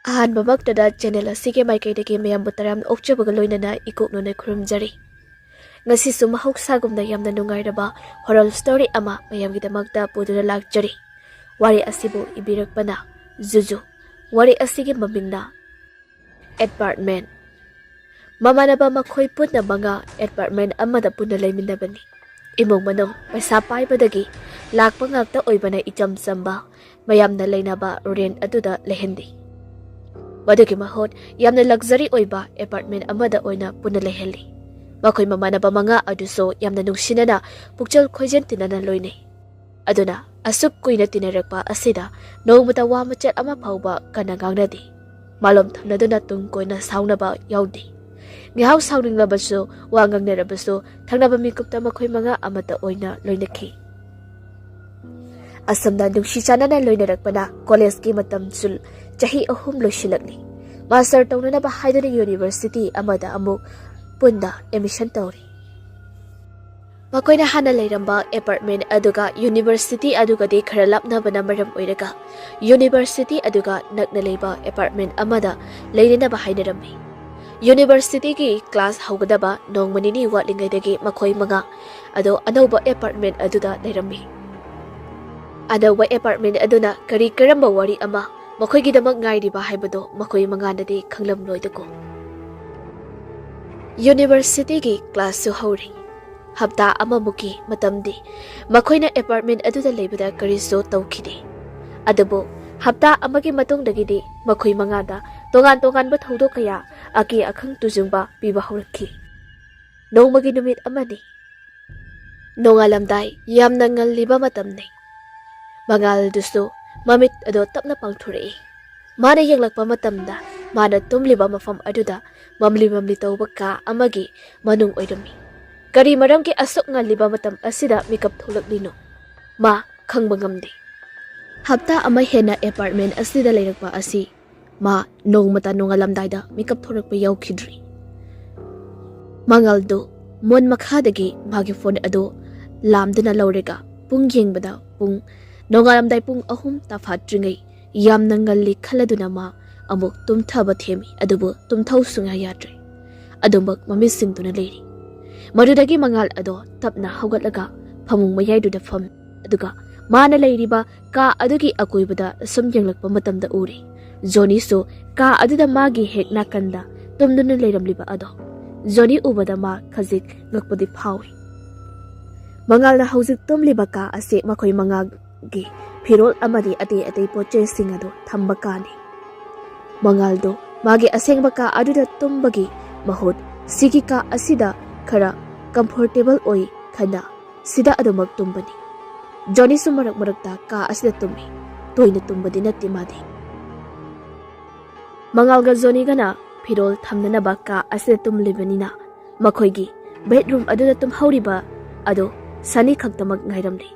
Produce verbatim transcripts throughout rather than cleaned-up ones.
ꯑꯍꯥꯟꯕꯃꯛꯇꯗ channel ꯑꯁꯤꯒꯤ ꯃꯥꯏꯀꯩꯗꯒꯤ ꯃꯌꯥꯝꯕꯨ ꯇꯔꯥꯝꯅ ꯑꯣꯛꯆꯕꯒ ꯂꯣꯏꯅꯅ ꯏꯀꯣꯛꯅꯅ ꯈꯨꯔꯨꯝꯖꯔꯤ꯫ ꯉꯁꯤꯁꯨ ꯃꯍꯧꯁꯥꯒꯨꯝꯅ ꯌꯥꯝꯅ ꯅꯨꯡꯉꯥꯏꯔꯕ ꯍꯣꯔꯜ ꯁ꯭ꯇꯣꯔꯤ ꯑꯃ ꯃꯌꯥꯝꯒꯤꯗꯃꯛꯇ ꯄꯨꯗꯨꯅ ꯂꯥꯛꯆꯔꯤ꯫ ꯋꯥꯔꯤ ꯑꯁꯤꯕꯨ ꯏꯕꯤꯔꯛꯄꯅ ꯖꯨꯖꯨ꯫ ꯋꯥꯔꯤ ꯑꯁꯤꯒꯤ ꯃꯃꯤꯡꯅ ꯑꯦꯄꯥꯔꯠꯃꯦꯟ꯫ ꯃꯃꯥꯟꯅꯕ ꯃꯈꯣꯏ ꯄꯨꯟꯅ ꯃꯉꯥ ꯑꯦꯄꯥꯔꯠꯃꯦꯟ ꯑꯃꯗ ꯄꯨꯟꯅ ꯂꯩꯃꯤꯟꯅꯕꯅꯤ꯫ ꯏꯃꯨꯡ ꯃꯅꯨꯡ ꯄꯩꯁꯥ ꯄꯥꯏꯕꯗꯒꯤ ꯂꯥꯛꯄ ꯉꯥꯛꯇ ꯑꯣꯏꯕꯅ ꯏꯆꯝ ꯆꯝꯕ, ꯃꯌꯥꯝꯅ ꯂꯩꯅꯕ ꯔꯦꯟ ꯑꯗꯨꯗ ꯂꯩꯍꯟꯗꯦ꯫ ꯃꯗꯨꯒꯤ ꯃꯍꯨꯠ ꯌꯥꯝꯅ ꯂꯛꯖꯔꯤ ꯑꯣꯏꯕ ꯑꯦꯄꯥꯔꯠꯃꯦꯟ ꯑꯃꯗ ꯑꯣꯏꯅ ꯄꯨꯟꯅ ꯂꯩꯍꯜꯂꯤ꯫ ꯃꯈꯣꯏ ꯃꯃꯥꯟꯅꯕ ꯃꯉꯥ ꯑꯗꯨꯁꯨ ꯌꯥꯝꯅ ꯅꯨꯡꯁꯤꯅꯅ ꯄꯨꯛꯆꯦꯜ ꯈꯣꯏꯖꯦꯟ ꯇꯤꯟꯅꯅ ꯂꯣꯏꯅꯩ꯫ ꯑꯗꯨꯅ ꯑꯁꯨꯛ ꯀꯨꯏꯅ ꯇꯤꯟꯅꯔꯛꯄ ꯑꯁꯤꯗ ꯅꯣꯡꯃꯇ ꯋꯥ ꯃꯆꯦꯠ ꯑꯃ ꯐꯥꯎꯕ ꯀꯟꯅ ꯉꯥꯡꯅꯗꯦ꯫ ꯃꯥꯂꯣꯝ ꯊꯝꯅꯗꯨꯅ ꯇꯨꯡ ꯀꯣꯏꯅ ꯁꯥꯎꯅꯕ ꯌꯥꯎꯗꯦ꯫ ꯉꯥꯏꯍꯥꯛ ꯁꯥꯎꯅꯤꯡꯂꯕꯁꯨ, ꯋꯥ ꯉꯥꯡꯅꯔꯕꯁꯨ ꯊꯪꯅꯕ ꯃꯤꯀꯨꯞꯇ ꯃꯈꯣꯏ ꯃꯉꯥ ꯑꯃꯠꯇ ꯑꯣꯏꯅ ꯂꯣꯏꯅꯈꯤ꯫ ꯑꯁꯨꯝꯅ ꯅꯨꯡꯁꯤ ꯆꯥꯟꯅꯅ ꯂꯣꯏꯅꯔꯛꯄꯅ ꯀꯣꯂꯦꯖꯀꯤ ꯃꯇꯝꯁꯨ ꯆꯍꯤ ꯑꯍꯨꯝ ꯂꯣꯏꯁꯤꯜꯂꯛꯂꯤ꯫ ꯃꯥꯁꯇꯔ ꯇꯧꯅꯅꯕ ꯍꯥꯏꯗꯨꯅ ꯌꯨꯅꯤꯚꯔꯁꯤꯇꯤ ꯑꯃꯗ ꯑꯃꯨꯛ ꯄꯨꯟꯅ ꯑꯦꯗꯃꯤꯁꯟ ꯇꯧꯔꯤ꯫ ꯃꯈꯣꯏꯅ ꯍꯥꯟꯅ ꯂꯩꯔꯝꯕ ꯑꯦꯄꯥꯔꯠꯃꯦꯟ ꯑꯗꯨꯒ ꯌꯨꯅꯤꯚꯔꯁꯤꯇꯤ ꯑꯗꯨꯒꯗꯤ ꯈꯔ ꯂꯥꯞꯅꯕꯅ ꯃꯔꯝ ꯑꯣꯏꯔꯒ ꯌꯨꯅꯤꯚꯔꯁꯤꯇꯤ ꯑꯗꯨꯒ ꯅꯛꯅ ꯂꯩꯕ ꯑꯦꯄꯥꯔꯠꯃꯦꯟ ꯑꯃꯗ ꯂꯩꯅꯅꯕ ꯍꯥꯏꯅꯔꯝꯃꯤ꯫ ꯌꯨꯅꯤꯚꯔꯁꯤꯇꯤꯒꯤ ꯀ꯭ꯂꯥꯁ ꯍꯧꯒꯗꯕ ꯅꯣꯡꯃ ꯅꯤꯅꯤ ꯋꯥꯠꯂꯤꯉꯩꯗꯒꯤ ꯃꯈꯣꯏ ꯃꯉꯥ ꯑꯗꯨ ꯑꯅꯧꯕ ꯑꯦꯄꯥꯔꯠꯃꯦꯟ ꯑꯗꯨꯗ ꯂꯩꯔꯝꯃꯤ꯫ ꯑꯅꯧꯕ ꯑꯦꯄꯥꯔꯠꯃꯦꯟ ꯑꯗꯨꯅ ꯀꯔꯤ ꯀꯔꯝꯕ ꯋꯥꯔꯤ ꯑꯃ ꯃꯈꯣꯏꯒꯤꯗꯃꯛ ꯉꯥꯏꯔꯤꯕ ꯍꯥꯏꯕꯗꯨ ꯃꯈꯣꯏ ꯃꯉꯥꯅꯗꯤ ꯈꯪꯂꯝꯂꯣꯏꯗꯀꯣ꯫ ꯌꯨꯅꯤꯚꯔꯁꯤꯇꯤꯒꯤ ꯀ꯭ꯂꯥꯁꯁꯨ ꯍꯧꯔꯤ꯫ ꯍꯞꯇꯥ ꯑꯃꯃꯨꯛꯀꯤ ꯃꯇꯝꯗꯤ ꯃꯈꯣꯏꯅ ꯑꯦꯄꯥꯔꯠꯃꯦꯟ ꯑꯗꯨꯗ ꯂꯩꯕꯗ ꯀꯔꯤꯁꯨ ꯇꯧꯈꯤꯗꯦ꯫ ꯑꯗꯨꯕꯨ ꯍꯞꯇꯥ ꯑꯃꯒꯤ ꯃꯇꯨꯡꯗꯒꯤꯗꯤ ꯃꯈꯣꯏ ꯃꯉꯥꯗ ꯇꯣꯉꯥꯟ ꯇꯣꯉꯥꯟꯕ ꯊꯧꯗꯣꯛ ꯀꯌꯥ, ꯑꯀꯤ ꯑꯈꯪ ꯇꯨꯖꯨꯡꯕ ꯄꯤꯕ ꯍꯧꯔꯛꯈꯤ꯫ ꯅꯣꯡꯃꯒꯤ ꯅꯨꯃꯤꯠ ꯑꯃꯅꯤ꯫ ꯅꯣꯡꯉꯥꯜꯂꯝꯗꯥꯏ ꯌꯥꯝꯅ ꯉꯜꯂꯤꯕ ꯃꯇꯝꯅꯤ꯫ ꯃꯉꯥꯜꯗꯨꯁꯨ ꯃꯃꯤꯠ ꯑꯗꯣ ꯇꯞꯅ ꯄꯥꯡꯊꯣꯔꯛꯏ꯫ ꯃꯥꯅ ꯌꯦꯡꯂꯛꯄ ꯃꯇꯝꯗ ꯃꯥꯅ ꯇꯨꯝꯂꯤꯕ ꯃꯐꯝ ꯑꯗꯨꯗ ꯃꯝꯂꯤ ꯃꯝꯂꯤ ꯇꯧꯕ ꯀꯥ ꯑꯃꯒꯤ ꯃꯅꯨꯡ ꯑꯣꯏꯔꯝꯃꯤ꯫ ꯀꯔꯤ ꯃꯔꯝꯒꯤ ꯑꯁꯨꯛ ꯉꯜꯂꯤꯕ ꯃꯇꯝ ꯑꯁꯤꯗ ꯃꯤꯀꯞ ꯊꯣꯛꯂꯛꯂꯤꯅꯣ? ꯃꯥ ꯈꯪꯕ ꯉꯝꯗꯦ꯫ ꯍꯞꯇꯥ ꯑꯃ ꯍꯦꯟꯅ ꯑꯦꯄꯥꯔꯠꯃꯦꯟ ꯑꯁꯤꯗ ꯂꯩꯔꯛꯄ ꯑꯁꯤ ꯃꯥ ꯅꯣꯡꯃꯇ ꯅꯣꯡꯉꯥꯜꯂꯝꯗꯥꯏꯗ ꯃꯤꯀꯞ ꯊꯣꯛꯂꯛꯄ ꯌꯥꯎꯈꯤꯗ꯭ꯔꯤ꯫ ꯃꯉꯥꯜꯗꯨ ꯃꯣꯟ ꯃꯈꯥꯗꯒꯤ ꯃꯥꯒꯤ ꯐꯣꯟ ꯑꯗꯨ ꯂꯥꯝꯗꯨꯅ ꯂꯧꯔꯒ ꯄꯨꯡ ꯌꯦꯡꯕꯗ ꯄꯨꯡ, ꯅꯣꯡꯉꯥꯜꯂꯝꯗꯥꯏ ꯄꯨꯡ ꯑꯍꯨꯝ ꯇꯥꯐꯥꯠꯇ꯭ꯔꯤꯉꯩ ꯌꯥꯝꯅ ꯉꯜꯂꯤ ꯈꯜꯂꯗꯨꯅ ꯃꯥ ꯑꯃꯨꯛ ꯇꯨꯝꯊꯕ ꯊꯦꯝꯃꯤ, ꯑꯗꯨꯕꯨ ꯇꯨꯝꯊꯧ ꯁꯨꯡꯌꯥ ꯌꯥꯗ꯭ꯔꯦ꯫ ꯑꯗꯨꯃꯛ ꯃꯃꯤꯠ ꯁꯤꯡꯗꯨꯅ ꯂꯩꯔꯤ꯫ ꯃꯗꯨꯗꯒꯤ ꯃꯉꯥꯜ ꯑꯗꯣ ꯇꯞꯅ ꯍꯧꯒꯠꯂꯒ ꯐꯃꯨꯡ ꯃꯌꯥꯏꯗꯨꯗ ꯐꯝꯃꯤ꯫ ꯑꯗꯨꯒ ꯃꯥꯅ ꯂꯩꯔꯤꯕ ꯀꯥ ꯑꯗꯨꯒꯤ ꯑꯀꯣꯏꯕꯗ ꯁꯨꯝ ꯌꯦꯡꯂꯛꯄ ꯃꯇꯝꯗ ꯎꯔꯦ, ꯖꯣꯅꯤꯁꯨ ꯀꯥ ꯑꯗꯨꯗ ꯃꯥꯒꯤ ꯍꯦꯛ ꯅꯥꯀꯟꯗ ꯇꯨꯝꯗꯨꯅ ꯂꯩꯔꯝꯂꯤꯕ ꯑꯗꯣ꯫ ꯖꯣꯅꯤ ꯎꯕꯗ ꯃꯥ ꯈꯖꯤꯛ ꯉꯛꯄꯗꯤ ꯐꯥꯎꯏ꯫ ꯃꯉꯥꯜꯅ ꯍꯧꯖꯤꯛ ꯇꯨꯝꯂꯤꯕ ꯀꯥ ꯑꯁꯤ ꯃꯈꯣꯏ ꯃꯉꯥꯒꯤ ꯐꯤꯔꯣꯜ ꯑꯃꯗꯤ ꯑꯇꯩ ꯑꯇꯩ ꯄꯣꯠ ꯆꯩꯁꯤꯡ ꯑꯗꯨ ꯊꯝꯕ ꯀꯥꯅꯤ꯫ ꯃꯉꯥꯜꯗꯨ ꯃꯥꯒꯤ ꯑꯁꯦꯡꯕ ꯀꯥ ꯑꯗꯨꯗ ꯇꯨꯝꯕꯒꯤ ꯃꯍꯨꯠ ꯁꯤꯒꯤ ꯀꯥ ꯑꯁꯤꯗ ꯈꯔ ꯀꯝꯐꯣꯔꯇꯦꯕꯜ ꯑꯣꯏ ꯈꯟꯅ ꯁꯤꯗ ꯑꯗꯨꯃꯛ ꯇꯨꯝꯕꯅꯤ꯫ ꯖꯣꯅꯤꯁꯨ ꯃꯔꯛ ꯃꯔꯛꯇ ꯀꯥ ꯑꯁꯤꯗ ꯇꯨꯝꯃꯤ꯫ ꯇꯣꯏꯅ ꯇꯨꯝꯕꯗꯤ ꯅꯠꯇꯦ ꯃꯥꯗꯤ꯫ ꯃꯉꯥꯜꯒ ꯖꯣꯅꯤꯒꯅ ꯐꯤꯔꯣꯜ ꯊꯝꯅꯅꯕ ꯀꯥ ꯑꯁꯤꯗ ꯇꯨꯝꯂꯤꯕꯅꯤꯅ ꯃꯈꯣꯏꯒꯤ ꯕꯦꯗꯔꯨꯝ ꯑꯗꯨꯗ ꯇꯨꯝꯍꯧꯔꯤꯕ ꯑꯗꯨ ꯁꯅꯤ ꯈꯛꯇꯃꯛ ꯉꯥꯏꯔꯝꯂꯤ꯫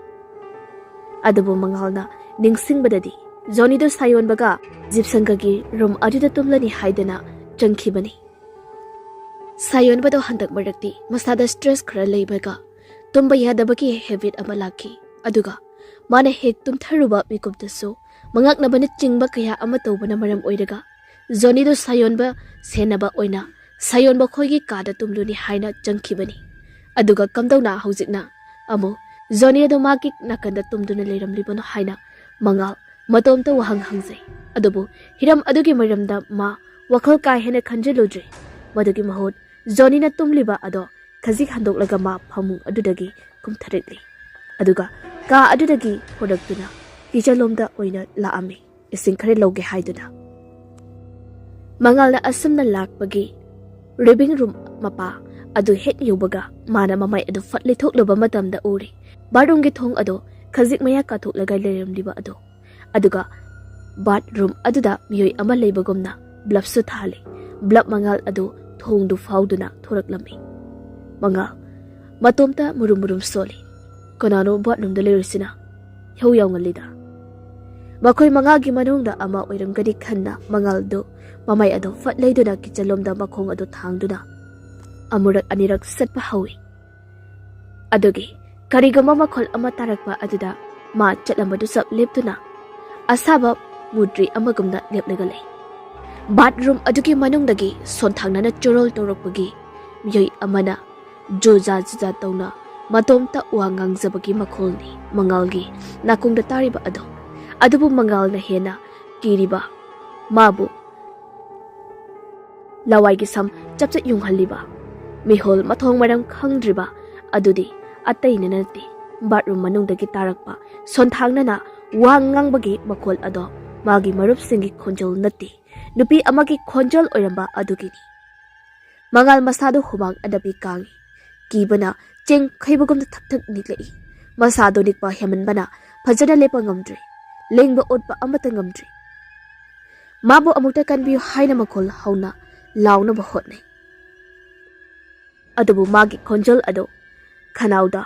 ꯑꯗꯨꯕꯨ ꯃꯉꯥꯜꯅ ꯅꯤꯡꯁꯤꯡꯕꯗꯗꯤ ꯖꯣꯅꯤꯗꯨ ꯁꯥꯌꯣꯟꯕꯒ ꯖꯤꯞꯁꯟꯒꯒꯤ ꯔꯨꯝ ꯑꯗꯨꯗ ꯇꯨꯝꯂꯅꯤ ꯍꯥꯏꯗꯨꯅ ꯆꯪꯈꯤꯕꯅꯤ꯫ ꯁꯥꯌꯣꯟꯕꯗꯣ ꯍꯟꯗꯛ ꯃꯔꯛꯇꯤ ꯃꯁꯥꯗ ꯁ꯭ꯇ꯭ꯔꯦꯁ ꯈꯔ ꯂꯩꯕꯒ ꯇꯨꯝꯕ ꯌꯥꯗꯕꯒꯤ ꯍꯦꯕꯤꯠ ꯑꯃ ꯂꯥꯛꯈꯤ꯫ ꯑꯗꯨꯒ ꯃꯥꯅ ꯍꯦꯛ ꯇꯨꯝꯊꯔꯨꯕ ꯃꯤꯀꯨꯞꯇꯁꯨ ꯃꯉꯛꯅꯕꯅ ꯆꯤꯡꯕ ꯀꯌꯥ ꯑꯃ ꯇꯧꯕꯅ ꯃꯔꯝ ꯑꯣꯏꯔꯒ ꯖꯣꯅꯤꯗꯨ ꯁꯥꯌꯣꯟꯕ ꯁꯦꯟꯅꯕ ꯑꯣꯏꯅ ꯁꯥꯌꯣꯟꯕ ꯈꯣꯏꯒꯤ ꯀꯥꯗ ꯇꯨꯝꯂꯨꯅꯤ ꯍꯥꯏꯅ ꯆꯪꯈꯤꯕꯅꯤ꯫ ꯑꯗꯨꯒ ꯀꯝꯗꯧꯅ ꯍꯧꯖꯤꯛꯅ ꯑꯃꯨꯛ ꯖꯣꯅꯤ ꯑꯗꯨ ꯃꯥꯒꯤ ꯅꯥꯀꯟꯗ ꯇꯨꯝꯗꯨꯅ ꯂꯩꯔꯝꯂꯤꯕꯅꯣ ꯍꯥꯏꯅ ꯃꯉꯥꯜ ꯃꯇꯣꯝꯇ ꯋꯥꯍꯪ ꯍꯪꯖꯩ꯫ ꯑꯗꯨꯕꯨ ꯍꯤꯔꯝ ꯑꯗꯨꯒꯤ ꯃꯔꯝꯗ ꯃꯥ ꯋꯥꯈꯜ ꯀꯥ ꯍꯦꯟꯅ ꯈꯟꯖꯤꯜꯂꯨꯗ꯭ꯔꯦ꯫ ꯃꯗꯨꯒꯤ ꯃꯍꯨꯠ ꯖꯣꯅꯤꯅ ꯇꯨꯝꯂꯤꯕ ꯑꯗꯣ ꯈꯖꯤꯛ ꯍꯟꯗꯣꯛꯂꯒ ꯃꯥ ꯐꯃꯨꯡ ꯑꯗꯨꯗꯒꯤ ꯀꯨꯝꯊꯔꯛꯂꯤ꯫ ꯑꯗꯨꯒ ꯀꯥ ꯑꯗꯨꯗꯒꯤ ꯍꯣꯔꯛꯇꯨꯅ ꯀꯤꯆꯟꯂꯣꯝꯗ ꯑꯣꯏꯅ ꯂꯥꯛꯑꯝꯃꯤ, ꯏꯁꯤꯡ ꯈꯔ ꯂꯧꯒꯦ ꯍꯥꯏꯗꯨꯅ꯫ ꯃꯉꯥꯜꯅ ꯑꯁꯨꯝꯅ ꯂꯥꯛꯄꯒꯤ ꯂꯤꯚꯤꯡ ꯔꯨꯝ ꯃꯄꯥ ꯑꯗꯨ ꯍꯦꯛ ꯌꯧꯕꯒ ꯃꯥꯅ ꯃꯃꯥꯏ ꯑꯗꯨ ꯐꯠ ꯂꯩꯊꯣꯛꯂꯨꯕ ꯃꯇꯝꯗ ꯎꯔꯦ ꯕꯥꯠꯔꯨꯝꯒꯤ ꯊꯣꯡ ꯑꯗꯨ ꯈꯖꯤꯛ ꯃꯌꯥ ꯀꯥꯊꯣꯛꯂꯒ ꯂꯩꯔꯝꯂꯤꯕ ꯑꯗꯨ꯫ ꯑꯗꯨꯒ ꯕꯥꯠꯔꯨꯝ ꯑꯗꯨꯗ ꯃꯤꯑꯣꯏ ꯑꯃ ꯂꯩꯕꯒꯨꯝꯅ ꯕ꯭ꯂꯕꯁꯨ ꯊꯥꯜꯂꯤ꯫ ꯕ꯭ꯂꯕ ꯃꯉꯥꯜ ꯑꯗꯨ ꯊꯣꯡꯗꯨ ꯐꯥꯎꯗꯨꯅ ꯊꯣꯔꯛꯂꯝꯃꯤ꯫ ꯃꯉꯥꯜ ꯃꯇꯣꯝꯇ ꯃꯨꯔꯨꯝ ꯃꯨꯔꯨꯝ ꯁꯣꯜꯂꯤ꯫ "ꯀꯅꯥꯅꯣ ꯕꯥꯠꯔꯨꯝꯗ ꯂꯩꯔꯤꯁꯤꯅ? ꯏꯍꯧ ꯌꯥꯎꯉꯜꯂꯤꯗ꯫" ꯃꯈꯣꯏ ꯃꯉꯥꯒꯤ ꯃꯅꯨꯡꯗ ꯑꯃ ꯑꯣꯏꯔꯝꯒꯅꯤ ꯈꯟꯅ ꯃꯉꯥꯜꯗꯨ ꯃꯃꯥꯏ ꯑꯗꯨ ꯐꯠ ꯂꯩꯗꯨꯅ ꯀꯤꯆꯟꯂꯣꯝꯗ ꯃꯈꯣꯡ ꯑꯗꯨ ꯊꯥꯡꯗꯨꯅ ꯑꯃꯨꯔꯛ ꯑꯅꯤꯔꯛ ꯆꯠꯄ ꯍꯧꯏ꯫ ꯑꯗꯨꯒꯤ ꯀꯔꯤꯒꯨꯝꯕ ꯃꯈꯣꯜ ꯑꯃ ꯇꯥꯔꯛꯄ ꯑꯗꯨꯗ ꯃꯥ ꯆꯠꯂꯝꯕꯗꯨ ꯆꯞ ꯂꯦꯞꯇꯨꯅ ꯑꯁꯥꯕ ꯃꯨꯗ꯭ꯔꯤ ꯑꯃꯒꯨꯝꯅ ꯂꯦꯞꯂꯒ ꯂꯩ꯫ ꯕꯥꯠꯔꯨꯝ ꯑꯗꯨꯒꯤ ꯃꯅꯨꯡꯗꯒꯤ ꯁꯣꯟꯊꯥꯡꯅꯅ ꯆꯣꯔꯣꯜ ꯇꯧꯔꯛꯄꯒꯤ ꯃꯤꯑꯣꯏ ꯑꯃꯅ ꯖꯨꯖꯥ ꯖꯨꯖꯥ ꯇꯧꯅ ꯃꯇꯣꯝꯇ ꯋꯥ ꯉꯥꯡꯖꯕꯒꯤ ꯃꯈꯣꯜꯅꯤ ꯃꯉꯥꯜꯒꯤ ꯅꯥꯀꯣꯡꯗ ꯇꯥꯔꯤꯕ ꯑꯗꯣ꯫ ꯑꯗꯨꯕꯨ ꯃꯉꯥꯜꯅ ꯍꯦꯟꯅ ꯀꯤꯔꯤꯕ, ꯃꯥꯕꯨ ꯂꯋꯥꯏꯒꯤ ꯁꯝ ꯆꯞꯆꯠ ꯌꯨꯡꯍꯜꯂꯤꯕ, ꯃꯤꯍꯨꯜ ꯃꯊꯣꯡ ꯃꯔꯝ ꯈꯪꯗ꯭ꯔꯤꯕ ꯑꯗꯨꯗꯤ ꯑꯇꯩꯅ ꯅꯠꯇꯦ, ꯕꯥꯠꯔꯨꯝ ꯃꯅꯨꯡꯗꯒꯤ ꯇꯥꯔꯛꯄ ꯁꯣꯟꯊꯥꯡꯅꯅ ꯋꯥ ꯉꯥꯡꯕꯒꯤ ꯃꯈꯣꯜ ꯑꯗꯣ ꯃꯥꯒꯤ ꯃꯔꯨꯞꯁꯤꯡꯒꯤ ꯈꯣꯟꯖꯦꯜ ꯅꯠꯇꯦ꯫ ꯅꯨꯄꯤ ꯑꯃꯒꯤ ꯈꯣꯟꯖꯦꯜ ꯑꯣꯏꯔꯝꯕ ꯑꯗꯨꯒꯤꯅꯤ꯫ ꯃꯉꯥꯜ ꯃꯁꯥꯗꯨ ꯍꯨꯃꯥꯡ ꯑꯅꯞꯄꯤ ꯀꯥꯡꯏ꯫ ꯀꯤꯕꯅ ꯆꯦꯡ ꯈꯩꯕꯒꯨꯝꯅ ꯊꯛ ꯊꯛ ꯅꯤꯛꯂꯛꯏ꯫ ꯃꯁꯥꯗꯨ ꯅꯤꯛꯄ ꯍꯦꯟꯃꯟꯕꯅ ꯐꯖꯅ ꯂꯦꯞꯄ ꯉꯝꯗ꯭ꯔꯦ꯫ ꯂꯦꯡꯕ ꯑꯣꯠꯄ ꯑꯃꯠꯇ ꯉꯝꯗ꯭ꯔꯦ꯫ ꯃꯥꯕꯨ ꯑꯃꯨꯛꯇ ꯀꯟꯕꯤꯌꯨ ꯍꯥꯏꯅ ꯃꯈꯣꯜ ꯍꯧꯅ ꯂꯥꯎꯅꯕ ꯍꯣꯠꯅꯩ꯫ ꯑꯗꯨꯕꯨ ꯃꯥꯒꯤ ꯈꯣꯟꯖꯦꯜ ꯑꯗꯨ ꯈꯅꯥꯎꯗ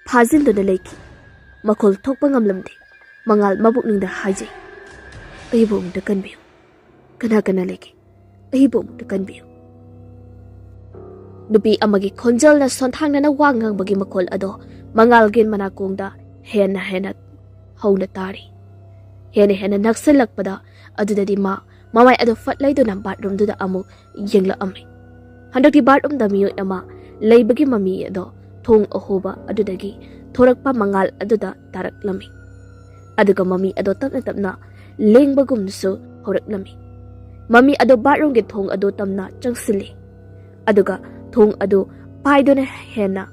ꯐꯥꯖꯤꯟꯗꯨꯅ ꯂꯩꯈꯤ꯫ ꯃꯈꯣꯜ ꯊꯣꯛꯄ ꯉꯝꯂꯝꯗꯦ꯫ ꯃꯉꯥꯜ ꯃꯕꯨꯛꯅꯤꯡꯗ ꯍꯥꯏꯖꯩ, "ꯑꯩꯕꯨ ꯑꯃꯨꯛꯇ ꯀꯟꯕꯤꯌꯨ꯫ ꯀꯅꯥ ꯀꯅꯥ ꯂꯩꯒꯦ? ꯑꯩꯕꯨ ꯑꯃꯨꯛꯇ ꯀꯟꯕꯤꯌꯨ꯫" ꯅꯨꯄꯤ ꯑꯃꯒꯤ ꯈꯣꯟꯖꯦꯜꯅ ꯁꯣꯟꯊꯥꯡꯅꯅ ꯋꯥ ꯉꯥꯡꯕꯒꯤ ꯃꯈꯣꯜ ꯑꯗꯣ ꯃꯉꯥꯜꯒꯤ ꯃꯅꯥꯀꯣꯡꯗ ꯍꯦꯟꯅ ꯍꯦꯟꯅ ꯍꯧꯅ ꯇꯥꯔꯤ꯫ ꯍꯦꯟꯅ ꯍꯦꯟꯅ ꯅꯛꯁꯤꯜꯂꯛꯄꯗ ꯑꯗꯨꯗꯗꯤ ꯃꯥ ꯃꯃꯥꯏ ꯑꯗꯨ ꯐꯠ ꯂꯩꯗꯨꯅ ꯕꯥꯠꯔꯨꯝꯗꯨꯗ ꯑꯃꯨꯛ ꯌꯦꯡꯂꯛꯑꯝꯃꯤ꯫ ꯍꯟꯗꯛꯇꯤ ꯕꯥꯠꯔꯨꯝꯗ ꯃꯤꯑꯣꯏ ꯑꯃ ꯂꯩꯕꯒꯤ ꯃꯃꯤ ꯑꯗꯣ ꯊꯣꯡ ꯑꯍꯣꯕ ꯑꯗꯨꯗꯒꯤ ꯊꯣꯔꯛꯄ ꯃꯉꯥꯜ ꯑꯗꯨꯗ ꯇꯥꯔꯛꯂꯝꯃꯤ꯫ ꯑꯗꯨꯒ ꯃꯃꯤ ꯑꯗꯣ ꯇꯞꯅ ꯇꯞꯅ ꯂꯦꯡꯕꯒꯨꯝꯅꯁꯨ ꯍꯧꯔꯛꯂꯝꯃꯤ꯫ ꯃꯃꯤ ꯑꯗꯣ ꯕꯥꯠꯔꯨꯝꯒꯤ ꯊꯣꯡ ꯑꯗꯨ ꯇꯞꯅ ꯆꯪꯁꯤꯜꯂꯤ꯫ ꯑꯗꯨꯒ ꯊꯣꯡ ꯑꯗꯨ ꯄꯥꯏꯗꯨꯅ ꯍꯦꯟꯅ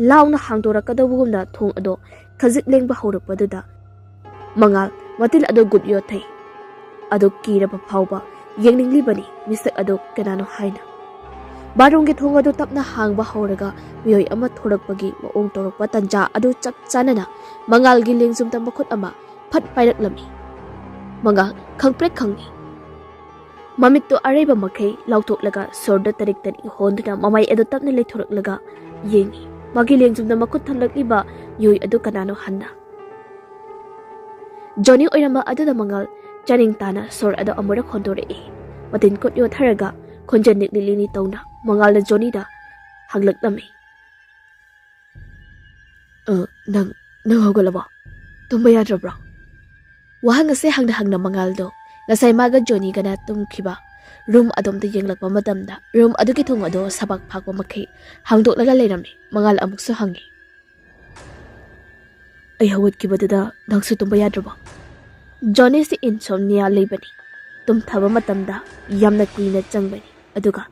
ꯂꯥꯎꯅ ꯍꯥꯡꯗꯣꯔꯛꯀꯗꯧꯕꯒꯨꯝꯅ ꯊꯣꯡ ꯑꯗꯣ ꯈꯖꯤꯛ ꯂꯦꯡꯕ ꯍꯧꯔꯛꯄꯗꯨꯗ ꯃꯉꯥꯜ ꯃꯇꯤꯜ ꯑꯗꯨ ꯒꯨꯠ ꯌꯣꯠꯊꯩ꯫ ꯑꯗꯨ ꯀꯤꯔꯕ ꯐꯥꯎꯕ ꯌꯦꯡꯅꯤꯡꯂꯤꯕꯅꯤ ꯃꯤꯁꯛ ꯑꯗꯨ ꯀꯅꯥꯅꯣ ꯍꯥꯏꯅ꯫ ꯕꯥꯠꯔꯨꯝꯒꯤ ꯊꯣꯡ ꯑꯗꯨ ꯇꯞꯅ ꯍꯥꯡꯕ ꯍꯧꯔꯒ ꯃꯤꯑꯣꯏ ꯑꯃ ꯊꯣꯔꯛꯄꯒꯤ ꯃꯑꯣꯡ ꯇꯧꯔꯛꯄ ꯇꯟꯖꯥ ꯑꯗꯨ ꯆꯞ ꯆꯥꯅꯅ ꯃꯉꯥꯜꯒꯤ ꯂꯦꯡꯖꯨꯝꯗ ꯃꯈꯨꯠ ꯑꯃ ꯐꯠ ꯄꯥꯏꯔꯛꯂꯝꯃꯤ꯫ ꯃꯉꯥꯜ ꯈꯪꯄ꯭ꯔꯦꯛ ꯈꯪꯉꯤ꯫ ꯃꯃꯤꯠꯇꯨ ꯑꯔꯩꯕ ꯃꯈꯩ ꯂꯥꯎꯊꯣꯛꯂꯒ ꯁꯣꯔꯗꯨ ꯇꯔꯤꯛ ꯇꯔꯤꯛ ꯍꯣꯟꯗꯨꯅ ꯃꯃꯥꯏ ꯑꯗꯨ ꯇꯞꯅ ꯂꯩꯊꯣꯔꯛꯂꯒ ꯌꯦꯡꯉꯤ꯫ ꯃꯥꯒꯤ ꯂꯦꯡꯖꯨꯝꯗ ꯃꯈꯨꯠ ꯊꯝꯂꯛꯂꯤꯕ ꯃꯤꯑꯣꯏ ꯑꯗꯨ ꯀꯅꯥꯅꯣ ꯍꯟꯅ꯫ ꯖꯣꯅꯤ ꯑꯣꯏꯔꯝꯕ ꯑꯗꯨꯗ ꯃꯉꯥꯜ ꯆꯥꯅꯤꯡ ꯇꯥꯅ ꯁꯣꯔ ꯑꯗꯨ ꯑꯃꯨꯔꯛ ꯍꯣꯟꯗꯣꯔꯛꯏ꯫ ꯃꯇꯤꯟ ꯀꯨꯠ ꯌꯣꯠꯊꯔꯒ ꯈꯣꯟꯖꯦꯜ ꯅꯤꯛꯂꯤ ꯂꯤꯅꯤ ꯇꯧꯅ ꯃꯉꯥꯜꯅ ꯖꯣꯅꯤꯗ ꯍꯪꯂꯛꯂꯝꯃꯤ꯫ "ꯑ, ꯅꯪ, ꯅꯪ ꯍꯧꯒꯠꯂꯕꯣ? ꯇꯨꯝꯕ ꯌꯥꯗ꯭ꯔꯕ꯭ꯔꯣ?" ꯋꯥꯍꯪ ꯑꯁꯤ ꯍꯪꯅ ꯍꯪꯅ ꯃꯉꯥꯜꯗꯣ ꯉꯁꯥꯏ ꯃꯥꯒ ꯖꯣꯅꯤꯒꯅ ꯇꯨꯝꯈꯤꯕ ꯔꯨꯝ ꯑꯗꯣꯝꯗ ꯌꯦꯡꯂꯛꯄ ꯃꯇꯝꯗ ꯔꯨꯝ ꯑꯗꯨꯒꯤ ꯊꯣꯡ ꯑꯗꯣ ꯁꯕꯥꯛ ꯐꯥꯛꯄ ꯃꯈꯩ ꯍꯥꯡꯗꯣꯛꯂꯒ ꯂꯩꯔꯝꯃꯤ꯫ ꯃꯉꯥꯜ ꯑꯃꯨꯛꯁꯨ ꯍꯪꯉꯤ, "ꯑꯩ ꯍꯧꯒꯠꯈꯤꯕꯗꯨꯗ ꯅꯪꯁꯨ ꯇꯨꯝꯕ ꯌꯥꯗ꯭ꯔꯕꯣ?" ꯖꯣꯅꯤꯁꯤ ꯏꯟꯁꯣꯝꯅꯤꯌꯥ ꯂꯩꯕꯅꯤ꯫ ꯇꯨꯝꯊꯕ ꯃꯇꯝꯗ ꯌꯥꯝꯅ ꯀꯨꯏꯅ ꯆꯪꯕꯅꯤ, ꯑꯗꯨꯒ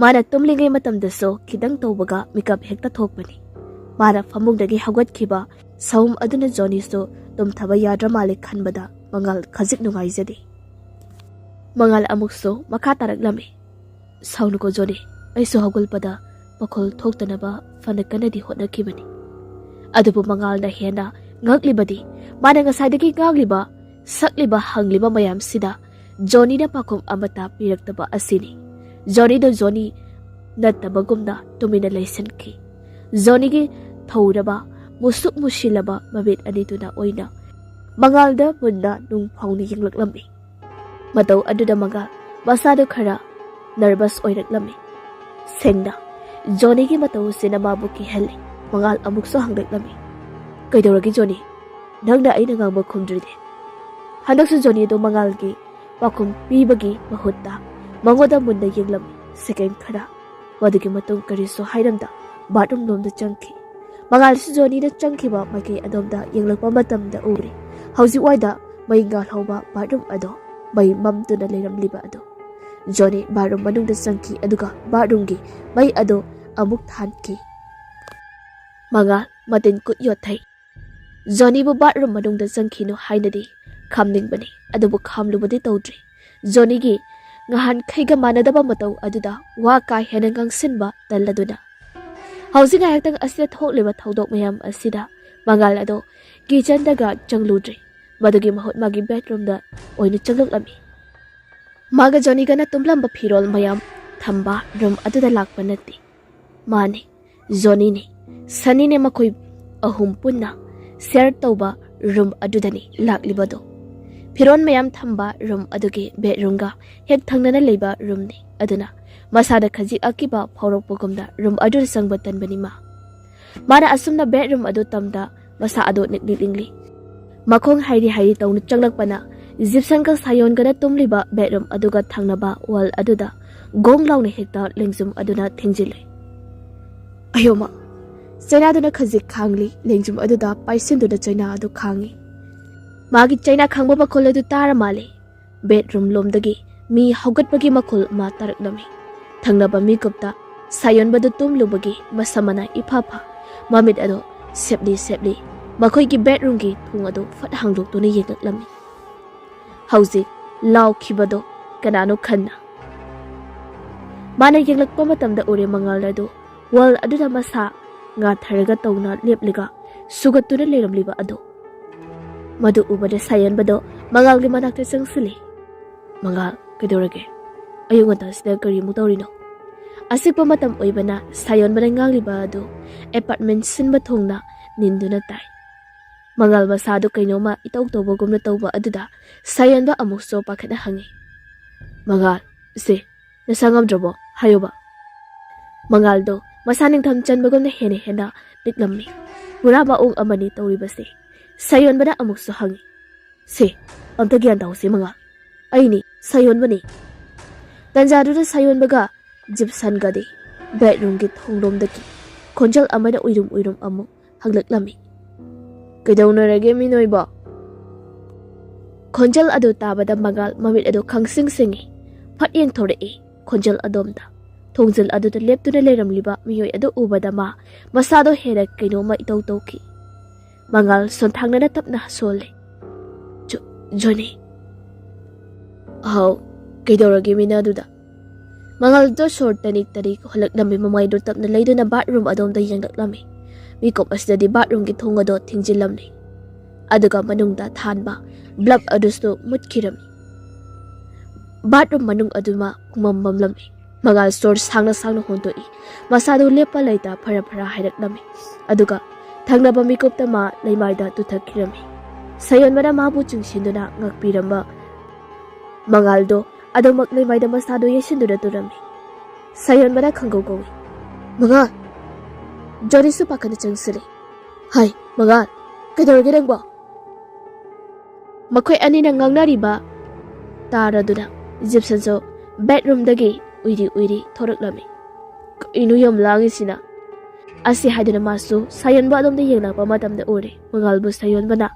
ꯃꯥꯅ ꯇꯨꯝꯂꯤꯉꯩ ꯃꯇꯝꯗꯁꯨ ꯈꯤꯇꯪ ꯇꯧꯕꯒ ꯃꯤꯀꯞ ꯍꯦꯛꯇ ꯊꯣꯛꯄꯅꯤ꯫ ꯃꯥꯅ ꯐꯃꯨꯡꯗꯒꯤ ꯍꯧꯒꯠꯈꯤꯕ ꯁꯍꯨꯝ ꯑꯗꯨꯅ ꯖꯣꯅꯤꯁꯨ ꯇꯨꯝꯊꯕ ꯌꯥꯗ꯭ꯔ ꯃꯥꯜꯂꯦ ꯈꯟꯕꯗ ꯃꯉꯥꯜ ꯈꯖꯤꯛ ꯅꯨꯡꯉꯥꯏꯖꯗꯦ꯫ ꯃꯉꯥꯜ ꯑꯃꯨꯛꯁꯨ ꯃꯈꯥ ꯇꯥꯔꯛꯂꯝꯃꯤ, "ꯁꯥꯎꯅꯨꯀꯣ ꯖꯣꯅꯤ, ꯑꯩꯁꯨ ꯍꯧꯒꯠꯄꯗ ꯃꯈꯣꯜ ꯊꯣꯛꯇꯅꯕ ꯐꯅ ꯀꯟꯅꯗꯤ ꯍꯣꯠꯅꯈꯤꯕꯅꯤ꯫" ꯑꯗꯨꯕꯨ ꯃꯉꯥꯜꯅ ꯍꯦꯟꯅ ꯉꯛꯂꯤꯕꯗꯤ ꯃꯥꯅ ꯉꯁꯥꯏꯗꯒꯤ ꯉꯥꯡꯂꯤꯕ, ꯁꯛꯂꯤꯕ, ꯍꯪꯂꯤꯕ ꯃꯌꯥꯝꯁꯤꯗ ꯖꯣꯅꯤꯅ ꯄꯥꯎꯈꯨꯝ ꯑꯃꯠꯇ ꯄꯤꯔꯛꯇꯕ ꯑꯁꯤꯅꯤ꯫ ꯖꯣꯅꯤꯗꯣ ꯖꯣꯅꯤ ꯅꯠꯇꯕꯒꯨꯝꯅ ꯇꯨꯃꯤꯟꯅ ꯂꯩꯁꯤꯟꯈꯤ꯫ ꯖꯣꯅꯤꯒꯤ ꯊꯧꯔꯕ, ꯃꯨꯁꯨꯛ ꯃꯨꯁꯤꯜꯂꯕ ꯃꯃꯤꯠ ꯑꯅꯤꯗꯨꯅ ꯑꯣꯏꯅ ꯃꯉꯥꯜꯗ ꯃꯨꯟꯅ ꯅꯨꯡ ꯐꯥꯎꯅ ꯌꯦꯡꯂꯛꯂꯝꯃꯤ꯫ ꯃꯇꯧ ꯑꯗꯨꯗ ꯃꯉꯥꯜ ꯃꯁꯥꯗꯨ ꯈꯔ ꯅꯔꯚꯁ ꯑꯣꯏꯔꯛꯂꯝꯃꯤ꯫ ꯁꯦꯡꯅ, ꯖꯣꯅꯤꯒꯤ ꯃꯇꯧ ꯑꯁꯤꯅ ꯃꯥꯕꯨ ꯀꯤꯍꯜꯂꯤ꯫ ꯃꯉꯥꯜ ꯑꯃꯨꯛꯁꯨ ꯍꯪꯂꯛꯂꯝꯃꯤ, "ꯀꯩꯗꯧꯔꯒꯦ ꯖꯣꯅꯤ? ꯅꯪꯅ ꯑꯩꯅ ꯉꯥꯡꯕ ꯈꯨꯝꯗ꯭ꯔꯤꯗꯤ?" ꯍꯟꯗꯛꯁꯨ ꯖꯣꯅꯤꯗꯨ ꯃꯉꯥꯜꯒꯤ ꯄꯥꯎꯈꯨꯝ ꯄꯤꯕꯒꯤ ꯃꯍꯨꯠꯇ ꯃꯉꯣꯟꯗ ꯃꯨꯟꯅ ꯌꯦꯡꯂꯝꯃꯤ꯫ ꯁꯦꯀꯦꯟ ꯈꯔ꯫ ꯃꯗꯨꯒꯤ ꯃꯇꯨꯡ ꯀꯔꯤꯁꯨ ꯍꯥꯏꯔꯝꯗ ꯕꯥꯠꯔꯨꯝ ꯂꯣꯝꯗ ꯆꯪꯈꯤ꯫ ꯃꯉꯥꯜꯁꯨ ꯖꯣꯅꯤꯅ ꯆꯪꯈꯤꯕ ꯃꯥꯏꯀꯩ ꯑꯗꯣꯝꯗ ꯌꯦꯡꯂꯛꯄ ꯃꯇꯝꯗ ꯎꯔꯦ꯫ ꯍꯧꯖꯤꯛ ꯋꯥꯏꯗ ꯃꯩ ꯉꯥꯜꯍꯧꯕ ꯕꯥꯠꯔꯨꯝ ꯑꯗꯣ ꯃꯩ ꯃꯝꯗꯨꯅ ꯂꯩꯔꯝꯂꯤꯕ ꯑꯗꯨ꯫ ꯖꯣꯅꯤ ꯕꯥꯠꯔꯨꯝ ꯃꯅꯨꯡꯗ ꯆꯪꯈꯤ, ꯑꯗꯨꯒ ꯕꯥꯠꯔꯨꯝꯒꯤ ꯃꯩ ꯑꯗꯨ ꯑꯃꯨꯛ ꯊꯥꯟꯈꯤ꯫ ꯃꯉꯥꯜ ꯃꯇꯤꯟ ꯀꯨꯠ ꯌꯣꯠꯊꯩ꯫ ꯖꯣꯅꯤꯕꯨ ꯕꯥꯠꯔꯨꯝ ꯃꯅꯨꯡꯗ ꯆꯪꯈꯤꯅꯨ ꯍꯥꯏꯅꯗꯤ ꯈꯥꯝꯅꯤꯡꯕꯅꯤ, ꯑꯗꯨꯕꯨ ꯈꯥꯝꯂꯨꯕꯗꯤ ꯇꯧꯗ꯭ꯔꯤ꯫ ꯖꯣꯅꯤꯒꯤ ꯉꯍꯥꯟꯈꯩꯒ ꯃꯥꯟꯅꯗꯕ ꯃꯇꯧ ꯑꯗꯨꯗ ꯋꯥ ꯀꯥ ꯍꯦꯟꯅ ꯉꯥꯡꯁꯤꯟꯕ ꯇꯜꯂꯗꯨꯅ꯫ ꯍꯧꯖꯤꯛ ꯉꯥꯏꯍꯥꯛꯇꯪ ꯑꯁꯤꯗ ꯊꯣꯛꯂꯤꯕ ꯊꯧꯗꯣꯛ ꯃꯌꯥꯝ ꯑꯁꯤꯗ ꯃꯉꯥꯜ ꯑꯗꯣ ꯀꯤꯆꯟꯗꯒ ꯆꯪꯂꯨꯗ꯭ꯔꯤ꯫ ꯃꯗꯨꯒꯤ ꯃꯍꯨꯠ ꯃꯥꯒꯤ ꯕꯦꯠꯔꯨꯝꯗ ꯑꯣꯏꯅ ꯆꯪꯂꯛꯂꯝꯃꯤ꯫ ꯃꯥꯒ ꯖꯣꯅꯤꯒꯅ ꯇꯨꯝꯂꯝꯕ ꯐꯤꯔꯣꯜ ꯃꯌꯥꯝ ꯊꯝꯕ ꯔꯨꯝ ꯑꯗꯨꯗ ꯂꯥꯛꯄ ꯅꯠꯇꯦ꯫ ꯃꯥꯅꯤ, ꯖꯣꯅꯤꯅꯤ, ꯁꯅꯤꯅꯦ, ꯃꯈꯣꯏ ꯑꯍꯨꯝ ꯄꯨꯟꯅ ꯁꯦꯌꯔ ꯇꯧꯕ ꯔꯨꯝ ꯑꯗꯨꯗꯅꯤ ꯂꯥꯛꯂꯤꯕꯗꯨ꯫ ꯐꯤꯔꯣꯜ ꯃꯌꯥꯝ ꯊꯝꯕ ꯔꯨꯝ ꯑꯗꯨꯒꯤ ꯕꯦꯠꯔꯨꯝꯒ ꯍꯦꯛ ꯊꯪꯅꯅ ꯂꯩꯕ ꯔꯨꯝꯅꯤ꯫ ꯑꯗꯨꯅ ꯃꯁꯥꯗ ꯈꯖꯤꯛ ꯑꯀꯤꯕ ꯐꯥꯎꯔꯛꯄꯒꯨꯝꯅ ꯔꯨꯝ ꯑꯗꯨꯗ ꯆꯪꯕ ꯇꯟꯕꯅꯤ ꯃꯥ꯫ ꯃꯥꯅ ꯑꯁꯨꯝꯅ ꯕꯦꯠꯔꯨꯝ ꯑꯗꯨ ꯇꯝꯗ ꯃꯁꯥ ꯑꯗꯨ ꯅꯤꯛꯂꯤ ꯅꯤꯛꯂꯤ꯫ ꯃꯈꯣꯡ ꯍꯥꯏꯔꯤ ꯍꯥꯏꯔꯤ ꯇꯧꯅ ꯆꯪꯂꯛꯄꯅ ꯖꯤꯞꯁꯟꯒ ꯁꯥꯌꯣꯟꯒꯅ ꯇꯨꯝꯂꯤꯕ ꯕꯦꯗꯔꯨꯝ ꯑꯗꯨꯒ ꯊꯪꯅꯕ ꯋꯥꯜ ꯑꯗꯨꯗ ꯒꯣꯡ ꯂꯥꯎꯅ ꯍꯦꯛꯇ ꯂꯦꯡꯖꯨꯝ ꯑꯗꯨꯅ ꯊꯤꯡꯖꯤꯜꯂꯨꯏ꯫ "ꯑꯌꯣꯃ!" ꯆꯩꯅꯥꯗꯨꯅ ꯈꯖꯤꯛ ꯈꯥꯡꯂꯤ, ꯂꯦꯡꯖꯨꯝ ꯑꯗꯨꯗ ꯄꯥꯏꯁꯤꯟꯗꯨꯅ ꯆꯩꯅꯥ ꯑꯗꯨ ꯈꯥꯡꯉꯤ꯫ ꯃꯥꯒꯤ ꯆꯩꯅꯥ ꯈꯥꯡꯕ ꯃꯈꯣꯜ ꯑꯗꯨ ꯇꯥꯔ ꯃꯥꯜꯂꯦ꯫ ꯕꯦꯗꯔꯨꯝ ꯂꯣꯝꯗꯒꯤ ꯃꯤ ꯍꯧꯒꯠꯄꯒꯤ ꯃꯈꯣꯜ ꯑꯃ ꯇꯥꯔꯛꯂꯝꯃꯤ꯫ ꯊꯪꯅꯕ ꯃꯤꯀꯨꯞꯇ ꯁꯥꯌꯣꯟꯕꯗꯨ ꯇꯨꯝꯂꯨꯕꯒꯤ ꯃꯁꯝ ꯃꯅꯥ ꯏꯐꯥ ꯐꯥ, ꯃꯃꯤꯠ ꯑꯗꯨ ꯁꯦꯞꯂꯤ ꯁꯦꯞꯂꯤ ꯃꯈꯣꯏꯒꯤ ꯕꯦꯗꯔꯨꯝꯒꯤ ꯊꯣꯡ ꯑꯗꯨ ꯐꯠ ꯍꯥꯡꯗꯣꯛꯇꯨꯅ ꯌꯦꯡꯂꯛꯂꯝꯃꯤ꯫ ꯍꯧꯖꯤꯛ ꯂꯥꯎꯈꯤꯕꯗꯣ ꯀꯅꯥꯅꯣ ꯈꯟꯅ꯫ ꯃꯥꯅ ꯌꯦꯡꯂꯛꯄ ꯃꯇꯝꯗ ꯎꯔꯦ ꯃꯉꯥꯜ ꯑꯗꯨ ꯋꯥꯜ ꯑꯗꯨꯗ ꯃꯁꯥ ꯉꯥꯊꯔꯒ ꯇꯧꯅ ꯂꯦꯞꯂꯒ ꯁꯨꯒꯠꯇꯨꯅ ꯂꯩꯔꯝꯂꯤꯕ ꯑꯗꯨ꯫ ꯃꯗꯨ ꯎꯕꯗ ꯁꯥꯌꯣꯟꯕꯗꯣ ꯃꯉꯥꯜꯒꯤ ꯃꯅꯥꯛꯇ ꯆꯪꯁꯤꯜꯂꯤ꯫ "ꯃꯉꯥꯜ, ꯀꯩꯗꯧꯔꯒꯦ? ꯑꯌꯨꯛ ꯉꯟꯇꯥꯁꯤꯗ ꯀꯔꯤ ꯑꯃꯨꯛ ꯇꯧꯔꯤꯅꯣ?" ꯑꯆꯤꯛꯄ ꯃꯇꯝ ꯑꯣꯏꯕꯅ ꯁꯥꯌꯣꯟꯕꯅ ꯉꯥꯡꯂꯤꯕ ꯑꯗꯨ ꯑꯦꯄꯥꯔꯠꯃꯦꯟ ꯁꯤꯟꯕ ꯊꯣꯡꯅ ꯅꯤꯟꯗꯨꯅ ꯇꯥꯏ꯫ ꯃꯉꯥꯜ ꯃꯁꯥꯗꯨ ꯀꯩꯅꯣꯝꯃ ꯏꯇꯧ ꯇꯧꯕꯒꯨꯝꯅ ꯇꯧꯕ ꯑꯗꯨꯗ ꯁꯥꯌꯣꯟꯕ ꯑꯃꯨꯛꯁꯨ ꯄꯥꯈꯠꯅ ꯍꯪꯉꯤ꯫ "ꯃꯉꯥꯜ, ꯁꯦ, ꯅꯁꯥ ꯉꯝꯗ꯭ꯔꯕꯣ? ꯍꯥꯏꯌꯣꯕ?" ꯃꯉꯥꯜꯗꯣ ꯃꯁꯥ ꯅꯤꯡꯊꯝ ꯆꯟꯕꯒꯨꯝꯅ ꯍꯦꯟꯅ ꯍꯦꯟꯅ ꯄꯤꯛꯂꯝꯃꯤ꯫ ꯄꯨꯔꯥ ꯃꯑꯣꯡ ꯑꯃꯅꯤ ꯇꯧꯔꯤꯕꯁꯦ꯫ ꯁꯥꯌꯣꯟꯕꯅ ꯑꯃꯨꯛꯁꯨ ꯍꯪꯉꯤ꯫ "ꯁꯦ, ꯑꯝꯇ ꯒ꯭ꯌꯥꯟ ꯇꯥꯎꯁꯦ ꯃꯉꯥꯜ꯫ ꯑꯩꯅꯤ ꯁꯥꯌꯣꯟꯕꯅꯤ꯫" ꯇꯟꯖꯥꯗꯨꯗ ꯁꯥꯌꯣꯟꯕꯒ ꯖꯤꯞꯁꯟꯒꯗꯤ ꯕꯦꯗꯔꯨꯝꯒꯤ ꯊꯣꯡꯂꯣꯝꯗꯒꯤ ꯈꯣꯟꯖꯦꯜ ꯑꯃꯅ ꯎꯏꯔꯨꯝ ꯎꯏꯔꯨꯝ ꯑꯃꯨꯛ ꯍꯪꯂꯛꯂꯝꯃꯤ꯫ "ꯀꯩꯗꯧꯅꯔꯒꯦ ꯃꯤ ꯅꯣꯏꯕꯣ?" ꯈꯣꯟꯖꯦꯜ ꯑꯗꯨ ꯇꯥꯕꯗ ꯃꯉꯥꯜ ꯃꯃꯤꯠ ꯑꯗꯨ ꯈꯪꯁꯤꯡ ꯁꯤꯡꯉꯤ꯫ ꯐꯠ ꯌꯦꯡꯊꯣꯔꯛꯏ ꯈꯣꯟꯖꯦꯜ ꯑꯗꯣꯝꯗ꯫ ꯊꯣꯡꯖꯤꯜ ꯑꯗꯨꯗ ꯂꯦꯞꯇꯨꯅ ꯂꯩꯔꯝꯂꯤꯕ ꯃꯤꯑꯣꯏ ꯑꯗꯨ ꯎꯕꯗ ꯃꯥ ꯃꯁꯥꯗꯣ ꯍꯦꯟꯅ ꯀꯩꯅꯣꯝꯃ ꯏꯇꯧ ꯇꯧꯈꯤ꯫ ꯃꯉꯥꯜ ꯁꯣꯟꯊꯥꯡꯅꯅ ꯇꯞꯅ ꯁꯣꯜꯂꯦ꯫ "ꯖꯣ-, ꯖꯣꯅꯤ꯫" "ꯍꯥꯎ, ꯀꯩꯗꯧꯔꯒꯦ ꯃꯤꯅ ꯑꯗꯨꯗ?" ꯃꯉꯥꯜꯗꯣ ꯁꯣꯔ ꯇꯅꯤꯛ ꯇꯅꯤꯛ ꯍꯣꯜꯂꯛꯂꯝꯃꯤ, ꯃꯃꯥꯏꯗꯨ ꯇꯞꯅ ꯂꯩꯗꯨꯅ ꯕꯥꯠꯔꯨꯝ ꯑꯗꯣꯝꯗ ꯌꯦꯡꯂꯛꯂꯝꯃꯤ꯫ ꯃꯤꯀꯨꯞ ꯑꯁꯤꯗꯗꯤ ꯕꯥꯠꯔꯨꯝꯒꯤ ꯊꯣꯡ ꯑꯗꯣ ꯊꯤꯡꯖꯤꯜꯂꯝꯂꯤ꯫ ꯑꯗꯨꯒ ꯃꯅꯨꯡꯗ ꯊꯥꯟꯕ ꯕꯜꯕ ꯑꯗꯨꯁꯨ ꯃꯨꯠꯈꯤꯔꯝꯃꯤ꯫ ꯕꯥꯠꯔꯨꯝ ꯃꯅꯨꯡ ꯑꯗꯨꯃ ꯄꯨꯡꯃꯝ ꯃꯝꯂꯝꯃꯤ꯫ ꯃꯉꯥꯜ ꯁꯣꯔ ꯁꯥꯡꯅ ꯁꯥꯡꯅ ꯍꯣꯟꯗꯣꯛꯏ꯫ ꯃꯁꯥꯗꯨ ꯂꯦꯞꯄ ꯂꯩꯇ ꯐꯔ ꯐꯔ ꯍꯥꯏꯔꯛꯂꯝꯃꯤ꯫ ꯑꯗꯨꯒ ꯊꯪꯅꯕ ꯃꯤꯀꯨꯞꯇ ꯃꯥ ꯂꯩꯃꯥꯏꯗ ꯇꯨꯊꯈꯤꯔꯝꯃꯤ꯫ ꯁꯥꯌꯣꯟꯕꯅ ꯃꯥꯕꯨ ꯆꯤꯡꯁꯤꯟꯗꯨꯅ ꯉꯥꯛꯄꯤꯔꯝꯕ ꯃꯉꯥꯜꯗꯣ ꯑꯗꯨꯃꯛ ꯂꯩꯃꯥꯏꯗ ꯃꯁꯥꯗꯨ ꯌꯩꯁꯤꯟꯗꯨꯅ ꯇꯨꯔꯝꯃꯤ꯫ ꯁꯥꯌꯣꯟꯕꯅ ꯈꯪꯒꯧ ꯀꯧꯏ꯫ "ꯃꯉꯥꯜ!" ꯖꯣꯅꯤꯁꯨ ꯄꯥꯈꯠꯅ ꯆꯪꯁꯤꯜꯂꯤ꯫ "ꯍꯥꯏ, ꯃꯉꯥꯜ, ꯀꯩꯗꯧꯔꯒꯦ ꯅꯪꯕꯣ?" ꯃꯈꯣꯏ ꯑꯅꯤꯅ ꯉꯥꯡꯅꯔꯤꯕ ꯇꯥꯔꯗꯨꯅ ꯖꯤꯞꯁꯟꯁꯨ ꯕꯦꯠꯔꯨꯝꯗꯒꯤ ꯎꯏꯔꯤ ꯎꯏꯔꯤ ꯊꯣꯔꯛꯂꯝꯃꯤ꯫ "ꯀꯩꯅꯣ ꯌꯥꯝ ꯂꯥꯡꯉꯤꯁꯤꯅ?" ꯑꯁꯤ ꯍꯥꯏꯗꯨꯅ ꯃꯥꯁꯨ ꯁꯥꯌꯣꯟꯕ ꯑꯗꯣꯝꯗ ꯌꯦꯡꯂꯛꯄ ꯃꯇꯝꯗ ꯎꯔꯦ ꯃꯉꯥꯜꯕꯨ ꯁꯥꯌꯣꯟꯕꯅ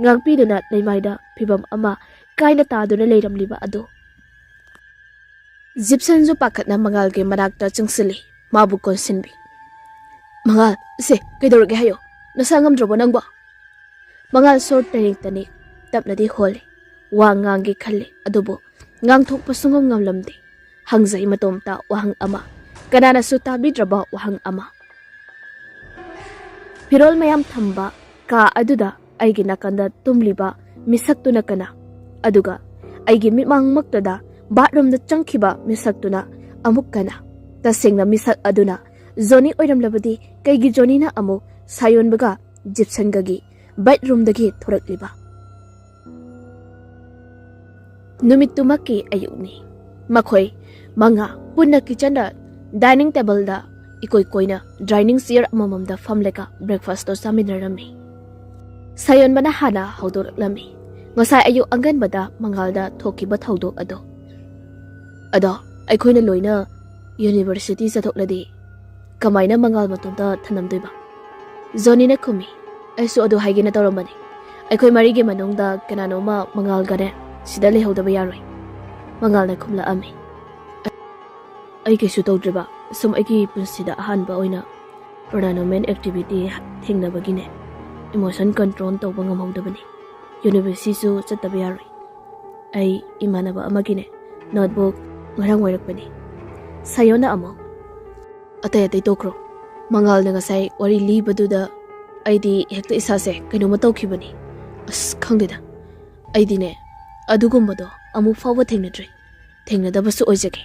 ꯉꯥꯛꯄꯤꯗꯨꯅ ꯂꯩꯃꯥꯏꯗ ꯐꯤꯕꯝ ꯑꯃ ꯀꯥꯏꯅ ꯇꯥꯗꯨꯅ ꯂꯩꯔꯝꯂꯤꯕ ꯑꯗꯨ꯫ ꯖꯤꯞꯁꯟꯁꯨ ꯄꯥꯈꯠꯅ ꯃꯉꯥꯜꯒꯤ ꯃꯅꯥꯛꯇ ꯆꯪꯁꯤꯜꯂꯤ, ꯃꯥꯕꯨ ꯀꯣꯟꯁꯤꯟꯕꯤ꯫ "ꯃꯉꯥꯜ, ꯁꯦ, ꯀꯩꯗꯧꯔꯒꯦ ꯍꯥꯏꯌꯣ? ꯅꯁꯥ ꯉꯝꯗ꯭ꯔꯕꯣ ꯅꯪꯕꯣ?" ꯃꯉꯥꯜ ꯁꯣꯔ ꯇꯅꯤꯛ ꯇꯅꯤꯛ ꯇꯞꯅꯗꯤ ꯍꯣꯜꯂꯤ꯫ ꯋꯥ ꯉꯥꯡꯒꯦ ꯈꯜꯂꯤ, ꯑꯗꯨꯕꯨ ꯉꯥꯡꯊꯣꯛꯄ ꯁꯨꯡꯉꯝ ꯉꯝꯂꯝꯗꯦ꯫ ꯍꯪꯖꯩ ꯃꯇꯣꯝꯇ ꯋꯥꯍꯪ ꯑꯃ, ꯀꯅꯥꯅꯁꯨ ꯇꯥꯕꯤꯗ꯭ꯔꯕ ꯋꯥꯍꯪ ꯑꯃ꯫ ꯐꯤꯔꯣꯜ ꯃꯌꯥꯝ ꯊꯝꯕ ꯀꯥ ꯑꯗꯨꯗ ꯑꯩꯒꯤ ꯅꯥꯀꯟꯗ ꯇꯨꯝꯂꯤꯕ ꯃꯤꯁꯛꯇꯨꯅ ꯀꯅꯥ? ꯑꯗꯨꯒ ꯑꯩꯒꯤ ꯃꯤꯠꯃꯥꯡꯃꯛꯇꯗ ꯕꯥꯠꯔꯨꯝꯗ ꯆꯪꯈꯤꯕ ꯃꯤꯁꯛꯇꯨꯅ ꯑꯃꯨꯛ ꯀꯅꯥ? ꯇꯁꯦꯡꯅ ꯃꯤꯁꯛ ꯑꯗꯨꯅ ꯖꯣꯅꯤ ꯑꯣꯏꯔꯝꯂꯕꯗꯤ ꯀꯩꯒꯤ ꯖꯣꯅꯤꯅ ꯑꯃꯨꯛ ꯁꯥꯌꯣꯟꯕꯒ ꯖꯤꯞꯁꯟꯒꯒꯤ ꯕꯦꯠꯔꯨꯝꯗꯒꯤ ꯊꯣꯔꯛꯂꯤꯕ? ꯅꯨꯃꯤꯠꯇꯨꯃꯛꯀꯤ ꯑꯌꯨꯛꯅꯤ꯫ ꯃꯈꯣꯏ ꯃꯉꯥ ꯄꯨꯟꯅ ꯀꯤꯆꯟꯗ ꯗꯥꯏꯅꯤꯡ ꯇꯦꯕꯜꯗ ꯏꯀꯣꯏ ꯀꯣꯏꯅ ꯗꯥꯏꯅꯤꯡ ꯆꯤꯌꯔ ꯑꯃꯃꯝꯗ ꯐꯝꯂꯒ ꯕ꯭ꯔꯦꯛꯐꯥꯁꯇꯣ ꯆꯥꯃꯤꯟꯅꯔꯝꯃꯤ꯫ ꯁꯥꯌꯣꯟꯕꯅ ꯍꯥꯟꯅ ꯍꯧꯗꯣꯔꯛꯂꯝꯃꯤ ꯉꯁꯥꯏ ꯑꯌꯨꯛ ꯑꯉꯟꯕꯗ ꯃꯉꯥꯜꯗ ꯊꯣꯛꯈꯤꯕ ꯊꯧꯗꯣꯛ ꯑꯗꯣ꯫ "ꯑꯗꯣ ꯑꯩꯈꯣꯏꯅ ꯂꯣꯏꯅ ꯌꯨꯅꯤꯚꯔꯁꯤꯇꯤ ꯆꯠꯊꯣꯛꯂꯗꯤ ꯀꯃꯥꯏꯅ ꯃꯉꯥꯜ ꯃꯇꯣꯝꯇ ꯊꯅꯝꯗꯣꯏꯕ?" ꯖꯣꯅꯤꯅ ꯈꯨꯝꯃꯤ, "ꯑꯩꯁꯨ ꯑꯗꯨ ꯍꯥꯏꯒꯦꯅ ꯇꯧꯔꯝꯕꯅꯤ꯫ ꯑꯩꯈꯣꯏ ꯃꯔꯤꯒꯤ ꯃꯅꯨꯡꯗ ꯀꯅꯥꯅꯣꯝꯃ ꯃꯉꯥꯜꯒꯅꯦ ꯁꯤꯗ ꯂꯩꯍꯧꯗꯕ ꯌꯥꯔꯣꯏ꯫" ꯃꯉꯥꯜꯅ ꯈꯨꯝꯂꯛꯑꯝꯃꯤ꯫ "ꯑꯩ ꯀꯩꯁꯨ ꯇꯧꯗ꯭ꯔꯤꯕ, ꯁꯨꯝ ꯑꯩꯒꯤ ꯄꯨꯟꯁꯤꯗ ꯑꯍꯥꯟꯕ ꯑꯣꯏꯅ ꯄꯦꯔꯥꯅꯣꯔꯃꯦꯜ ꯑꯦꯛꯇꯤꯚꯤꯇꯤ ꯊꯦꯡꯅꯕꯒꯤꯅꯦ ꯏꯃꯣꯁꯟ ꯀꯟꯇ꯭ꯔꯣꯜ ꯇꯧꯕ ꯉꯝꯍꯧꯗꯕꯅꯤ꯫ ꯌꯨꯅꯤꯚꯔꯁꯤꯇꯤꯁꯨ ꯆꯠꯇꯕ ꯌꯥꯔꯣꯏ꯫ ꯑꯩ ꯏꯃꯥꯟꯅꯕ ꯑꯃꯒꯤꯅꯦ ꯅꯣꯠꯕꯨꯛ ꯉꯔꯥꯡ ꯑꯣꯏꯔꯛꯄꯅꯤ꯫" ꯁꯥꯌꯣꯟꯅ ꯑꯃꯨꯛ, "ꯑꯇꯩ ꯑꯇꯩ ꯇꯣꯛꯈ꯭ꯔꯣ꯫ ꯃꯉꯥꯜꯅ ꯉꯁꯥꯏ ꯋꯥꯔꯤ ꯂꯤꯕꯗꯨꯗ ꯑꯩꯗꯤ ꯍꯦꯛꯇ ꯏꯁꯥꯁꯦ ꯀꯩꯅꯣꯝꯃ ꯇꯧꯈꯤꯕꯅꯤ꯫ ꯑꯁ, ꯈꯪꯗꯦꯗ꯫ ꯑꯩꯗꯤꯅꯦ ꯑꯗꯨꯒꯨꯝꯕꯗꯣ ꯑꯃꯨꯛ ꯐꯥꯎꯕ ꯊꯦꯡꯅꯗ꯭ꯔꯤ꯫ ꯊꯦꯡꯅꯗꯕꯁꯨ ꯑꯣꯏꯖꯒꯦ꯫"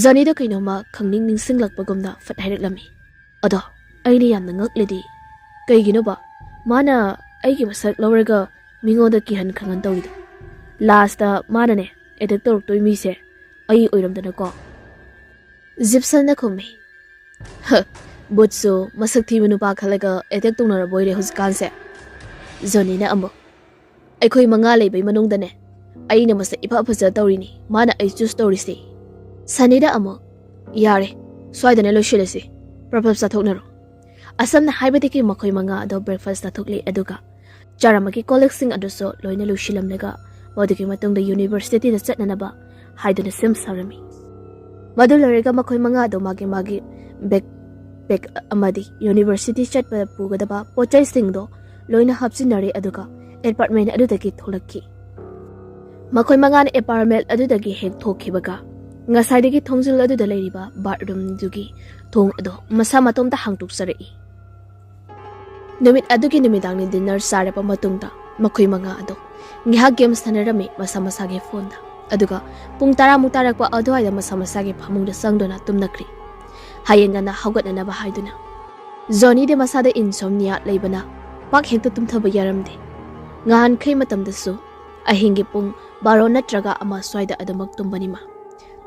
ꯖꯣꯅꯤꯗ ꯀꯩꯅꯣꯝꯃ ꯈꯪꯅꯤꯡ ꯅꯤꯡꯁꯤꯡꯂꯛꯄꯒꯨꯝꯅ ꯐꯠ ꯍꯥꯏꯔꯛꯂꯝꯃꯤ꯫ "ꯑꯗꯣ ꯑꯩꯅ ꯌꯥꯝꯅ ꯉꯛꯂꯤꯗꯤ ꯀꯩꯒꯤꯅꯣꯕ ꯃꯥꯅ ꯑꯩꯒꯤ ꯃꯁꯛ ꯂꯧꯔꯒ ꯃꯤꯉꯣꯟꯗ ꯀꯤꯍꯟ ꯈꯪꯍꯟ ꯇꯧꯔꯤꯗꯣ? ꯂꯥꯁꯇ ꯃꯥꯅꯅꯦ ꯑꯦꯇꯦꯛ ꯇꯧꯔꯛꯇꯣꯏ ꯃꯤꯁꯦ ꯑꯩ ꯑꯣꯏꯔꯝꯗꯅꯀꯣ?" ꯖꯤꯞꯁꯟꯅ ꯈꯨꯝꯃꯤ, "ꯍ, ꯕꯨꯠꯁꯨ ꯃꯁꯛ ꯊꯤꯕ ꯅꯨꯄꯥ ꯈꯜꯂꯒ ꯑꯦꯇꯦꯛ ꯇꯧꯅꯔꯕ ꯑꯣꯏꯔꯦ ꯍꯧꯖꯤꯛꯀꯥꯟꯁꯦ꯫" ꯖꯣꯅꯤꯅ ꯑꯃꯨꯛ, ꯑꯩꯈꯣꯏ ꯃꯉꯥ ꯂꯩꯕꯩ ꯃꯅꯨꯡꯗꯅꯦ, ꯑꯩꯅ ꯃꯁꯛ ꯏꯐ ꯐꯖ ꯇꯧꯔꯤꯅꯤ, ꯃꯥꯅ ꯑꯩ ꯆꯨꯁ ꯇꯧꯔꯤꯁꯦ꯫ ꯁꯅꯤꯗ ꯑꯃꯨꯛ, "ꯌꯥꯔꯦ, ꯁ꯭ꯋꯥꯏꯗꯅꯦ ꯂꯣꯏꯁꯤꯜꯂꯁꯤ, ꯄ꯭ꯔꯞ ꯄ꯭ꯔꯞ ꯆꯥꯊꯣꯛꯅꯔꯣ꯫ ꯑꯁꯝꯅ ꯍꯥꯏꯕꯗꯒꯤ ꯃꯈꯣꯏ ꯃꯉꯥ ꯑꯗꯣ ꯕ꯭ꯔꯦꯛꯐꯥꯁ ꯆꯥꯊꯣꯛꯂꯦ, ꯑꯗꯨꯒ ꯆꯥꯔꯝꯕꯒꯤ ꯀꯣꯜꯂꯤꯛꯁꯤꯡ ꯑꯗꯨꯁꯨ ꯂꯣꯏꯅ ꯂꯣꯏꯁꯤꯜꯂꯝꯂꯒ ꯃꯗꯨꯒꯤ ꯃꯇꯨꯡꯗ ꯌꯨꯅꯤꯚꯔꯁꯤꯇꯤꯗ ꯆꯠꯅꯅꯕ ꯍꯥꯏꯗꯨꯅ ꯁꯦꯝ ꯁꯥꯔꯝꯃꯤ꯫ ꯃꯗꯨ ꯂꯣꯏꯔꯒ ꯃꯈꯣꯏ ꯃꯉꯥ ꯑꯗꯨ ꯃꯥꯒꯤ ꯃꯥꯒꯤ ꯕꯦꯛ ꯄꯦꯛ ꯑꯃꯗꯤ ꯌꯨꯅꯤꯚꯔꯁꯤꯇꯤ ꯆꯠꯄꯗ ꯄꯨꯒꯗꯕ ꯄꯣꯠꯆꯩꯁꯤꯡꯗꯣ ꯂꯣꯏꯅ ꯍꯥꯞꯆꯤꯟꯅꯔꯦ, ꯑꯗꯨꯒ ꯑꯦꯄꯥꯔꯠꯃꯦꯟ ꯑꯗꯨꯗꯒꯤ ꯊꯣꯛꯂꯛꯈꯤ꯫ ꯃꯈꯣꯏ ꯃꯉꯥꯅ ꯑꯦꯄꯥꯔꯠꯃꯦꯟ ꯑꯗꯨꯗꯒꯤ ꯍꯦꯛ ꯊꯣꯛꯈꯤꯕꯒ ꯉꯁꯥꯏꯗꯒꯤ ꯊꯣꯡꯖꯤꯜ ꯑꯗꯨꯗ ꯂꯩꯔꯤꯕ ꯕꯥꯠꯔꯨꯝꯗꯨꯒꯤ ꯊꯣꯡ ꯑꯗꯣ ꯃꯁꯥ ꯃꯇꯣꯝꯇ ꯍꯥꯡꯗꯣꯛꯆꯔꯛꯏ꯫ ꯅꯨꯃꯤꯠ ꯑꯗꯨꯒꯤ ꯅꯨꯃꯤꯗꯥꯡꯒꯤ ꯗꯤꯟꯅꯔ ꯆꯥꯔꯕ ꯃꯇꯨꯡꯗ ꯃꯈꯣꯏ ꯃꯉꯥ ꯑꯗꯣ ꯉꯥꯏꯍꯥꯛ ꯒꯦꯝ ꯁꯥꯟꯅꯔꯝꯃꯤ ꯃꯁꯥ ꯃꯁꯥꯒꯤ ꯐꯣꯟꯗ꯫ ꯑꯗꯨꯒ ꯄꯨꯡ ꯇꯔꯥꯃꯨꯛ ꯇꯥꯔꯛꯄ ꯑꯗꯨꯋꯥꯏꯗ ꯃꯁꯥ ꯃꯁꯥꯒꯤ ꯐꯃꯨꯡꯗ ꯆꯪꯗꯨꯅ ꯇꯨꯝꯅꯈ꯭ꯔꯤ꯫ ꯍꯌꯦꯡ ꯉꯟꯅ ꯍꯧꯒꯠꯅꯅꯕ ꯍꯥꯏꯗꯨꯅ꯫ ꯖꯣꯅꯤꯗꯤ ꯃꯁꯥꯗ ꯏꯟꯁꯣꯝꯅꯤꯌꯥ ꯂꯩꯕꯅ ꯄꯥꯛ ꯍꯦꯛꯇ ꯇꯨꯝꯊꯕ ꯌꯥꯔꯝꯗꯦ꯫ ꯉꯍꯥꯟꯈꯩ ꯃꯇꯝꯗꯁꯨ ꯑꯍꯤꯡꯒꯤ ꯄꯨꯡ ꯕꯥꯔꯣ ꯅꯠꯇ꯭ꯔꯒ ꯑꯃ ꯁ꯭ꯋꯥꯏꯗ ꯑꯗꯨꯃꯛ ꯇꯨꯝꯕꯅꯤ ꯃꯥ꯫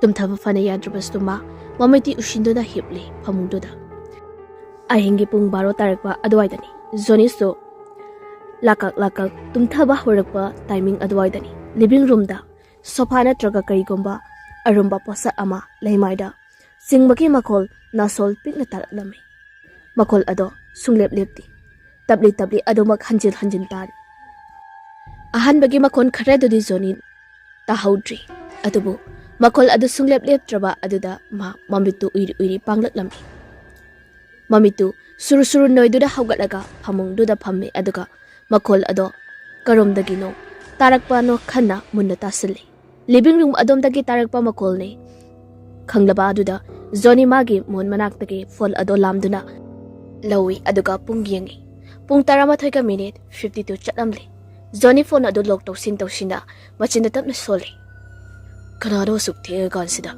ꯇꯨꯝꯊꯕ ꯐꯅ ꯌꯥꯗ꯭ꯔꯕꯁꯨ ꯃꯥ ꯃꯃꯤꯠꯇꯤ ꯎꯁꯤꯟꯗꯨꯅ ꯍꯤꯞꯂꯤ ꯐꯃꯨꯡꯗꯨꯗ꯫ ꯑꯍꯤꯡꯒꯤ ꯄꯨꯡ ꯕꯥꯔꯣ ꯇꯥꯔꯛꯄ ꯑꯗꯨꯋꯥꯏꯗꯅꯤ꯫ ꯖꯣꯅꯤꯁꯨ ꯂꯥꯀꯛ ꯂꯥꯀꯛ ꯇꯨꯝꯊꯕ ꯍꯧꯔꯛꯄ ꯇꯥꯏꯃꯤꯡ ꯑꯗꯨꯋꯥꯏꯗꯅꯤ꯫ ꯂꯤꯚꯤꯡ ꯔꯨꯝꯗ ꯁꯣꯐꯥ ꯅꯠꯇ꯭ꯔꯒ ꯀꯔꯤꯒꯨꯝꯕ ꯑꯔꯨꯝꯕ ꯄꯣꯠꯁꯛ ꯑꯃ ꯂꯩꯃꯥꯏꯗ ꯆꯤꯡꯕꯒꯤ ꯃꯈꯣꯜ ꯅꯥꯁꯣꯜ ꯄꯤꯛꯅ ꯇꯥꯔꯛꯂꯝꯃꯤ꯫ ꯃꯈꯣꯜ ꯑꯗꯣ ꯁꯨꯡꯂꯦꯞ ꯂꯦꯞꯇꯦ꯫ ꯇꯞꯂꯤ ꯇꯞꯂꯤ ꯑꯗꯨꯃꯛ ꯍꯟꯖꯤꯟ ꯍꯟꯖꯤꯟ ꯇꯥꯔꯤ꯫ ꯑꯍꯥꯟꯕꯒꯤ ꯃꯈꯣꯜ ꯈꯔꯗꯨꯗꯤ ꯖꯣꯅꯤ ꯇꯥꯍꯧꯗ꯭ꯔꯤ꯫ ꯑꯗꯨꯕꯨ ꯃꯈꯣꯜ ꯑꯗꯨ ꯁꯨꯡꯂꯦꯞ ꯂꯦꯞꯇ꯭ꯔꯕ ꯑꯗꯨꯗ ꯃꯥ ꯃꯃꯤꯠꯇꯨ ꯎꯏꯔꯤ ꯎꯏꯔꯤ ꯄꯥꯡꯂꯛꯂꯝꯃꯤ꯫ ꯃꯃꯤꯠꯇꯨ ꯁꯨꯔꯨ ꯁꯨꯔꯨ ꯅꯣꯏꯗꯨꯅ ꯍꯧꯒꯠꯂꯒ ꯐꯃꯨꯡꯗꯨꯗ ꯐꯝꯃꯤ, ꯑꯗꯨꯒ ꯃꯈꯣꯜ ꯑꯗꯣ ꯀꯔꯣꯝꯗꯒꯤꯅꯣ ꯇꯥꯔꯛꯄꯅꯣ ꯈꯟꯅ ꯃꯨꯟꯅ ꯇꯥꯁꯤꯜꯂꯤ꯫ ꯂꯤꯚꯤꯡ ꯔꯨꯝ ꯑꯗꯣꯝꯗꯒꯤ ꯇꯥꯔꯛꯄ ꯃꯈꯣꯜꯅꯤ ꯈꯪꯂꯕ ꯑꯗꯨꯗ ꯖꯣꯅꯤ ꯃꯥꯒꯤ ꯃꯣꯟ ꯃꯅꯥꯛꯇꯒꯤ ꯐꯣꯟ ꯑꯗꯣ ꯂꯥꯝꯗꯨꯅ ꯂꯧꯏ, ꯑꯗꯨꯒ ꯄꯨꯡ ꯌꯦꯡꯏ꯫ ꯄꯨꯡ ꯇꯔꯥꯃꯥꯊꯣꯏꯒ ꯃꯤꯅꯤꯠ ꯐꯤꯐꯇꯤ ꯇꯨ ꯆꯠꯂꯝꯂꯦ꯫ ꯖꯣꯅꯤ ꯐꯣꯟ ꯑꯗꯨ ꯂꯣꯛ ꯇꯧꯁꯤꯟ ꯇꯧꯁꯤꯟꯅ ꯃꯆꯤꯟꯗ ꯇꯞꯅ ꯁꯣꯜꯂꯤ꯫ "ꯀꯅꯥꯅꯣ ꯑꯁꯨꯛ ꯊꯦꯡꯉꯀꯥꯟꯁꯤꯗ?"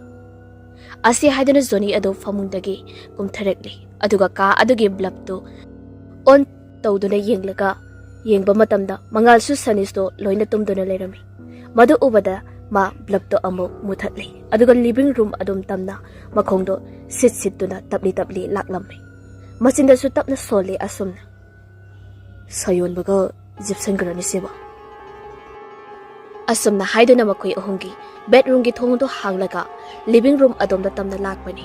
ꯑꯁꯤ ꯍꯥꯏꯗꯨꯅ ꯖꯣꯅꯤ ꯑꯗꯨ ꯐꯃꯨꯡꯗꯒꯤ ꯀꯨꯝꯊꯔꯛꯂꯤ, ꯑꯗꯨꯒ ꯀꯥ ꯑꯗꯨꯒꯤ ꯕ꯭ꯂꯕꯇꯨ ꯑꯣꯟ ꯇꯧꯗꯨꯅ ꯌꯦꯡꯂꯒ ꯌꯦꯡꯕ ꯃꯇꯝꯗ ꯃꯉꯥꯜꯁꯨ ꯁꯅꯤꯁꯇꯣ ꯂꯣꯏꯅ ꯇꯨꯝꯗꯨꯅ ꯂꯩꯔꯝꯃꯤ꯫ ꯃꯗꯨ ꯎꯕꯗ ꯃꯥ ꯕ꯭ꯂꯕꯇꯣ ꯑꯃꯨꯛ ꯃꯨꯊꯠꯂꯤ, ꯑꯗꯨꯒ ꯂꯤꯚꯤꯡ ꯔꯨꯝ ꯑꯗꯨꯝ ꯇꯝꯅ ꯃꯈꯣꯡꯗꯣ ꯁꯤꯠ ꯁꯤꯠꯇꯨꯅ ꯇꯞꯂꯤ ꯇꯞꯂꯤ ꯂꯥꯛꯂꯝꯃꯤ꯫ ꯃꯆꯤꯟꯗꯁꯨ ꯇꯞꯅ ꯁꯣꯜꯂꯤ ꯑꯁꯨꯝꯅ, "ꯁꯥꯌꯣꯟꯕꯒ ꯖꯤꯞꯁꯟꯒ꯭ꯔꯅꯤꯁꯦꯕ?" ꯑꯁꯨꯝꯅ ꯍꯥꯏꯗꯨꯅ ꯃꯈꯣꯏ ꯑꯍꯨꯝꯒꯤ ꯕꯦꯗꯔꯨꯝꯒꯤ ꯊꯣꯡꯗꯨ ꯍꯥꯡꯂꯒ ꯂꯤꯚꯤꯡ ꯔꯨꯝ ꯑꯗꯣꯝꯗ ꯇꯝꯅ ꯂꯥꯛꯄꯅꯤ꯫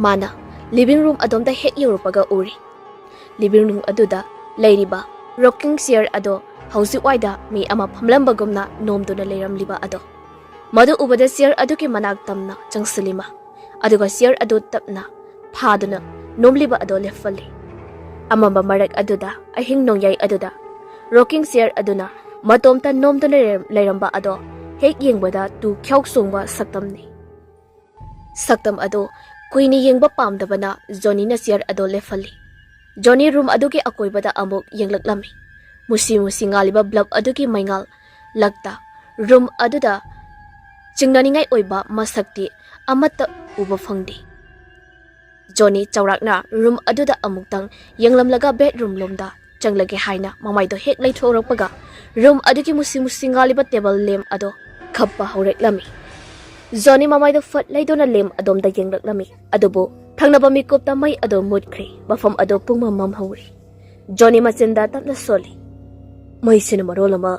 ꯃꯥꯅ ꯂꯤꯚꯤꯡ ꯔꯨꯝ ꯑꯗꯣꯝꯗ ꯍꯦꯛ ꯌꯧꯔꯛꯄꯒ ꯎꯔꯤ, ꯂꯤꯚꯤꯡ ꯔꯨꯝ ꯑꯗꯨꯗ ꯂꯩꯔꯤꯕ ꯔꯣꯀꯤꯡ ꯆꯤꯌꯔ ꯑꯗꯣ ꯍꯧꯖꯤꯛ ꯋꯥꯏꯗ ꯃꯤ ꯑꯃ ꯐꯝꯂꯝꯕꯒꯨꯝꯅ ꯅꯣꯝꯗꯨꯅ ꯂꯩꯔꯝꯂꯤꯕ ꯑꯗꯣ꯫ ꯃꯗꯨ ꯎꯕꯗ ꯆꯤꯌꯔ ꯑꯗꯨꯒꯤ ꯃꯅꯥꯛ ꯇꯝꯅ ꯆꯪꯁꯤꯜꯂꯤ ꯃꯥ, ꯑꯗꯨꯒ ꯆꯤꯌꯔ ꯑꯗꯨ ꯇꯞꯅ ꯐꯥꯗꯨꯅ ꯅꯣꯝꯂꯤꯕ ꯑꯗꯣ ꯂꯦꯞꯍꯜꯂꯤ꯫ ꯑꯃꯝꯕ ꯃꯔꯛ ꯑꯗꯨꯗ, ꯑꯍꯤꯡ ꯅꯣꯡꯌꯥꯏ ꯑꯗꯨꯗ, ꯔꯣꯀꯤꯡ ꯆꯤꯌꯔ ꯑꯗꯨꯅ ꯃꯇꯣꯝꯇ ꯅꯣꯝꯗꯨꯅ ꯂꯩꯔꯝ- ꯂꯩꯔꯝꯕ ꯑꯗꯣ ꯍꯦꯛ ꯌꯦꯡꯕꯗ ꯇꯨ ꯈ꯭ꯌꯥꯎ ꯆꯣꯡꯕ ꯁꯛꯇꯝꯅꯤ꯫ ꯁꯛꯇꯝ ꯑꯗꯨ ꯀꯨꯏꯅ ꯌꯦꯡꯕ ꯄꯥꯝꯗꯕꯅ ꯖꯣꯅꯤꯅ ꯆꯤꯌꯔ ꯑꯗꯨ ꯂꯦꯞꯍꯜꯂꯤ꯫ ꯖꯣꯅꯤ ꯔꯨꯝ ꯑꯗꯨꯒꯤ ꯑꯀꯣꯏꯕꯗ ꯑꯃꯨꯛ ꯌꯦꯡꯂꯛꯂꯝꯃꯤ꯫ ꯃꯨꯁꯤ ꯃꯨꯁꯤ ꯉꯥꯜꯂꯤꯕ ꯕ꯭ꯂꯕ ꯑꯗꯨꯒꯤ ꯃꯩꯉꯥꯜ ꯂꯛꯇ ꯔꯨꯝ ꯑꯗꯨꯗ ꯆꯤꯡꯅꯅꯤꯡꯉꯥꯏ ꯑꯣꯏꯕ ꯃꯁꯛꯇꯤ ꯑꯃꯠꯇ ꯎꯕ ꯐꯪꯗꯦ꯫ ꯖꯣꯅꯤ ꯆꯥꯎꯔꯥꯛꯅ ꯔꯨꯝ ꯑꯗꯨꯗ ꯑꯃꯨꯛꯇꯪ ꯌꯦꯡꯂꯝꯂꯒ ꯕꯦꯗꯔꯨꯝ ꯂꯣꯝꯗ ꯆꯪꯂꯒꯦ ꯍꯥꯏꯅ ꯃꯃꯥꯏꯗꯣ ꯍꯦꯛ ꯂꯩꯊꯣꯛꯂꯛꯄꯒ, ꯔꯨꯝ ꯑꯗꯨꯒꯤ ꯃꯨꯁꯤ ꯃꯨꯁꯤ ꯉꯥꯜꯂꯤꯕ ꯇꯦꯕꯜ ꯂꯦꯝ ꯑꯗꯣ ꯈꯞꯄ ꯍꯧꯔꯛꯂꯝꯃꯤ꯫ ꯖꯣꯅꯤ ꯃꯃꯥꯏꯗꯣ ꯐꯠ ꯂꯩꯗꯨꯅ ꯂꯦꯝ ꯑꯗꯣꯝꯗ ꯌꯦꯡꯂꯛꯂꯝꯃꯤ, ꯑꯗꯨꯕꯨ ꯊꯪꯅꯕ ꯃꯤꯀꯨꯞꯇ ꯃꯩ ꯑꯗꯣ ꯃꯨꯠꯈ꯭ꯔꯦ꯫ ꯃꯐꯝ ꯑꯗꯣ ꯄꯨꯡꯃꯝ ꯃꯝꯍꯧꯔꯦ꯫ ꯖꯣꯅꯤ ꯃꯆꯤꯟꯗ ꯇꯞꯅ ꯁꯣꯜꯂꯤ, "ꯃꯩꯁꯤꯅ ꯃꯔꯣꯜ ꯑꯃ,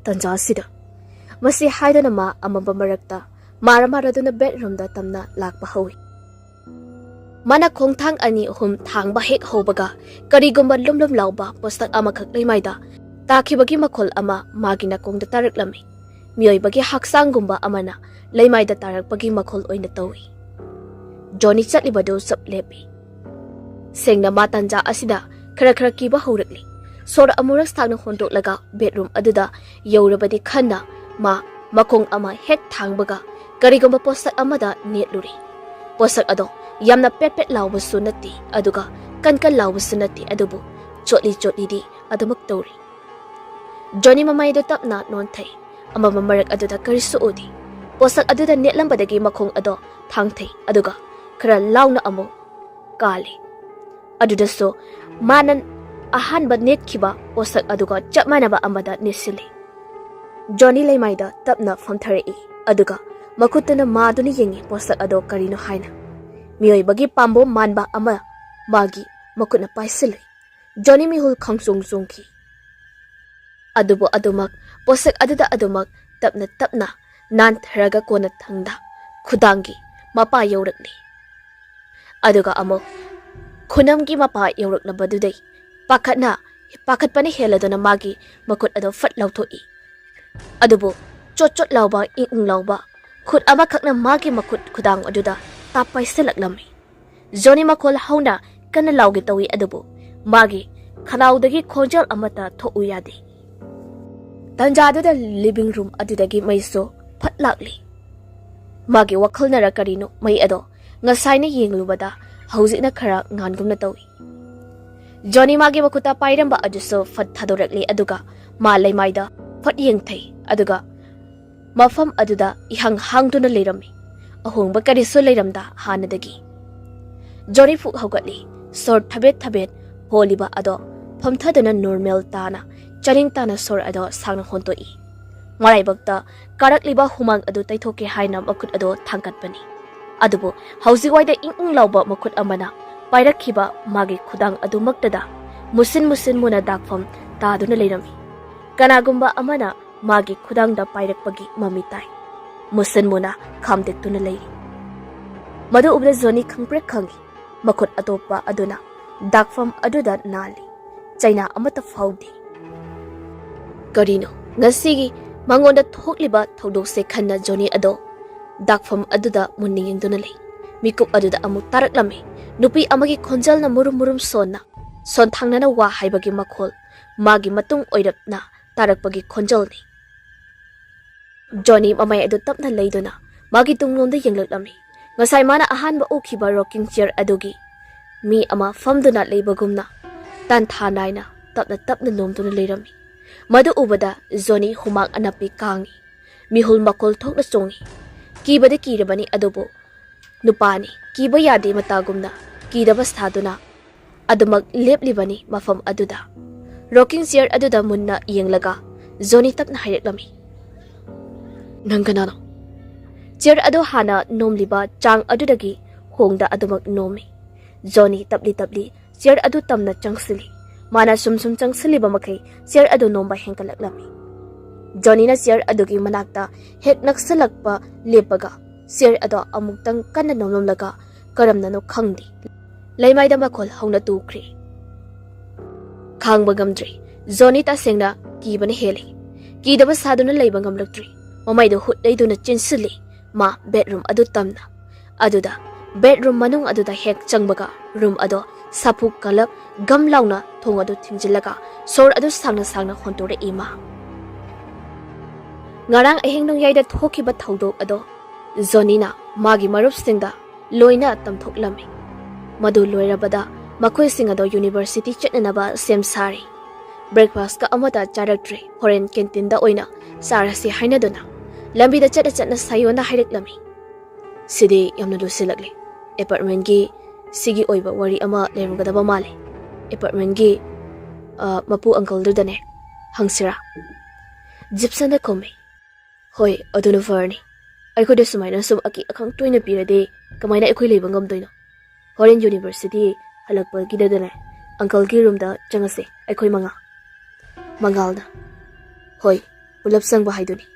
ꯇꯟꯖꯥ ꯑꯁꯤꯗ!" ꯃꯁꯤ ꯍꯥꯏꯗꯨꯅ ꯃꯥ ꯑꯃꯝꯕ ꯃꯔꯛꯇ ꯃꯥꯔ ꯃꯥꯔꯗꯨꯅ ꯕꯦꯗꯔꯨꯝꯗ ꯇꯝꯅ ꯂꯥꯛꯄ ꯍꯧꯏ꯫ ꯃꯥꯅ ꯈꯣꯡꯊꯥꯡ ꯑꯅꯤ ꯑꯍꯨꯝ ꯊꯥꯡꯕ ꯍꯦꯛ ꯍꯧꯕꯒ, ꯀꯔꯤꯒꯨꯝꯕ ꯂꯨꯝ ꯂꯨꯝ ꯂꯥꯎꯕ ꯄꯣꯠꯁꯛ ꯑꯃꯈꯛ ꯂꯩꯃꯥꯏꯗ ꯇꯥꯈꯤꯕꯒꯤ ꯃꯈꯣꯜ ꯑꯃ ꯃꯥꯒꯤ ꯅꯥꯀꯣꯡꯗ ꯇꯥꯔꯛꯂꯝꯃꯤ꯫ ꯃꯤꯑꯣꯏꯕꯒꯤ ꯍꯛꯆꯥꯡꯒꯨꯝꯕ ꯑꯃꯅ ꯂꯩꯃꯥꯏꯗ ꯇꯥꯔꯛꯄꯒꯤ ꯃꯈꯣꯜ ꯑꯣꯏꯅ ꯇꯧꯏ꯫ ꯖꯣꯅꯤ ꯆꯠꯂꯤꯕꯗꯨ ꯆꯞ ꯂꯦꯞꯄꯤ꯫ ꯁꯦꯡꯅ ꯃꯥ ꯇꯟꯖꯥ ꯑꯁꯤꯗ ꯈꯔ ꯈꯔ ꯀꯤꯕ ꯍꯧꯔꯛꯂꯤ꯫ ꯁꯣꯔ ꯑꯃꯨꯔꯛ ꯁꯥꯡꯅ ꯍꯣꯟꯗꯣꯛꯂꯒ ꯕꯦꯗꯔꯨꯝ ꯑꯗꯨꯗ ꯌꯧꯔꯕꯗꯤ ꯈꯟꯅ ꯃꯥ ꯃꯈꯣꯡ ꯑꯃ ꯍꯦꯛ ꯊꯥꯡꯕꯒ ꯀꯔꯤꯒꯨꯝꯕ ꯄꯣꯠꯁꯛ ꯑꯃꯗ ꯅꯦꯠꯂꯨꯔꯦ꯫ ꯄꯣꯠꯁꯛ ꯑꯗꯣ ꯌꯥꯝꯅ ꯄꯦꯠ ꯄꯦꯠ ꯂꯥꯎꯕꯁꯨ ꯅꯠꯇꯦ, ꯑꯗꯨꯒ ꯀꯟ ꯀꯟ ꯂꯥꯎꯕꯁꯨ ꯅꯠꯇꯦ, ꯑꯗꯨꯕꯨ ꯆꯣꯠꯂꯤ ꯆꯣꯠꯂꯤꯗꯤ ꯑꯗꯨꯃꯛ ꯇꯧꯔꯤ꯫ ꯖꯣꯅꯤ ꯃꯃꯥꯏꯗꯨ ꯇꯞꯅ ꯅꯣꯟꯊꯩ꯫ ꯑꯃꯝꯕ ꯃꯔꯛ ꯑꯗꯨꯗ ꯀꯔꯤꯁꯨ ꯎꯗꯦ꯫ ꯄꯣꯠꯁꯛ ꯑꯗꯨꯗ ꯅꯦꯠꯂꯝꯕꯗꯒꯤ ꯃꯈꯣꯡ ꯑꯗꯣ ꯊꯥꯡꯊꯩ, ꯑꯗꯨꯒ ꯈꯔ ꯂꯥꯎꯅ ꯑꯃꯨꯛ ꯀꯥꯜꯂꯤ꯫ ꯑꯗꯨꯗꯁꯨ ꯃꯥꯅ ꯑꯍꯥꯟꯕ ꯅꯦꯠꯈꯤꯕ ꯄꯣꯠꯁꯛ ꯑꯗꯨꯒ ꯆꯞ ꯃꯥꯟꯅꯕ ꯑꯃꯗ ꯅꯦꯠꯁꯤꯜꯂꯤ꯫ ꯖꯣꯅꯤ ꯂꯩꯃꯥꯏꯗ ꯇꯞꯅ ꯐꯝꯊꯔꯛꯏ, ꯑꯗꯨꯒ ꯃꯈꯨꯠꯇꯨꯅ ꯃꯥꯗꯨꯅ ꯌꯦꯡꯉꯤ ꯄꯣꯠꯁꯛ ꯑꯗꯣ ꯀꯔꯤꯅꯣ ꯍꯥꯏꯅ꯫ ꯃꯤꯑꯣꯏꯕꯒꯤ ꯄꯥꯝꯕꯣꯝ ꯃꯥꯟꯕ ꯑꯃ ꯃꯥꯒꯤ ꯃꯈꯨꯠꯅ ꯄꯥꯏꯁꯤꯜꯂꯨꯏ꯫ ꯖꯣꯅꯤ ꯃꯤꯍꯨꯜ ꯈꯪꯆꯣꯡ ꯆꯣꯡꯈꯤ꯫ ꯑꯗꯨꯕꯨ ꯑꯗꯨꯃꯛ ꯄꯣꯠꯁꯛ ꯑꯗꯨꯗ ꯑꯗꯨꯃꯛ ꯇꯞꯅ ꯇꯞꯅ ꯅꯥꯟꯊꯔꯒ ꯀꯣꯟꯅꯊꯪꯗ ꯈꯨꯗꯥꯡꯒꯤ ꯃꯄꯥ ꯌꯧꯔꯛꯂꯤ꯫ ꯑꯗꯨꯒ ꯑꯃꯨꯛ ꯈꯨꯅꯝꯒꯤ ꯃꯄꯥ ꯌꯧꯔꯛꯂꯕꯗꯨꯗꯩ ꯄꯥꯈꯠꯅ ꯄꯥꯈꯠꯄꯅ ꯍꯦꯜꯂꯗꯨꯅ ꯃꯥꯒꯤ ꯃꯈꯨꯠ ꯑꯗꯨ ꯐꯠ ꯂꯧꯊꯣꯛꯏ꯫ ꯑꯗꯨꯕꯨ ꯆꯣꯠ ꯆꯣꯠ ꯂꯥꯎꯕ, ꯏꯪ ꯏꯪ ꯂꯥꯎꯕ ꯈꯨꯠ ꯑꯃꯈꯛꯅ ꯃꯥꯒꯤ ꯃꯈꯨꯠ ꯈꯨꯗꯥꯡ ꯑꯗꯨꯗ ꯇꯥꯞ ꯄꯥꯏꯁꯤꯜꯂꯛꯂꯝꯃꯤ꯫ ꯖꯣꯅꯤ ꯃꯈꯣꯜ ꯍꯧꯅ ꯀꯟꯅ ꯂꯥꯎꯒꯦ ꯇꯧꯏ, ꯑꯗꯨꯕꯨ ꯃꯥꯒꯤ ꯈꯅꯥꯎꯗꯒꯤ ꯈꯣꯟꯖꯦꯜ ꯑꯃꯠꯇ ꯊꯣꯛꯎ ꯌꯥꯗꯦ꯫ ꯇꯟꯖꯥꯗꯨꯗ ꯂꯤꯚꯤꯡ ꯔꯨꯝ ꯑꯗꯨꯗꯒꯤ ꯃꯩꯁꯨ ꯐꯠ ꯂꯥꯛꯂꯤ꯫ ꯃꯥꯒꯤ ꯋꯥꯈꯜꯅꯔ ꯀꯔꯤꯅꯣ, ꯃꯩ ꯑꯗꯣ ꯉꯁꯥꯏꯅ ꯌꯦꯡꯂꯨꯕꯗ ꯍꯧꯖꯤꯛꯅ ꯈꯔ ꯉꯥꯟꯒꯨꯝꯅ ꯇꯧꯏ꯫ ꯖꯣꯅꯤ ꯃꯥꯒꯤ ꯃꯈꯨꯠꯇ ꯄꯥꯏꯔꯝꯕ ꯑꯗꯨꯁꯨ ꯐꯠ ꯊꯥꯗꯣꯔꯛꯂꯤ, ꯑꯗꯨꯒ ꯃꯥ ꯂꯩꯃꯥꯏꯗ ꯐꯠ ꯌꯦꯡꯊꯩ, ꯑꯗꯨꯒ ꯃꯐꯝ ꯑꯗꯨꯗ ꯏꯍꯥꯡ ꯍꯥꯡꯗꯨꯅ ꯂꯩꯔꯝꯃꯤ꯫ ꯑꯍꯣꯡꯕ ꯀꯔꯤꯁꯨ ꯂꯩꯔꯝꯗ ꯍꯥꯟꯅꯗꯒꯤ꯫ ꯖꯣꯅꯤ ꯐꯨꯛ ꯍꯧꯒꯠꯂꯤ꯫ ꯁꯣꯔ ꯊꯕꯦꯠ ꯊꯕꯦꯠ ꯍꯣꯜꯂꯤꯕ ꯑꯗꯣ ꯐꯝꯊꯗꯨꯅ ꯅꯣꯔꯃꯦꯜ ꯇꯥꯅ, ꯆꯥꯅꯤꯡ ꯇꯥꯅ ꯁꯣꯔ ꯑꯗꯣ ꯁꯥꯡꯅ ꯍꯣꯟꯇꯣꯛꯏ꯫ ꯃꯔꯥꯏꯕꯛꯇ ꯀꯥꯔꯛꯂꯤꯕ ꯍꯨꯃꯥꯡ ꯑꯗꯨ ꯇꯩꯊꯣꯛꯀꯦ ꯍꯥꯏꯅ ꯃꯈꯨꯠ ꯑꯗꯣ ꯊꯥꯡꯒꯠꯄꯅꯤ꯫ ꯑꯗꯨꯕꯨ ꯍꯧꯖꯤꯛꯋꯥꯏꯗ ꯏꯪ ꯏꯪ ꯂꯥꯎꯕ ꯃꯈꯨꯠ ꯑꯃꯅ ꯄꯥꯏꯔꯛꯈꯤꯕ ꯃꯥꯒꯤ ꯈꯨꯗꯥꯡ ꯑꯗꯨꯃꯛꯇꯗ ꯃꯨꯁꯤꯟ ꯃꯨꯁꯤꯟ ꯃꯨꯅ ꯗꯥꯛꯐꯝ ꯇꯥꯗꯨꯅ ꯂꯩꯔꯝꯃꯤ꯫ ꯀꯅꯥꯒꯨꯝꯕ ꯑꯃꯅ ꯃꯥꯒꯤ ꯈꯨꯗꯥꯡꯗ ꯄꯥꯏꯔꯛꯄꯒꯤ ꯃꯃꯤ ꯇꯥꯏ꯫ ꯃꯨꯁꯤꯟ ꯃꯨꯅ ꯈꯥꯝꯗꯦꯛꯇꯨꯅ ꯂꯩꯔꯤ꯫ ꯃꯗꯨ ꯎꯕꯗ ꯖꯣꯅꯤ ꯈꯪꯄ꯭ꯔꯦꯛ ꯈꯪꯏ꯫ ꯃꯈꯨꯠ ꯑꯇꯣꯞꯄ ꯑꯗꯨꯅ ꯗꯥꯛꯐꯝ ꯑꯗꯨꯗ ꯅꯥꯜꯂꯤ꯫ ꯆꯩꯅꯥ ꯑꯃꯠꯇ ꯐꯥꯎꯗꯦ꯫ ꯀꯔꯤꯅꯣ ꯉꯁꯤꯒꯤ ꯃꯉꯣꯟꯗ ꯊꯣꯛꯂꯤꯕ ꯊꯧꯗꯣꯛꯁꯦ ꯈꯟꯅ ꯖꯣꯅꯤ ꯑꯗꯣ ꯗꯥꯛꯐꯝ ꯑꯗꯨꯗ ꯃꯨꯟꯅ ꯌꯦꯡꯗꯨꯅ ꯂꯩ꯫ ꯃꯤꯀꯨꯞ ꯑꯗꯨꯗ ꯑꯃꯨꯛ ꯇꯥꯔꯛꯂꯝꯃꯤ꯫ ꯅꯨꯄꯤ ꯑꯃꯒꯤ ꯈꯣꯟꯖꯦꯜꯅ ꯃꯨꯔꯨꯝ ꯃꯨꯔꯨꯝ ꯁꯣꯟꯅ, ꯁꯣꯟꯊꯥꯡꯅꯅ ꯋꯥ ꯍꯥꯏꯕꯒꯤ ꯃꯈꯣꯜ ꯃꯥꯒꯤ ꯃꯇꯨꯡ ꯑꯣꯏꯔꯞꯅ ꯇꯥꯔꯛꯄꯒꯤ ꯈꯣꯟꯖꯦꯜꯅꯤ꯫ ꯖꯣꯅꯤ ꯃꯃꯥꯏ ꯑꯗꯨ ꯇꯞꯅ ꯂꯩꯗꯨꯅ ꯃꯥꯒꯤ ꯇꯨꯡꯂꯣꯝꯗ ꯌꯦꯡꯂꯛꯂꯝꯃꯤ꯫ ꯉꯁꯥꯏ ꯃꯥꯅ ꯑꯍꯥꯟꯕ ꯎꯈꯤꯕ ꯔꯣꯀꯤꯡ ꯆꯤꯌꯔ ꯑꯗꯨꯒꯤ ꯃꯤ ꯑꯃ ꯐꯝꯗꯨꯅ ꯂꯩꯕꯒꯨꯝꯅ ꯇꯥꯟꯊꯥ ꯅꯥꯏꯅ ꯇꯞꯅ ꯇꯞꯅ ꯅꯣꯝꯗꯨꯅ ꯂꯩꯔꯝꯃꯤ꯫ ꯃꯗꯨ ꯎꯕꯗ ꯖꯣꯅꯤ ꯍꯨꯃꯥꯡ ꯑꯅꯞꯄꯤ ꯀꯥꯡꯏ꯫ ꯃꯤꯍꯨꯜ ꯃꯈꯣꯜ ꯊꯣꯛꯅ ꯆꯣꯡꯏ꯫ ꯀꯤꯕꯗꯤ ꯀꯤꯔꯕꯅꯤ, ꯑꯗꯨꯕꯨ ꯅꯨꯄꯥꯅꯤ, ꯀꯤꯕ ꯌꯥꯗꯦ ꯃꯇꯥꯒꯨꯝꯅ ꯀꯤꯗꯕ ꯁꯥꯗꯨꯅ ꯑꯗꯨꯃꯛ ꯂꯦꯞꯂꯤꯕꯅꯤ ꯃꯐꯝ ꯑꯗꯨꯗ꯫ ꯔꯣꯀꯤꯡ ꯆꯤꯌꯔ ꯑꯗꯨꯗ ꯃꯨꯟꯅ ꯌꯦꯡꯂꯒ ꯖꯣꯅꯤ ꯇꯞꯅ ꯍꯥꯏꯔꯛꯂꯝꯃꯤ, "ꯅꯪ ꯀꯅꯥꯅꯣ?" ꯆꯤꯌꯔ ꯑꯗꯨ ꯍꯥꯟꯅ ꯅꯣꯝꯂꯤꯕ ꯆꯥꯡ ꯑꯗꯨꯗꯒꯤ ꯍꯣꯡꯗ ꯑꯗꯨꯃꯛ ꯅꯣꯝꯃꯤ꯫ ꯖꯣꯅꯤ ꯇꯞꯂꯤ ꯇꯞꯂꯤ ꯆꯤꯌꯔ ꯑꯗꯨ ꯇꯝꯅ ꯆꯪꯁꯤꯜꯂꯤ꯫ ꯃꯥꯅ ꯁꯨꯝ ꯁꯨꯝ ꯆꯪꯁꯤꯜꯂꯤꯕ ꯃꯈꯩ ꯆꯤꯌꯔ ꯑꯗꯨ ꯅꯣꯝꯕ ꯍꯦꯟꯒꯠꯂꯛꯂꯝꯃꯤ꯫ ꯖꯣꯅꯤꯅ ꯆꯤꯌꯔ ꯑꯗꯨꯒꯤ ꯃꯅꯥꯛꯇ ꯍꯦꯛ ꯅꯛꯁꯤꯜꯂꯛꯄ ꯂꯦꯞꯄꯒ ꯆꯤꯌꯔ ꯑꯗꯣ ꯑꯃꯨꯛꯇꯪ ꯀꯟꯅ ꯅꯣꯝꯂꯝꯂꯒ ꯀꯔꯝꯅꯅꯣ ꯈꯪꯗꯦ, ꯂꯩꯃꯥꯏꯗ ꯃꯈꯣꯜ ꯍꯧꯅ ꯇꯨꯈ꯭ꯔꯦ꯫ ꯈꯥꯡꯕ ꯉꯝꯗ꯭ꯔꯦ꯫ ꯖꯣꯅꯤ ꯇꯁꯦꯡꯅ ꯀꯤꯕꯅ ꯍꯦꯜꯂꯦ꯫ ꯀꯤꯗꯕ ꯁꯥꯗꯨꯅ ꯂꯩꯕ ꯉꯝꯂꯛꯇ꯭ꯔꯦ꯫ ꯃꯃꯩꯗꯨ ꯍꯨꯠ ꯂꯩꯗꯨꯅ ꯆꯦꯟꯁꯤꯜꯂꯤ꯫ ꯃꯥ ꯕꯦꯗꯔꯨꯝ ꯑꯗꯨ ꯇꯝꯅ꯫ ꯑꯗꯨꯗ ꯕꯦꯗꯔꯨꯝ ꯃꯅꯨꯡ ꯑꯗꯨꯗ ꯍꯦꯛ ꯆꯪꯕꯒ ꯔꯨꯝ ꯑꯗꯣ ꯁꯥꯐꯨ ꯀꯜꯂꯞ ꯒꯝ ꯂꯥꯎꯅ ꯊꯣꯡ ꯑꯗꯨ ꯊꯤꯡꯖꯤꯜꯂꯒ ꯁꯣꯔ ꯑꯗꯨ ꯁꯥꯡꯅ ꯁꯥꯡꯅ ꯍꯣꯟꯇꯣꯔꯛꯏ ꯃꯥ꯫ ꯉꯔꯥꯡ ꯑꯍꯤꯡ ꯅꯣꯡꯌꯥꯏꯗ ꯊꯣꯛꯈꯤꯕ ꯊꯧꯗꯣꯛ ꯑꯗꯣ ꯖꯣꯅꯤꯅ ꯃꯥꯒꯤ ꯃꯔꯨꯞꯁꯤꯡꯗ ꯂꯣꯏꯅ ꯇꯝꯊꯣꯛꯂꯝꯃꯤ꯫ ꯃꯗꯨ ꯂꯣꯏꯔꯕꯗ ꯃꯈꯣꯏꯁꯤꯡ ꯑꯗꯣ ꯌꯨꯅꯤꯚꯔꯁꯤꯇꯤ ꯆꯠꯅꯅꯕ ꯁꯦꯝ ꯁꯥꯔꯤ꯫ ꯕ꯭ꯔꯦꯛꯐꯥꯁꯀ ꯑꯃꯠꯇ ꯆꯥꯔꯛꯇ꯭ꯔꯦ꯫ ꯍꯣꯔꯦꯟ ꯀꯦꯟꯇꯤꯟꯗ ꯑꯣꯏꯅ ꯆꯥꯔꯁꯤ ꯍꯥꯏꯅꯗꯨꯅ ꯂꯝꯕꯤꯗ ꯆꯠꯅ ꯆꯠꯅ ꯁꯥꯌꯣꯟꯅ ꯍꯥꯏꯔꯛꯂꯝꯃꯤ꯫ ꯁꯤꯗꯤ ꯌꯥꯝꯅ ꯂꯨꯁꯤꯜꯂꯛꯂꯦ꯫ ꯑꯦꯄꯥꯔꯠꯃꯦꯟꯒꯤ ꯁꯤꯒꯤ ꯑꯣꯏꯕ ꯋꯥꯔꯤ ꯑꯃ ꯂꯩꯔꯝꯒꯗꯕ ꯃꯥꯜꯂꯦ꯫ ꯑꯦꯄꯥꯔꯠꯃꯦꯟꯒꯤ, ꯑ, ꯃꯄꯨ ꯑꯪꯀꯜꯗꯨꯗꯅꯦ ꯍꯪꯁꯤꯔꯥ? ꯖꯤꯞꯁꯟꯅ ꯈꯨꯝꯃꯤ꯫ ꯍꯣꯏ, ꯑꯗꯨꯅ ꯐꯔꯅꯤ꯫ ꯑꯩꯈꯣꯏꯗ ꯁꯨꯃꯥꯏꯅ ꯁꯨꯝ ꯑꯀꯤ ꯑꯈꯪ ꯇꯣꯏꯅ ꯄꯤꯔꯗꯤ ꯀꯃꯥꯏꯅ ꯑꯩꯈꯣꯏ ꯂꯩꯕ ꯉꯝꯗꯣꯏꯅꯣ? ꯍꯣꯔꯦꯟ ꯌꯨꯅꯤꯚꯔꯁꯤꯇꯤ ꯍꯜꯂꯛꯄꯒꯤꯗꯗꯅꯦ ꯑꯪꯀꯜꯒꯤ ꯔꯨꯝꯗ ꯆꯪꯉꯁꯦ, ꯑꯩꯈꯣꯏ ꯃꯉꯥ꯫ ꯃꯉꯥꯜꯅ, ꯍꯣꯏ, ꯄꯨꯂꯞ ꯆꯪꯕ ꯍꯥꯏꯗꯨꯅꯤ꯫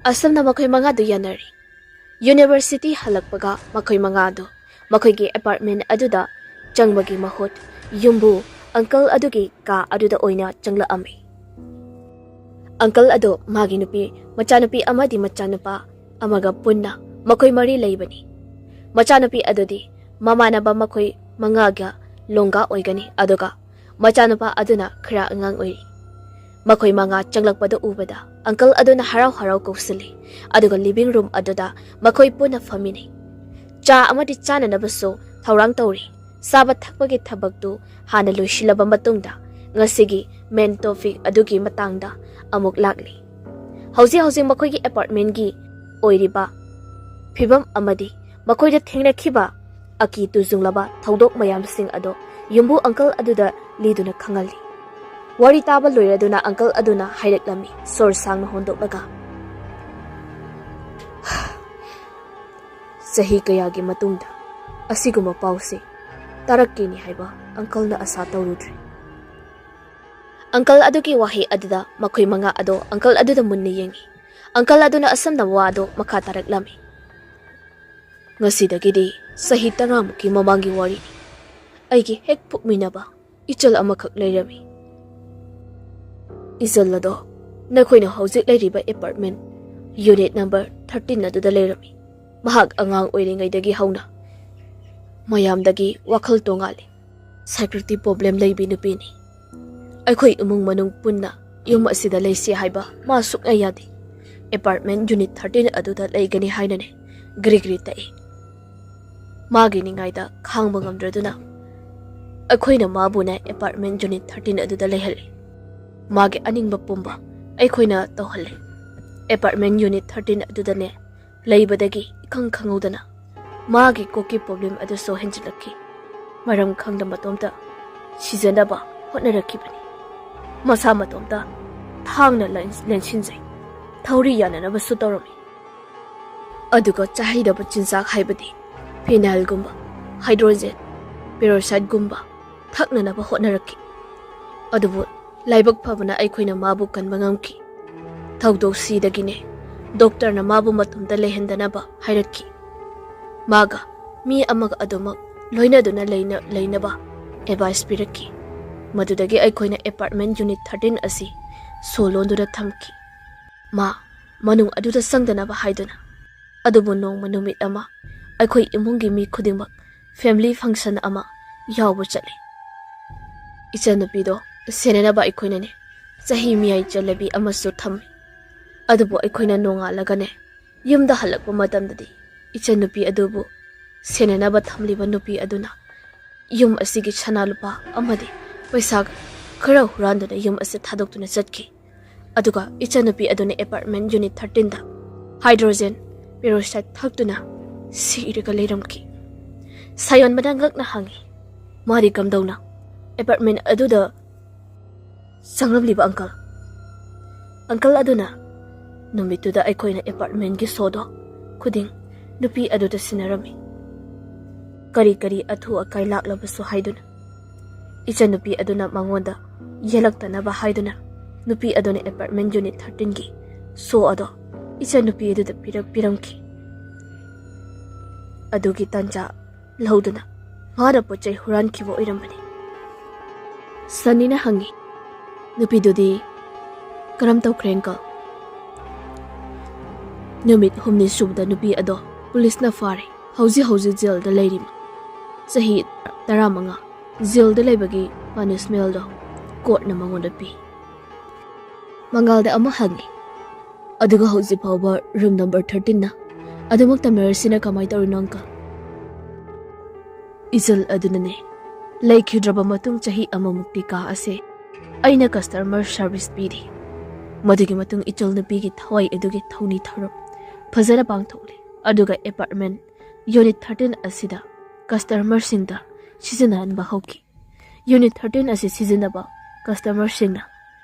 ꯑꯁꯨꯝꯅ ꯃꯈꯣꯏ ꯃꯉꯥꯗꯨ ꯌꯥꯅꯔꯤ꯫ ꯌꯨꯅꯤꯚꯔꯁꯤꯇꯤ ꯍꯜꯂꯛꯄꯒ ꯃꯈꯣꯏ ꯃꯉꯥꯗꯨ ꯃꯈꯣꯏꯒꯤ ꯑꯦꯄꯥꯔꯠꯃꯦꯟ ꯑꯗꯨꯗ ꯆꯪꯕꯒꯤ ꯃꯍꯨꯠ ꯌꯨꯝꯕꯨ ꯑꯪꯀꯜ ꯑꯗꯨꯒꯤ ꯀꯥ ꯑꯗꯨꯗ ꯑꯣꯏꯅ ꯆꯪꯂꯛꯑꯝꯃꯤ꯫ ꯑꯪꯀꯜ ꯑꯗꯨ ꯃꯥꯒꯤ ꯅꯨꯄꯤ, ꯃꯆꯥꯅꯨꯄꯤ ꯑꯃꯗꯤ ꯃꯆꯥꯅꯨꯄꯥ ꯑꯃꯒ ꯄꯨꯟꯅ ꯃꯈꯣꯏ ꯃꯔꯤ ꯂꯩꯕꯅꯤ꯫ ꯃꯆꯥꯅꯨꯄꯤ ꯑꯗꯨꯗꯤ ꯃꯃꯥꯟꯅꯕ ꯃꯈꯣꯏ ꯃꯉꯥꯒ ꯂꯣꯡꯒꯥ ꯑꯣꯏꯒꯅꯤ, ꯑꯗꯨꯒ ꯃꯆꯥꯅꯨꯄꯥ ꯑꯗꯨꯅ ꯈꯔ ꯑꯉꯥꯡ ꯑꯣꯏꯔꯤ꯫ ꯃꯈꯣꯏ ꯃꯉꯥ ꯆꯪꯂꯛꯄꯗ ꯎꯕꯗ ꯑꯪꯀꯜ ꯑꯗꯨꯅ ꯍꯔꯥꯎ ꯍꯔꯥꯎ ꯀꯧꯁꯤꯜꯂꯤ, ꯑꯗꯨꯒ ꯂꯤꯚꯤꯡ ꯔꯨꯝ ꯑꯗꯨꯗ ꯃꯈꯣꯏ ꯄꯨꯟꯅ ꯐꯝꯃꯤꯟꯅꯩ꯫ ꯆꯥ ꯑꯃꯗꯤ ꯆꯥꯅꯅꯕꯁꯨ ꯊꯧꯔꯥꯡ ꯇꯧꯔꯤ꯫ ꯆꯥꯕ ꯊꯛꯄꯒꯤ ꯊꯕꯛꯇꯨ ꯍꯥꯟꯅ ꯂꯣꯏꯁꯤꯜꯂꯕ ꯃꯇꯨꯡꯗ ꯉꯁꯤꯒꯤ ꯃꯦꯟ ꯇꯣꯄꯤꯛ ꯑꯗꯨꯒꯤ ꯃꯇꯥꯡꯗ ꯑꯃꯨꯛ ꯂꯥꯛꯂꯤ꯫ ꯍꯧꯖꯤꯛ ꯍꯧꯖꯤꯛ ꯃꯈꯣꯏꯒꯤ ꯑꯦꯄꯥꯔꯠꯃꯦꯟꯒꯤ ꯑꯣꯏꯔꯤꯕ ꯐꯤꯕꯝ ꯑꯃꯗꯤ ꯃꯈꯣꯏꯗ ꯊꯦꯡꯅꯈꯤꯕ ꯑꯀꯤ ꯇꯨꯖꯨꯡꯂꯕ ꯊꯧꯗꯣꯛ ꯃꯌꯥꯝꯁꯤꯡ ꯑꯗꯣ ꯌꯨꯝꯕꯨ ꯑꯪꯀꯜ ꯑꯗꯨꯗ ꯂꯤꯗꯨꯅ ꯈꯪꯍꯜꯂꯤ꯫ ꯋꯥꯔꯤ ꯇꯥꯕ ꯂꯣꯏꯔꯗꯨꯅ ꯑꯪꯀꯜ ꯑꯗꯨꯅ ꯍꯥꯏꯔꯛꯂꯝꯃꯤ, ꯁꯣꯔ ꯁꯥꯡꯅ ꯍꯣꯟꯗꯣꯛꯂꯒ, "ꯆꯍꯤ ꯀꯌꯥꯒꯤ ꯃꯇꯨꯡꯗ ꯑꯁꯤꯒꯨꯝꯕ ꯄꯥꯎꯁꯦ ꯇꯥꯔꯛꯀꯦꯅꯤ ꯍꯥꯏꯕ ꯑꯪꯀꯜꯅ ꯑꯁꯥ ꯇꯧꯔꯨꯗ꯭ꯔꯦ꯫ ꯑꯪꯀꯜ ꯑꯗꯨꯒꯤ ꯋꯥꯍꯩ ꯑꯗꯨꯗ ꯃꯈꯣꯏ ꯃꯉꯥ ꯑꯗꯣ ꯑꯪꯀꯜ ꯑꯗꯨꯗ ꯃꯨꯟꯅ ꯌꯦꯡꯉꯤ꯫ ꯑꯪꯀꯜ ꯑꯗꯨꯅ ꯑꯁꯝꯅ ꯋꯥ ꯑꯗꯨ ꯃꯈꯥ ꯇꯥꯔꯛꯂꯝꯃꯤ꯫ "ꯉꯁꯤꯗꯒꯤꯗꯤ ꯆꯍꯤ ꯇꯔꯥꯃꯨꯛꯀꯤ ꯃꯃꯥꯡꯒꯤ ꯋꯥꯔꯤꯅꯤ꯫ ꯑꯩꯒꯤ ꯍꯦꯛ ꯄꯣꯛꯃꯤꯟꯅꯕ ꯏꯆꯜ ꯑꯃꯈꯛ ꯂꯩꯔꯝꯃꯤ꯫ ꯏꯆꯜ ꯑꯗꯣ ꯅꯈꯣꯏꯅ ꯍꯧꯖꯤꯛ ꯂꯩꯔꯤꯕ ꯑꯦꯄꯥꯔꯠꯃꯦꯟ ꯌꯨꯅꯤꯠ ꯅꯝꯕꯔ ꯊꯥꯔꯇꯤꯟ ꯑꯗꯨꯗ ꯂꯩꯔꯝꯃꯤ꯫ ꯃꯍꯥꯛ ꯑꯉꯥꯡ ꯑꯣꯏꯔꯤꯉꯩꯗꯒꯤ ꯍꯧꯅ ꯃꯌꯥꯝꯗꯒꯤ ꯋꯥꯈꯜ ꯇꯣꯉꯥꯜꯂꯤ꯫ ꯁꯥꯏꯀ꯭ꯔꯦꯇꯤꯛ ꯄ꯭ꯔꯣꯕ꯭ꯂꯦꯝ ꯂꯩꯕꯤ ꯅꯨꯄꯤꯅꯤ꯫ ꯑꯩꯈꯣꯏ ꯏꯃꯨꯡ ꯃꯅꯨꯡ ꯄꯨꯟꯅ ꯌꯨꯝ ꯑꯁꯤꯗ ꯂꯩꯁꯤ ꯍꯥꯏꯕ ꯃꯥ ꯁꯨꯛꯌꯥ ꯌꯥꯗꯦ꯫ ꯑꯦꯄꯥꯔꯠꯃꯦꯟ ꯌꯨꯅꯤꯠ ꯊꯥꯔꯇꯤꯟ ꯑꯗꯨꯗ ꯂꯩꯒꯅꯤ ꯍꯥꯏꯅꯅꯦ ꯒ꯭ꯔꯤ ꯒ꯭ꯔꯤ ꯇꯛꯏ꯫ ꯃꯥꯒꯤ ꯅꯤꯡꯉꯥꯏꯗ ꯈꯥꯡꯕ ꯉꯝꯗ꯭ꯔꯗꯨꯅ ꯑꯩꯈꯣꯏꯅ ꯃꯥꯕꯨꯅꯦ ꯑꯦꯄꯥꯔꯠꯃꯦꯟ ꯌꯨꯅꯤꯠ ꯊꯥꯔꯇꯤꯟ ꯑꯗꯨꯗ ꯂꯩꯍꯜꯂꯤ꯫ ꯃꯥꯒꯤ ꯑꯅꯤꯡꯕ ꯄꯨꯝꯕ ꯑꯩꯈꯣꯏꯅ ꯇꯧꯍꯜꯂꯤ꯫ ꯑꯦꯄꯥꯔꯠꯃꯦꯟ ꯌꯨꯅꯤꯠ ꯊꯥꯔꯇꯤꯟ ꯑꯗꯨꯗꯅꯦ ꯂꯩꯕꯗꯒꯤ ꯏꯈꯪ ꯈꯪꯍꯧꯗꯅ ꯃꯥꯒꯤ ꯀꯣꯛꯀꯤ ꯄ꯭ꯔꯣꯕ꯭ꯂꯦꯝ ꯑꯗꯨꯁꯨ ꯍꯦꯟꯖꯤꯜꯂꯛꯈꯤ꯫ ꯃꯔꯝ ꯈꯪꯗ ꯃꯇꯣꯝꯇ ꯁꯤꯖꯅꯕ ꯍꯣꯠꯅꯔꯛꯈꯤꯕꯅꯤ꯫ ꯃꯁꯥ ꯃꯇꯣꯝꯇ ꯊꯥꯡꯅ ꯂꯦꯟ-, ꯂꯦꯟꯁꯤꯟꯖꯩ꯫ ꯊꯧꯔꯤ ꯌꯥꯅꯅꯕꯁꯨ ꯇꯧꯔꯝꯃꯤ꯫ ꯑꯗꯨꯒ ꯆꯥꯍꯩꯗꯕ ꯆꯤꯟꯖꯥꯛ ꯍꯥꯏꯕꯗꯤ ꯐꯤꯅꯥꯏꯜꯒꯨꯝꯕ, ꯍꯥꯏꯗ꯭ꯔꯣꯖꯦꯟ ꯄꯦꯔꯣꯛꯁꯥꯏꯠꯒꯨꯝꯕ ꯊꯛꯅꯅꯕ ꯍꯣꯠꯅꯔꯛꯈꯤ꯫ ꯑꯗꯨꯕꯨ ꯂꯥꯏꯕꯛ ꯐꯕꯅ ꯑꯩꯈꯣꯏꯅ ꯃꯥꯕꯨ ꯀꯟꯕ ꯉꯝꯈꯤ꯫ ꯊꯧꯗꯣꯛꯁꯤꯗꯒꯤꯅꯦ ꯗꯣꯛꯇꯔꯅ ꯃꯥꯕꯨ ꯃꯇꯣꯝꯇ ꯂꯩꯍꯟꯗꯅꯕ ꯍꯥꯏꯔꯛꯈꯤ꯫ ꯃꯥꯒ ꯃꯤ ꯑꯃꯒ ꯑꯗꯨꯃꯛ ꯂꯣꯏꯅꯗꯨꯅ ꯂꯩꯅ-, ꯂꯩꯅꯕ ꯑꯦꯗꯚꯥꯏꯁ ꯄꯤꯔꯛꯈꯤ꯫ ꯃꯗꯨꯗꯒꯤ ꯑꯩꯈꯣꯏꯅ ꯑꯦꯄꯥꯔꯠꯃꯦꯟ ꯌꯨꯅꯤꯠ ꯊꯥꯔꯇꯤꯟ ꯑꯁꯤ ꯁꯣ ꯂꯣꯟꯗꯨꯅ ꯊꯝꯈꯤ꯫ ꯃꯥ ꯃꯅꯨꯡ ꯑꯗꯨꯗ ꯆꯪꯗꯅꯕ ꯍꯥꯏꯗꯨꯅ꯫ ꯑꯗꯨꯕꯨ ꯅꯣꯡꯃ ꯅꯨꯃꯤꯠ ꯑꯃ ꯑꯩꯈꯣꯏ ꯏꯃꯨꯡꯒꯤ ꯃꯤ ꯈꯨꯗꯤꯡꯃꯛ ꯐꯦꯃꯤꯂꯤ ꯐꯪꯁꯟ ꯑꯃ ꯌꯥꯎꯕ ꯆꯠꯂꯤ꯫ ꯏꯆꯟꯅꯨꯄꯤꯗꯣ ꯁꯦꯟꯅꯅꯕ ꯑꯩꯈꯣꯏꯅꯅꯦ ꯆꯍꯤ ꯃꯌꯥꯏ ꯆꯜꯂꯕꯤ ꯑꯃꯁꯨ ꯊꯝꯃꯤ꯫ ꯑꯗꯨꯕꯨ ꯑꯩꯈꯣꯏꯅ ꯅꯣꯡꯉꯥꯜꯂꯒꯅꯦ ꯌꯨꯝꯗ ꯍꯜꯂꯛꯄ ꯃꯇꯝꯗꯗꯤ ꯏꯆꯟꯅꯨꯄꯤ ꯑꯗꯨꯕꯨ ꯁꯦꯟꯅꯅꯕ ꯊꯝꯂꯤꯕ ꯅꯨꯄꯤ ꯑꯗꯨꯅ ꯌꯨꯝ ꯑꯁꯤꯒꯤ ꯁꯅꯥ ꯂꯨꯄꯥ ꯑꯃꯗꯤ ꯄꯩꯁꯥ ꯈꯔ ꯍꯨꯔꯥꯟꯗꯨꯅ ꯌꯨꯝ ꯑꯁꯤ ꯊꯥꯗꯣꯛꯇꯨꯅ ꯆꯠꯈꯤ꯫ ꯑꯗꯨꯒ ꯏꯆꯟꯅꯨꯄꯤ ꯑꯗꯨꯅ ꯑꯦꯄꯥꯔꯠꯃꯦꯟ ꯌꯨꯅꯤꯠ ꯊꯥꯔꯇꯤꯟꯗ ꯍꯥꯏꯗ꯭ꯔꯣꯖꯦꯟ ꯄꯦꯔꯣꯛꯁꯥꯏꯠ ꯊꯛꯇꯨꯅ ꯁꯤꯔꯒ ꯂꯩꯔꯝꯈꯤ꯫ ꯁꯥꯌꯣꯟꯕꯅ ꯉꯛꯅ ꯍꯪꯉꯤ, "ꯃꯥꯗꯤ ꯀꯝꯗꯧꯅ ꯑꯦꯄꯥꯔꯠꯃꯦꯟ ꯑꯗꯨꯗ ꯆꯪꯂꯝꯂꯤꯕ, ꯑꯪꯀꯜ?" ꯑꯪꯀꯜ ꯑꯗꯨꯅ, "ꯅꯨꯃꯤꯠꯇꯨꯗ ꯑꯩꯈꯣꯏꯅ ꯑꯦꯄꯥꯔꯠꯃꯦꯟꯒꯤ ꯁꯣꯗꯣ ꯈꯨꯗꯤꯡ ꯅꯨꯄꯤ ꯑꯗꯨꯗ ꯁꯤꯟꯅꯔꯝꯃꯤ꯫ ꯀꯔꯤ ꯀꯔꯤ ꯑꯊꯨ ꯑꯀꯥꯏ ꯂꯥꯛꯂꯕꯁꯨ ꯍꯥꯏꯗꯨꯅ꯫ ꯏꯆꯟꯅꯨꯄꯤ ꯑꯗꯨꯅ ꯃꯉꯣꯟꯗ ꯌꯦꯜꯂꯛꯇꯅꯕ ꯍꯥꯏꯗꯨꯅ ꯅꯨꯄꯤ ꯑꯗꯨꯅ ꯑꯦꯄꯥꯔꯠꯃꯦꯟ ꯌꯨꯅꯤꯠ ꯊꯥꯔꯇꯤꯟꯒꯤ ꯁꯣ ꯑꯗꯣ ꯏꯆꯟꯅꯨꯄꯤ ꯑꯗꯨꯗ ꯄꯤꯔꯛꯄꯤꯔꯝꯈꯤ꯫ ꯑꯗꯨꯒꯤ ꯇꯥꯟꯖꯥ ꯂꯧꯗꯨꯅ ꯃꯥꯅ ꯄꯣꯠ ꯆꯩ ꯍꯨꯔꯥꯟꯈꯤꯕ ꯑꯣꯏꯔꯝꯕꯅꯤ꯫ ꯁꯅꯤꯅ ꯍꯪꯉꯤ, "ꯅꯨꯄꯤꯗꯨꯗꯤ ꯀꯔꯝ ꯇꯧꯈ꯭ꯔꯦ, ꯑꯪꯀꯜ?" "ꯅꯨꯃꯤꯠ ꯍꯨꯝꯅꯤ ꯁꯨꯕꯗ ꯅꯨꯄꯤ ꯑꯗꯣ ꯄꯨꯂꯤꯁꯅ ꯐꯥꯔꯦ꯫ ꯍꯧꯖꯤꯛ ꯍꯧꯖꯤꯛ ꯖꯦꯜꯗ ꯂꯩꯔꯤ꯫ ꯆꯍꯤ ꯇꯔꯥꯃꯉꯥ ꯖꯦꯜꯗ ꯂꯩꯕꯒꯤ ꯄꯅꯤꯁꯃꯦꯟꯗꯣ ꯀꯣꯔꯠꯅ ꯃꯉꯣꯟꯗ ꯄꯤ꯫" ꯃꯉꯥꯜꯗ ꯑꯃꯨꯛ ꯍꯪꯉꯤ, "ꯑꯗꯨꯒ ꯍꯧꯖꯤꯛ ꯐꯥꯎꯕ ꯔꯨꯝ ꯅꯝꯕꯔ ꯊꯥꯔꯇꯤꯟꯅ ꯑꯗꯨꯃꯛ ꯇꯝꯅꯔꯤꯁꯤꯅ ꯀꯃꯥꯏꯅ ꯇꯧꯔꯤꯅꯣ, ꯑꯪꯀꯜ?" "ꯏꯆꯜ ꯑꯗꯨꯅꯅꯦ꯫ ꯂꯩꯈꯤꯗ꯭ꯔꯕ ꯃꯇꯨꯡ ꯆꯍꯤ ꯑꯃꯃꯨꯛꯇꯤ ꯀꯥ ꯑꯁꯦ ꯑꯩꯅ ꯀꯁꯇꯃꯔ ꯁꯥꯔꯚꯤꯁ ꯄꯤꯔꯤ꯫ ꯃꯗꯨꯒꯤ ꯃꯇꯨꯡ ꯏꯆꯜ ꯅꯨꯄꯤꯒꯤ ꯊꯋꯥꯏ ꯑꯗꯨꯒꯤ ꯊꯧꯅꯤ ꯊꯧꯔꯝ ꯐꯖꯅ ꯄꯥꯡꯊꯣꯛꯂꯤ꯫ ꯑꯗꯨꯒ ꯑꯦꯄꯥꯔꯠꯃꯦꯟ ꯌꯨꯅꯤꯠ ꯊꯥꯔꯇꯤꯟ ꯑꯁꯤꯗ ꯀꯁꯇꯃꯔꯁꯤꯡꯗ ꯁꯤꯖꯤꯟꯅꯍꯟꯕ ꯍꯧꯈꯤ꯫ ꯌꯨꯅꯤꯠ ꯊꯥꯔꯇꯤꯟ ꯑꯁꯤ ꯁꯤꯖꯤꯟꯅꯕ ꯀꯁꯇꯃꯔꯁꯤꯡꯅ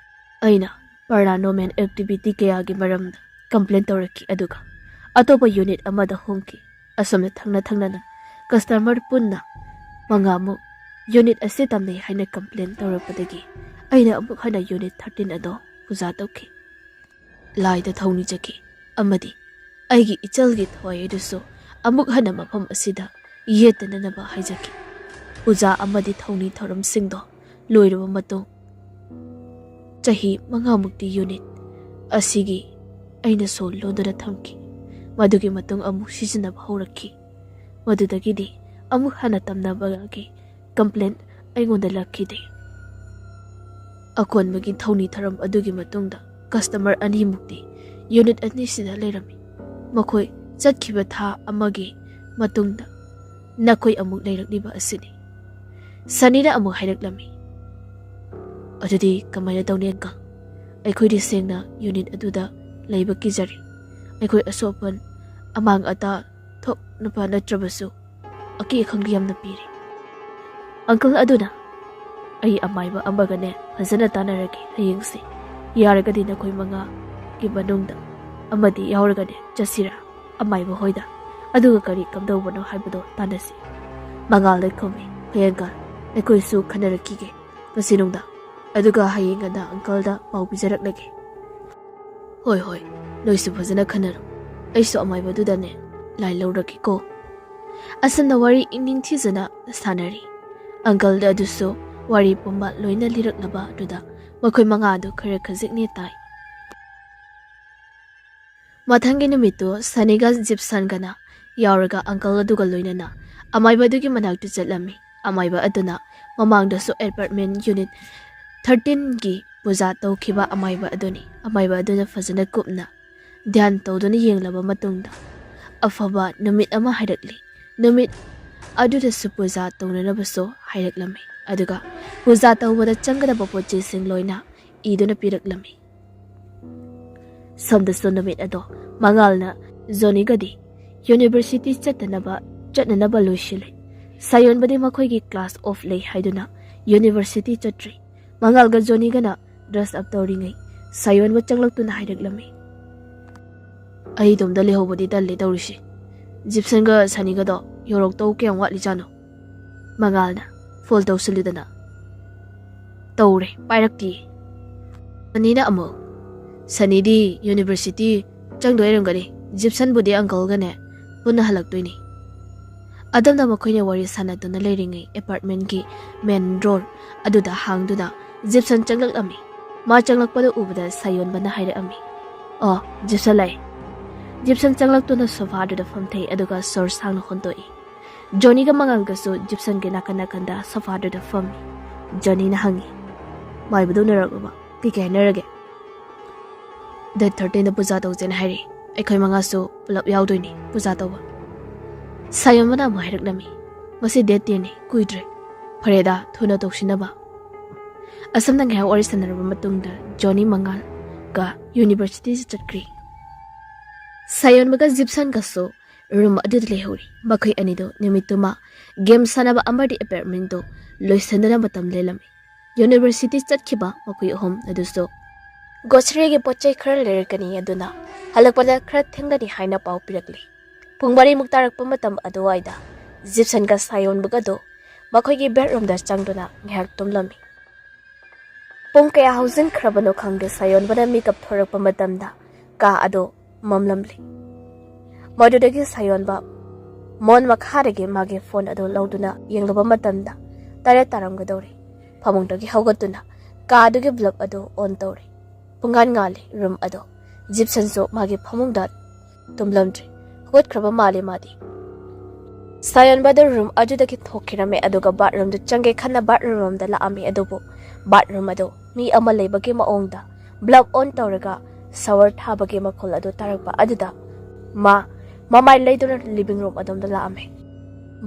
ꯑꯩꯅ ꯄꯦꯔꯥꯅꯣꯔꯃꯦꯜ ꯑꯦꯛꯇꯤꯚꯤꯇꯤ ꯀꯌꯥꯒꯤ ꯃꯔꯝꯗ ꯀꯝꯄ꯭ꯂꯦꯟ ꯇꯧꯔꯛꯈꯤ, ꯑꯗꯨꯒ ꯑꯇꯣꯞꯄ ꯌꯨꯅꯤꯠ ꯑꯃꯗ ꯍꯣꯡꯈꯤ꯫ ꯑꯁꯨꯝꯅ ꯊꯪꯅ ꯊꯪꯅꯅ ꯀꯁꯇꯃꯔ ꯄꯨꯟꯅ ꯃꯉꯥꯃꯨꯛ ꯌꯨꯅꯤꯠ ꯑꯁꯤ ꯇꯝꯅꯩ ꯍꯥꯏꯅ ꯀꯝꯄ꯭ꯂꯦꯟ ꯇꯧꯔꯛꯄꯗꯒꯤ ꯑꯩꯅ ꯑꯃꯨꯛ ꯍꯟꯅ ꯌꯨꯅꯤꯠ ꯊꯥꯔꯇꯤꯟ ꯑꯗꯣ ꯄꯨꯖꯥ ꯇꯧꯈꯤ꯫ ꯂꯥꯏꯗ ꯊꯧꯅꯤꯖꯈꯤ ꯑꯃꯗꯤ ꯑꯩꯒꯤ ꯏꯆꯜꯒꯤ ꯊꯋꯥꯏ ꯑꯗꯨꯁꯨ ꯑꯃꯨꯛ ꯍꯟꯅ ꯃꯐꯝ ꯑꯁꯤꯗ ꯌꯦꯠꯇꯅꯅꯕ ꯍꯥꯏꯖꯈꯤ꯫ ꯄꯨꯖꯥ ꯑꯃꯗꯤ ꯊꯧꯅꯤ ꯊꯧꯔꯝꯁꯤꯡꯗꯣ ꯂꯣꯏꯔꯕ ꯃꯇꯨꯡ, ꯆꯍꯤ ꯃꯉꯥꯃꯨꯛꯇꯤ ꯌꯨꯅꯤꯠ ꯑꯁꯤꯒꯤ ꯑꯩꯅ ꯁꯣ ꯂꯣꯟꯗꯨꯅ ꯊꯝꯈꯤ꯫ ꯃꯗꯨꯒꯤ ꯃꯇꯨꯡ ꯑꯃꯨꯛ ꯁꯤꯖꯤꯟꯅꯕ ꯍꯧꯔꯛꯈꯤ꯫ ꯃꯗꯨꯗꯒꯤꯗꯤ ꯑꯃꯨꯛ ꯍꯟꯅ ꯇꯝꯅꯕꯒꯤ ꯀꯝꯄ꯭ꯂꯦꯟ ꯑꯩꯉꯣꯟꯗ ꯂꯥꯛꯈꯤꯗꯦ꯫ ꯑꯀꯣꯟꯕꯒꯤ ꯊꯧꯅꯤ ꯊꯧꯔꯝ ꯑꯗꯨꯒꯤ ꯃꯇꯨꯡꯗ ꯀꯁꯇꯃꯔ ꯑꯅꯤꯃꯨꯛꯇꯤ ꯌꯨꯅꯤꯠ ꯑꯅꯤꯁꯤꯗ ꯂꯩꯔꯝꯃꯤ꯫ ꯃꯈꯣꯏ ꯆꯠꯈꯤꯕ ꯊꯥ ꯑꯃꯒꯤ ꯃꯇꯨꯡꯗ ꯅꯈꯣꯏ ꯑꯃꯨꯛ ꯂꯩꯔꯛꯂꯤꯕ ꯑꯁꯤꯅꯤ꯫" ꯁꯅꯤꯅ ꯑꯃꯨꯛ ꯍꯥꯏꯔꯛꯂꯝꯃꯤ, "ꯑꯗꯨꯗꯤ ꯀꯃꯥꯏꯅ ꯇꯧꯅꯤ, ꯑꯪꯀꯜ? ꯑꯩꯈꯣꯏꯗꯤ ꯁꯦꯡꯅ ꯌꯨꯅꯤꯠ ꯑꯗꯨꯗ ꯂꯩꯕ ꯀꯤꯖꯔꯦ꯫ ꯑꯩꯈꯣꯏ ꯑꯁꯣꯛ ꯑꯄꯟ, ꯑꯃꯥꯡ ꯑꯇꯥ ꯊꯣꯛꯅꯕ ꯅꯠꯇ꯭ꯔꯕꯁꯨ ꯑꯀꯤ ꯑꯈꯪꯗꯤ ꯌꯥꯝꯅ ꯄꯤꯔꯤ꯫" ꯑꯪꯀꯜ ꯑꯗꯨꯅ, "ꯑꯩ ꯑꯃꯥꯏꯕ ꯑꯃꯒꯅꯦ ꯐꯖꯅ ꯇꯥꯟꯅꯔꯒꯦ ꯍꯌꯦꯡꯁꯦ꯫ ꯌꯥꯔꯒꯗꯤ ꯅꯈꯣꯏ ꯃꯉꯥꯒꯤ ꯃꯅꯨꯡꯗ ꯑꯃꯗꯤ ꯌꯥꯎꯔꯒꯅꯦ ꯆꯠꯁꯤꯔꯥ ꯑꯃꯥꯏꯕ ꯍꯣꯏꯗ꯫ ꯑꯗꯨꯒ ꯀꯔꯤ ꯀꯝꯗꯧꯕꯅꯣ ꯍꯥꯏꯕꯗꯣ ꯇꯥꯟꯅꯁꯤ꯫" ꯃꯉꯥꯜꯗ ꯈꯨꯝꯃꯤ, "ꯍꯣꯏ ꯑꯪꯀꯜ, ꯑꯩꯈꯣꯏꯁꯨ ꯈꯟꯅꯔꯛꯈꯤꯒꯦ ꯉꯁꯤ ꯅꯨꯡꯗꯥꯡ, ꯑꯗꯨꯒ ꯍꯌꯦꯡ ꯉꯟꯅ ꯑꯪꯀꯜꯗ ꯄꯥꯎ ꯄꯤꯖꯔꯛꯂꯒꯦ꯫ ꯍꯣꯏ ꯍꯣꯏ, ꯅꯣꯏꯁꯨ ꯐꯖꯅ ꯈꯟꯅꯔꯣ꯫ ꯑꯩꯁꯨ ꯑꯃꯥꯏꯕꯗꯨꯗꯅꯦ ꯂꯥꯏ ꯂꯧꯔꯒꯦꯀꯣ꯫ ꯑꯁꯨꯝꯅ ꯋꯥꯔꯤ ꯏꯪ ꯅꯤꯡꯊꯤꯖꯅ ꯁꯥꯟꯅꯔꯤ꯫ ꯑꯪꯀꯜꯗ ꯑꯗꯨꯁꯨ ꯋꯥꯔꯤ ꯄꯨꯝꯕ ꯂꯣꯏꯅ ꯂꯤꯔꯛꯂꯕ ꯑꯗꯨꯗ ꯃꯈꯣꯏ ꯃꯉꯥ ꯑꯗꯨ ꯈꯔ ꯈꯖꯤꯛꯅꯦ ꯇꯥꯏ꯫ ꯃꯊꯪꯒꯤ ꯅꯨꯃꯤꯠꯇꯨ ꯁꯅꯤꯒ ꯖꯤꯞꯁꯟꯒꯅ ꯌꯥꯎꯔꯒ ꯑꯪꯀꯜ ꯑꯗꯨꯒ ꯂꯣꯏꯅꯅ ꯑꯃꯥꯏꯕ ꯑꯗꯨꯒꯤ ꯃꯅꯥꯛꯇ ꯆꯠꯂꯝꯃꯤ꯫ ꯑꯃꯥꯏꯕ ꯑꯗꯨꯅ ꯃꯃꯥꯡꯗꯁꯨ ꯑꯦꯄꯥꯔꯠꯃꯦꯟ ꯌꯨꯅꯤꯠ ꯊꯥꯔꯇꯤꯟꯒꯤ ꯄꯨꯖꯥ ꯇꯧꯈꯤꯕ ꯑꯃꯥꯏꯕ ꯑꯗꯨꯅꯤ꯫ ꯑꯃꯥꯏꯕ ꯑꯗꯨꯅ ꯐꯖꯅ ꯀꯨꯞꯅ ꯙ꯭ꯌꯥꯟ ꯇꯧꯗꯨꯅ ꯌꯦꯡꯂꯕ ꯃꯇꯨꯡꯗ ꯑꯐꯕ ꯅꯨꯃꯤꯠ ꯑꯃ ꯍꯥꯏꯔꯛꯂꯤ꯫ ꯅꯨꯃꯤꯠ ꯑꯗꯨꯗꯁꯨ ꯄꯨꯖꯥ ꯇꯧꯅꯅꯕꯁꯨ ꯍꯥꯏꯔꯛꯂꯝꯃꯤ꯫ ꯑꯗꯨꯒ ꯄꯨꯖꯥ ꯇꯧꯕꯗ ꯆꯪꯒꯗꯕ ꯄꯣꯠ ꯆꯩꯁꯤꯡ ꯂꯣꯏꯅ ꯏꯗꯨꯅ ꯄꯤꯔꯛꯂꯝꯃꯤ꯫ ꯁꯣꯝꯗꯁꯨ ꯅꯨꯃꯤꯠ ꯑꯗꯣ ꯃꯉꯥꯜꯅ ꯖꯣꯅꯤꯒꯗꯤ ꯌꯨꯅꯤꯚꯔꯁꯤꯇꯤ ꯆꯠꯇꯅꯕ, ꯆꯠꯅꯅꯕ ꯂꯣꯏꯁꯤꯜꯂꯤ꯫ ꯁꯥꯌꯣꯟꯕꯗꯤ ꯃꯈꯣꯏꯒꯤ ꯀ꯭ꯂꯥꯁ ꯑꯣꯐ ꯂꯩ ꯍꯥꯏꯗꯨꯅ ꯌꯨꯅꯤꯚꯔꯁꯤꯇꯤ ꯆꯠꯇ꯭ꯔꯤ꯫ ꯃꯉꯥꯜꯒ ꯖꯣꯅꯤꯒꯅ ꯗ꯭ꯔꯦꯁ ꯑꯞ ꯇꯧꯔꯤꯉꯩ ꯁꯥꯌꯣꯟꯕ ꯆꯪꯂꯛꯇꯨꯅ ꯍꯥꯏꯔꯛꯂꯝꯃꯤ꯫ "ꯑꯩ ꯏꯇꯣꯝꯇ ꯂꯩꯍꯧꯕꯗꯤ ꯇꯜꯂꯦ ꯇꯧꯔꯤꯁꯤ꯫ ꯖꯤꯞꯁꯟꯒ ꯁꯅꯤꯒꯗꯣ ꯌꯧꯔꯛꯇꯧ ꯀꯌꯥꯝ ꯋꯥꯠꯂꯤꯖꯥꯠꯅꯣ?" ꯃꯉꯥꯜꯅ ꯐꯣꯟ ꯇꯧꯁꯤꯜꯂꯨꯗꯅ, "ꯇꯧꯔꯦ, ꯄꯥꯏꯔꯛꯇꯤꯌꯦ꯫" ꯁꯅꯤꯅ ꯑꯃꯨꯛ, "ꯁꯅꯤꯗꯤ ꯌꯨꯅꯤꯚꯔꯁꯤꯇꯤ ꯆꯪꯗꯣꯏ ꯑꯣꯏꯔꯝꯒꯅꯤ, ꯖꯤꯞꯁꯟꯕꯨꯗꯤ ꯑꯪꯀꯜꯒꯅꯦ ꯄꯨꯟꯅ ꯍꯜꯂꯛꯇꯣꯏꯅꯤ꯫" ꯑꯗꯣꯝꯗ ꯃꯈꯣꯏꯅ ꯋꯥꯔꯤ ꯁꯥꯟꯅꯗꯨꯅ ꯂꯩꯔꯤꯉꯩ ꯑꯦꯄꯥꯔꯠꯃꯦꯟꯒꯤ ꯃꯦꯟ ꯗꯣꯔ ꯑꯗꯨꯗ ꯍꯥꯡꯗꯨꯅ ꯖꯤꯞꯁꯟ ꯆꯪꯂꯛꯂꯝꯃꯤ꯫ ꯃꯥ ꯆꯪꯂꯛꯄꯗ ꯎꯕꯗ ꯁꯥꯌꯣꯟꯕꯅ ꯍꯥꯏꯔꯛꯑꯝꯃꯤ, "ꯑꯣ, ꯖꯤꯞꯁꯟ ꯂꯥꯛꯑꯦ꯫" ꯖꯤꯞꯁꯟ ꯆꯪꯂꯛꯇꯨꯅ ꯁꯣꯐꯥꯗꯨꯗ ꯐꯝꯊꯩ ꯑꯗꯨꯒ ꯁꯣꯔ ꯁꯥꯡꯅ ꯍꯣꯟꯗꯣꯛꯏ꯫ ꯖꯣꯅꯤꯒ ꯃꯉꯥꯜꯒꯁꯨ ꯖꯤꯞꯁꯟꯒꯤ ꯅꯥꯀꯟ ꯅꯥꯀꯟꯗ ꯁꯣꯐꯥꯗꯨꯗ ꯐꯝꯃꯤ꯫ ꯖꯣꯅꯤꯅ ꯍꯪꯉꯤ, "ꯃꯥꯏꯕꯗꯨ ꯎꯅꯔꯛꯂꯕ? ꯀꯩ ꯀꯩ ꯍꯥꯏꯅꯔꯒꯦ?" "ꯗꯦꯠ ꯊꯥꯔꯇꯤꯟꯗ ꯄꯨꯖꯥ ꯇꯧꯁꯦꯅ ꯍꯥꯏꯔꯛꯏ꯫ ꯑꯩꯈꯣꯏ ꯃꯉꯥꯁꯨ ꯄꯨꯂꯞ ꯌꯥꯎꯗꯣꯏꯅꯤ ꯄꯨꯖꯥ ꯇꯧꯕ꯫" ꯁꯥꯌꯣꯟꯕꯅ ꯑꯃꯨꯛ ꯍꯥꯏꯔꯛꯂꯝꯃꯤ, "ꯉꯁꯤ ꯗꯦꯠ ꯇꯦꯟꯅꯤ, ꯀꯨꯏꯗ꯭ꯔꯦ꯫ ꯐꯔꯦꯗ, ꯊꯨꯅ ꯇꯧꯁꯤꯟꯅꯕ꯫" ꯑꯁꯨꯝꯅ ꯉꯥꯏꯍꯥꯛ ꯋꯥꯔꯤ ꯁꯥꯟꯅꯔꯕ ꯃꯇꯨꯡꯗ ꯖꯣꯅꯤ ꯃꯉꯥꯜꯒ ꯌꯨꯅꯤꯚꯔꯁꯤꯇꯤꯁꯤ ꯆꯠꯈ꯭ꯔꯤ꯫ ꯁꯥꯌꯣꯟꯕꯒ ꯖꯤꯞꯁꯟꯒꯁꯨ ꯔꯨꯝ ꯑꯗꯨꯗ ꯂꯩꯍꯧꯔꯤ꯫ ꯃꯈꯣꯏ ꯑꯅꯤꯗꯨ ꯅꯨꯃꯤꯠꯇꯨꯃ ꯒꯦꯝ ꯁꯥꯟꯅꯕ ꯑꯃꯗꯤ ꯑꯦꯄꯥꯔꯠꯃꯦꯟꯗꯨ ꯂꯣꯏꯁꯤꯟꯗꯨꯅ ꯃꯇꯝ ꯂꯦꯜꯂꯝꯃꯤ꯫ ꯌꯨꯅꯤꯚꯔꯁꯤꯇꯤ ꯆꯠꯈꯤꯕ ꯃꯈꯣꯏ ꯑꯍꯨꯝ ꯑꯗꯨꯁꯨ ꯒ꯭ꯔꯣꯁꯔꯤꯒꯤ ꯄꯣꯠ ꯆꯩ ꯈꯔ ꯂꯩꯔꯛꯀꯅꯤ, ꯑꯗꯨꯅ ꯍꯜꯂꯛꯄꯗ ꯈꯔ ꯊꯦꯡꯒꯅꯤ ꯍꯥꯏꯅ ꯄꯥꯎ ꯄꯤꯔꯛꯂꯤ꯫ ꯄꯨꯡ ꯃꯔꯤꯃꯨꯛ ꯇꯥꯔꯛꯄ ꯃꯇꯝ ꯑꯗꯨꯋꯥꯏꯗ ꯖꯤꯞꯁꯟꯒ ꯁꯥꯌꯣꯟꯕꯒꯗꯨ ꯃꯈꯣꯏꯒꯤ ꯕꯦꯗꯔꯨꯝꯗ ꯆꯪꯗꯨꯅ ꯉꯥꯏꯍꯥꯛ ꯇꯨꯝꯂꯝꯃꯤ꯫ ꯄꯨꯡ ꯀꯌꯥ ꯍꯧꯖꯤꯟꯈ꯭ꯔꯕꯅꯣ ꯈꯪꯗꯦ, ꯁꯥꯌꯣꯟꯕꯅ ꯃꯤꯀꯞ ꯊꯣꯔꯛꯄ ꯃꯇꯝꯗ ꯀꯥ ꯑꯗꯨ ꯃꯝꯂꯝꯂꯤ꯫ ꯃꯗꯨꯗꯒꯤ ꯁꯥꯌꯣꯟꯕ ꯃꯣꯟ ꯃꯈꯥꯗꯒꯤ ꯃꯥꯒꯤ ꯐꯣꯟ ꯑꯗꯨ ꯂꯧꯗꯨꯅ ꯌꯦꯡꯂꯨꯕ ꯃꯇꯝꯗ ꯇꯔꯦꯠ ꯇꯥꯔꯝꯒꯗꯧꯔꯤ꯫ ꯐꯃꯨꯡꯗꯒꯤ ꯍꯧꯒꯠꯇꯨꯅ ꯀꯥ ꯑꯗꯨꯒꯤ ꯕꯜꯕ ꯑꯗꯨ ꯑꯣꯟ ꯇꯧꯔꯦ꯫ ꯄꯨꯡꯉꯥꯟ ꯉꯥꯜꯂꯤ ꯔꯨꯝ ꯑꯗꯨ꯫ ꯖꯤꯞꯁꯟꯁꯨ ꯃꯥꯒꯤ ꯐꯃꯨꯡꯗ ꯇꯨꯝꯂꯝꯗ꯭ꯔꯤ꯫ ꯍꯧꯒꯠꯈ꯭ꯔꯕ ꯃꯥꯜꯂꯤ ꯃꯥꯗꯤ꯫ ꯁꯥꯌꯣꯟꯕ ꯑꯗꯨ ꯔꯨꯝ ꯑꯗꯨꯗꯒꯤ ꯊꯣꯛꯈꯤꯔꯝꯃꯦ, ꯑꯗꯨꯒ ꯕꯥꯠꯔꯨꯝꯗ ꯆꯪꯒꯦ ꯈꯟꯅ ꯕꯥꯠꯔꯨꯝ ꯔꯣꯝꯗ ꯂꯥꯛꯑꯝꯃꯤ꯫ ꯑꯗꯨꯕꯨ ꯕꯥꯠꯔꯨꯝ ꯑꯗꯨ ꯃꯤ ꯑꯃ ꯂꯩꯕꯒꯤ ꯃꯑꯣꯡꯗ ꯕꯜꯕ ꯑꯣꯟ ꯇꯧꯔꯒ ꯁꯥꯋꯔ ꯊꯥꯕꯒꯤ ꯃꯈꯣꯜ ꯑꯗꯨ ꯇꯥꯔꯛꯄ ꯑꯗꯨꯗ ꯃꯥ ꯃꯃꯥꯏ ꯂꯩꯗꯨꯅ ꯂꯤꯚꯤꯡ ꯔꯨꯝ ꯑꯗꯣꯝꯗ ꯂꯥꯛꯑꯝꯃꯤ꯫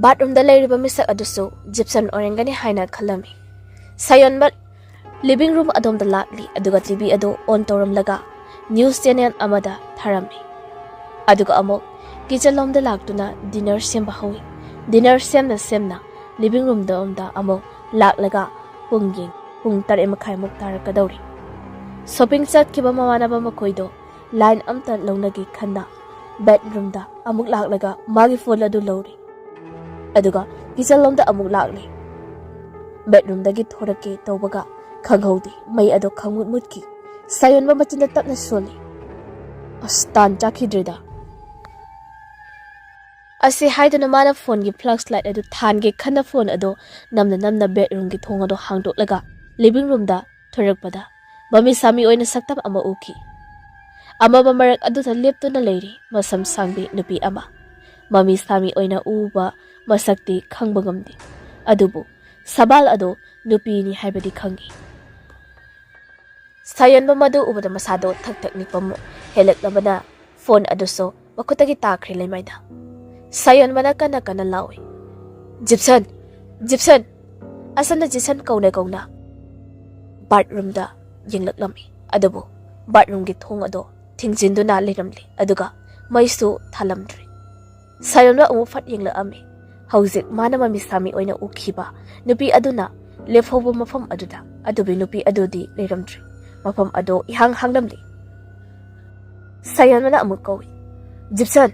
ꯕꯥꯠꯔꯨꯝꯗ ꯂꯩꯔꯤꯕ ꯃꯤꯁꯛ ꯑꯗꯨꯁꯨ ꯖꯤꯞꯁꯟ ꯑꯣꯏꯔꯝꯒꯅꯤ ꯍꯥꯏꯅ ꯈꯜꯂꯝꯃꯤ꯫ ꯁꯥꯌꯣꯟꯕ ꯂꯤꯚꯤꯡ ꯔꯨꯝ ꯑꯗꯣꯝꯗ ꯂꯥꯛꯂꯤ, ꯑꯗꯨꯒ ꯇꯤꯚꯤ ꯑꯗꯨ ꯑꯣꯟ ꯇꯧꯔꯝꯂꯒ ꯅ꯭ꯌꯨꯁ ꯆꯦꯅꯦꯜ ꯑꯃꯗ ꯊꯥꯔꯝꯃꯤ꯫ ꯑꯗꯨꯒ ꯑꯃꯨꯛ ꯀꯤꯆꯟ ꯂꯣꯝꯗ ꯂꯥꯛꯇꯨꯅ ꯗꯤꯅꯔ ꯁꯦꯝꯕ ꯍꯧꯏ꯫ ꯗꯤꯅꯔ ꯁꯦꯝꯅ ꯁꯦꯝꯅ ꯂꯤꯚꯤꯡ ꯔꯨꯝꯗ ꯑꯃꯨꯛ ꯂꯥꯛꯂꯒ ꯄꯨꯡ ꯌꯦꯡ ꯄꯨꯡ ꯇꯔꯦꯠ ꯃꯈꯥꯏꯃꯨꯛ ꯇꯥꯔꯛꯀꯗꯧꯔꯤ꯫ ꯁꯣꯄꯤꯡ ꯆꯠꯈꯤꯕ ꯃꯃꯥꯟꯅꯕ ꯃꯈꯣꯏꯗꯣ ꯂꯥꯏꯟ ꯑꯝꯇ ꯂꯧꯅꯒꯦ ꯈꯟꯅ ꯕꯦꯗꯔꯨꯝꯗ ꯑꯃꯨꯛ ꯂꯥꯛꯂꯒ ꯃꯥꯒꯤ ꯐꯣꯟ ꯑꯗꯨ ꯂꯧꯔꯤ꯫ ꯑꯗꯨꯒ ꯀꯤꯆꯟ ꯂꯣꯝꯗ ꯑꯃꯨꯛ ꯂꯥꯛꯂꯤ꯫ ꯕꯦꯗꯔꯨꯝꯗꯒꯤ ꯊꯣꯔꯛꯀꯦ ꯇꯧꯕꯒ ꯈꯪꯍꯧꯗꯦ, ꯃꯩ ꯑꯗꯣ ꯈꯪꯃꯨꯠ ꯃꯨꯠꯈꯤ꯫ ꯁꯥꯌꯣꯟꯕ ꯃꯆꯤꯟꯗ ꯇꯞꯅ ꯁꯣꯜꯂꯤ, "ꯑꯁ, ꯇꯥꯟ ꯆꯥꯈꯤꯗ꯭ꯔꯦꯗ!" ꯑꯁꯤ ꯍꯥꯏꯗꯨꯅ ꯃꯥꯅ ꯐꯣꯟꯒꯤ ꯐ꯭ꯂꯥꯁ ꯂꯥꯏꯠ ꯑꯗꯨ ꯊꯥꯟꯒꯦ ꯈꯟꯅ ꯐꯣꯟ ꯑꯗꯨ ꯅꯝꯅ ꯅꯝꯅ ꯕꯦꯗꯔꯨꯝꯒꯤ ꯊꯣꯡ ꯑꯗꯨ ꯍꯥꯡꯗꯣꯛꯂꯒ ꯂꯤꯚꯤꯡ ꯔꯨꯝꯗ ꯊꯣꯔꯛꯄꯗ ꯃꯃꯤ ꯁꯥꯃꯤ ꯑꯣꯏꯅ ꯁꯛꯇꯝ ꯑꯃ ꯎꯈꯤ꯫ ꯑꯃꯝꯕ ꯃꯔꯛ ꯑꯗꯨꯗ ꯂꯦꯞꯇꯨꯅ ꯂꯩꯔꯤ ꯃꯁꯝ ꯁꯥꯡꯕꯤ ꯅꯨꯄꯤ ꯑꯃ꯫ ꯃꯃꯤ ꯁꯥꯃꯤ ꯑꯣꯏꯅ ꯎꯕ ꯃꯁꯛꯇꯤ ꯈꯪꯕ ꯉꯝꯗꯦ, ꯑꯗꯨꯕꯨ ꯁꯕꯥꯜ ꯑꯗꯨ ꯅꯨꯄꯤꯅꯤ ꯍꯥꯏꯕꯗꯤ ꯈꯪꯏ꯫ ꯁꯥꯌꯣꯟꯕ ꯃꯗꯨ ꯎꯕꯗ ꯃꯁꯥꯗꯣ ꯊꯛ ꯊꯛ ꯅꯤꯛꯄ ꯃꯨ-, ꯍꯦꯜꯂꯛꯂꯕꯅ ꯐꯣꯟ ꯑꯗꯨꯁꯨ ꯃꯈꯨꯠꯇꯒꯤ ꯇꯥꯈ꯭ꯔꯦ ꯂꯩꯃꯥꯏꯗ꯫ ꯁꯥꯌꯣꯟꯕꯅ ꯀꯟꯅ ꯀꯟꯅ ꯂꯥꯎꯏ, "ꯖꯤꯞꯁꯟ! ꯖꯤꯞꯁꯟ!" ꯑꯁꯣꯝꯗ ꯖꯤꯞꯁꯟ ꯀꯧꯅ ꯀꯧꯅ ꯕꯥꯠꯔꯨꯝꯗ ꯌꯦꯡꯂꯛꯂꯝꯃꯤ, ꯑꯗꯨꯕꯨ ꯕꯥꯠꯔꯨꯝꯒꯤ ꯊꯣꯡ ꯑꯗꯣ ꯊꯤꯡꯖꯤꯟꯗꯨꯅ ꯂꯩꯔꯝꯂꯤ, ꯑꯗꯨꯒ ꯃꯩꯁꯨ ꯊꯥꯜꯂꯝꯗ꯭ꯔꯤ꯫ ꯁꯥꯌꯣꯟꯕ ꯑꯃꯨꯛ ꯐꯠ ꯌꯦꯡꯂꯛꯑꯝꯃꯤ꯫ ꯍꯧꯖꯤꯛ ꯃꯥꯅ ꯃꯃꯤ ꯁꯥꯃꯤ ꯑꯣꯏꯅ ꯎꯈꯤꯕ ꯅꯨꯄꯤ ꯑꯗꯨꯅ ꯂꯦꯞꯍꯧꯕ ꯃꯐꯝ ꯑꯗꯨꯗ, ꯑꯗꯨꯕꯨ ꯅꯨꯄꯤ ꯑꯗꯨꯗꯤ ꯂꯩꯔꯝꯗ꯭ꯔꯤ꯫ ꯃꯐꯝ ꯑꯗꯣ ꯏꯍꯥꯡ ꯍꯥꯡꯂꯝꯂꯤ꯫ ꯁꯥꯌꯣꯟꯕꯅ ꯑꯃꯨꯛ ꯀꯧꯏ, "ꯖꯤꯞꯁꯟ!"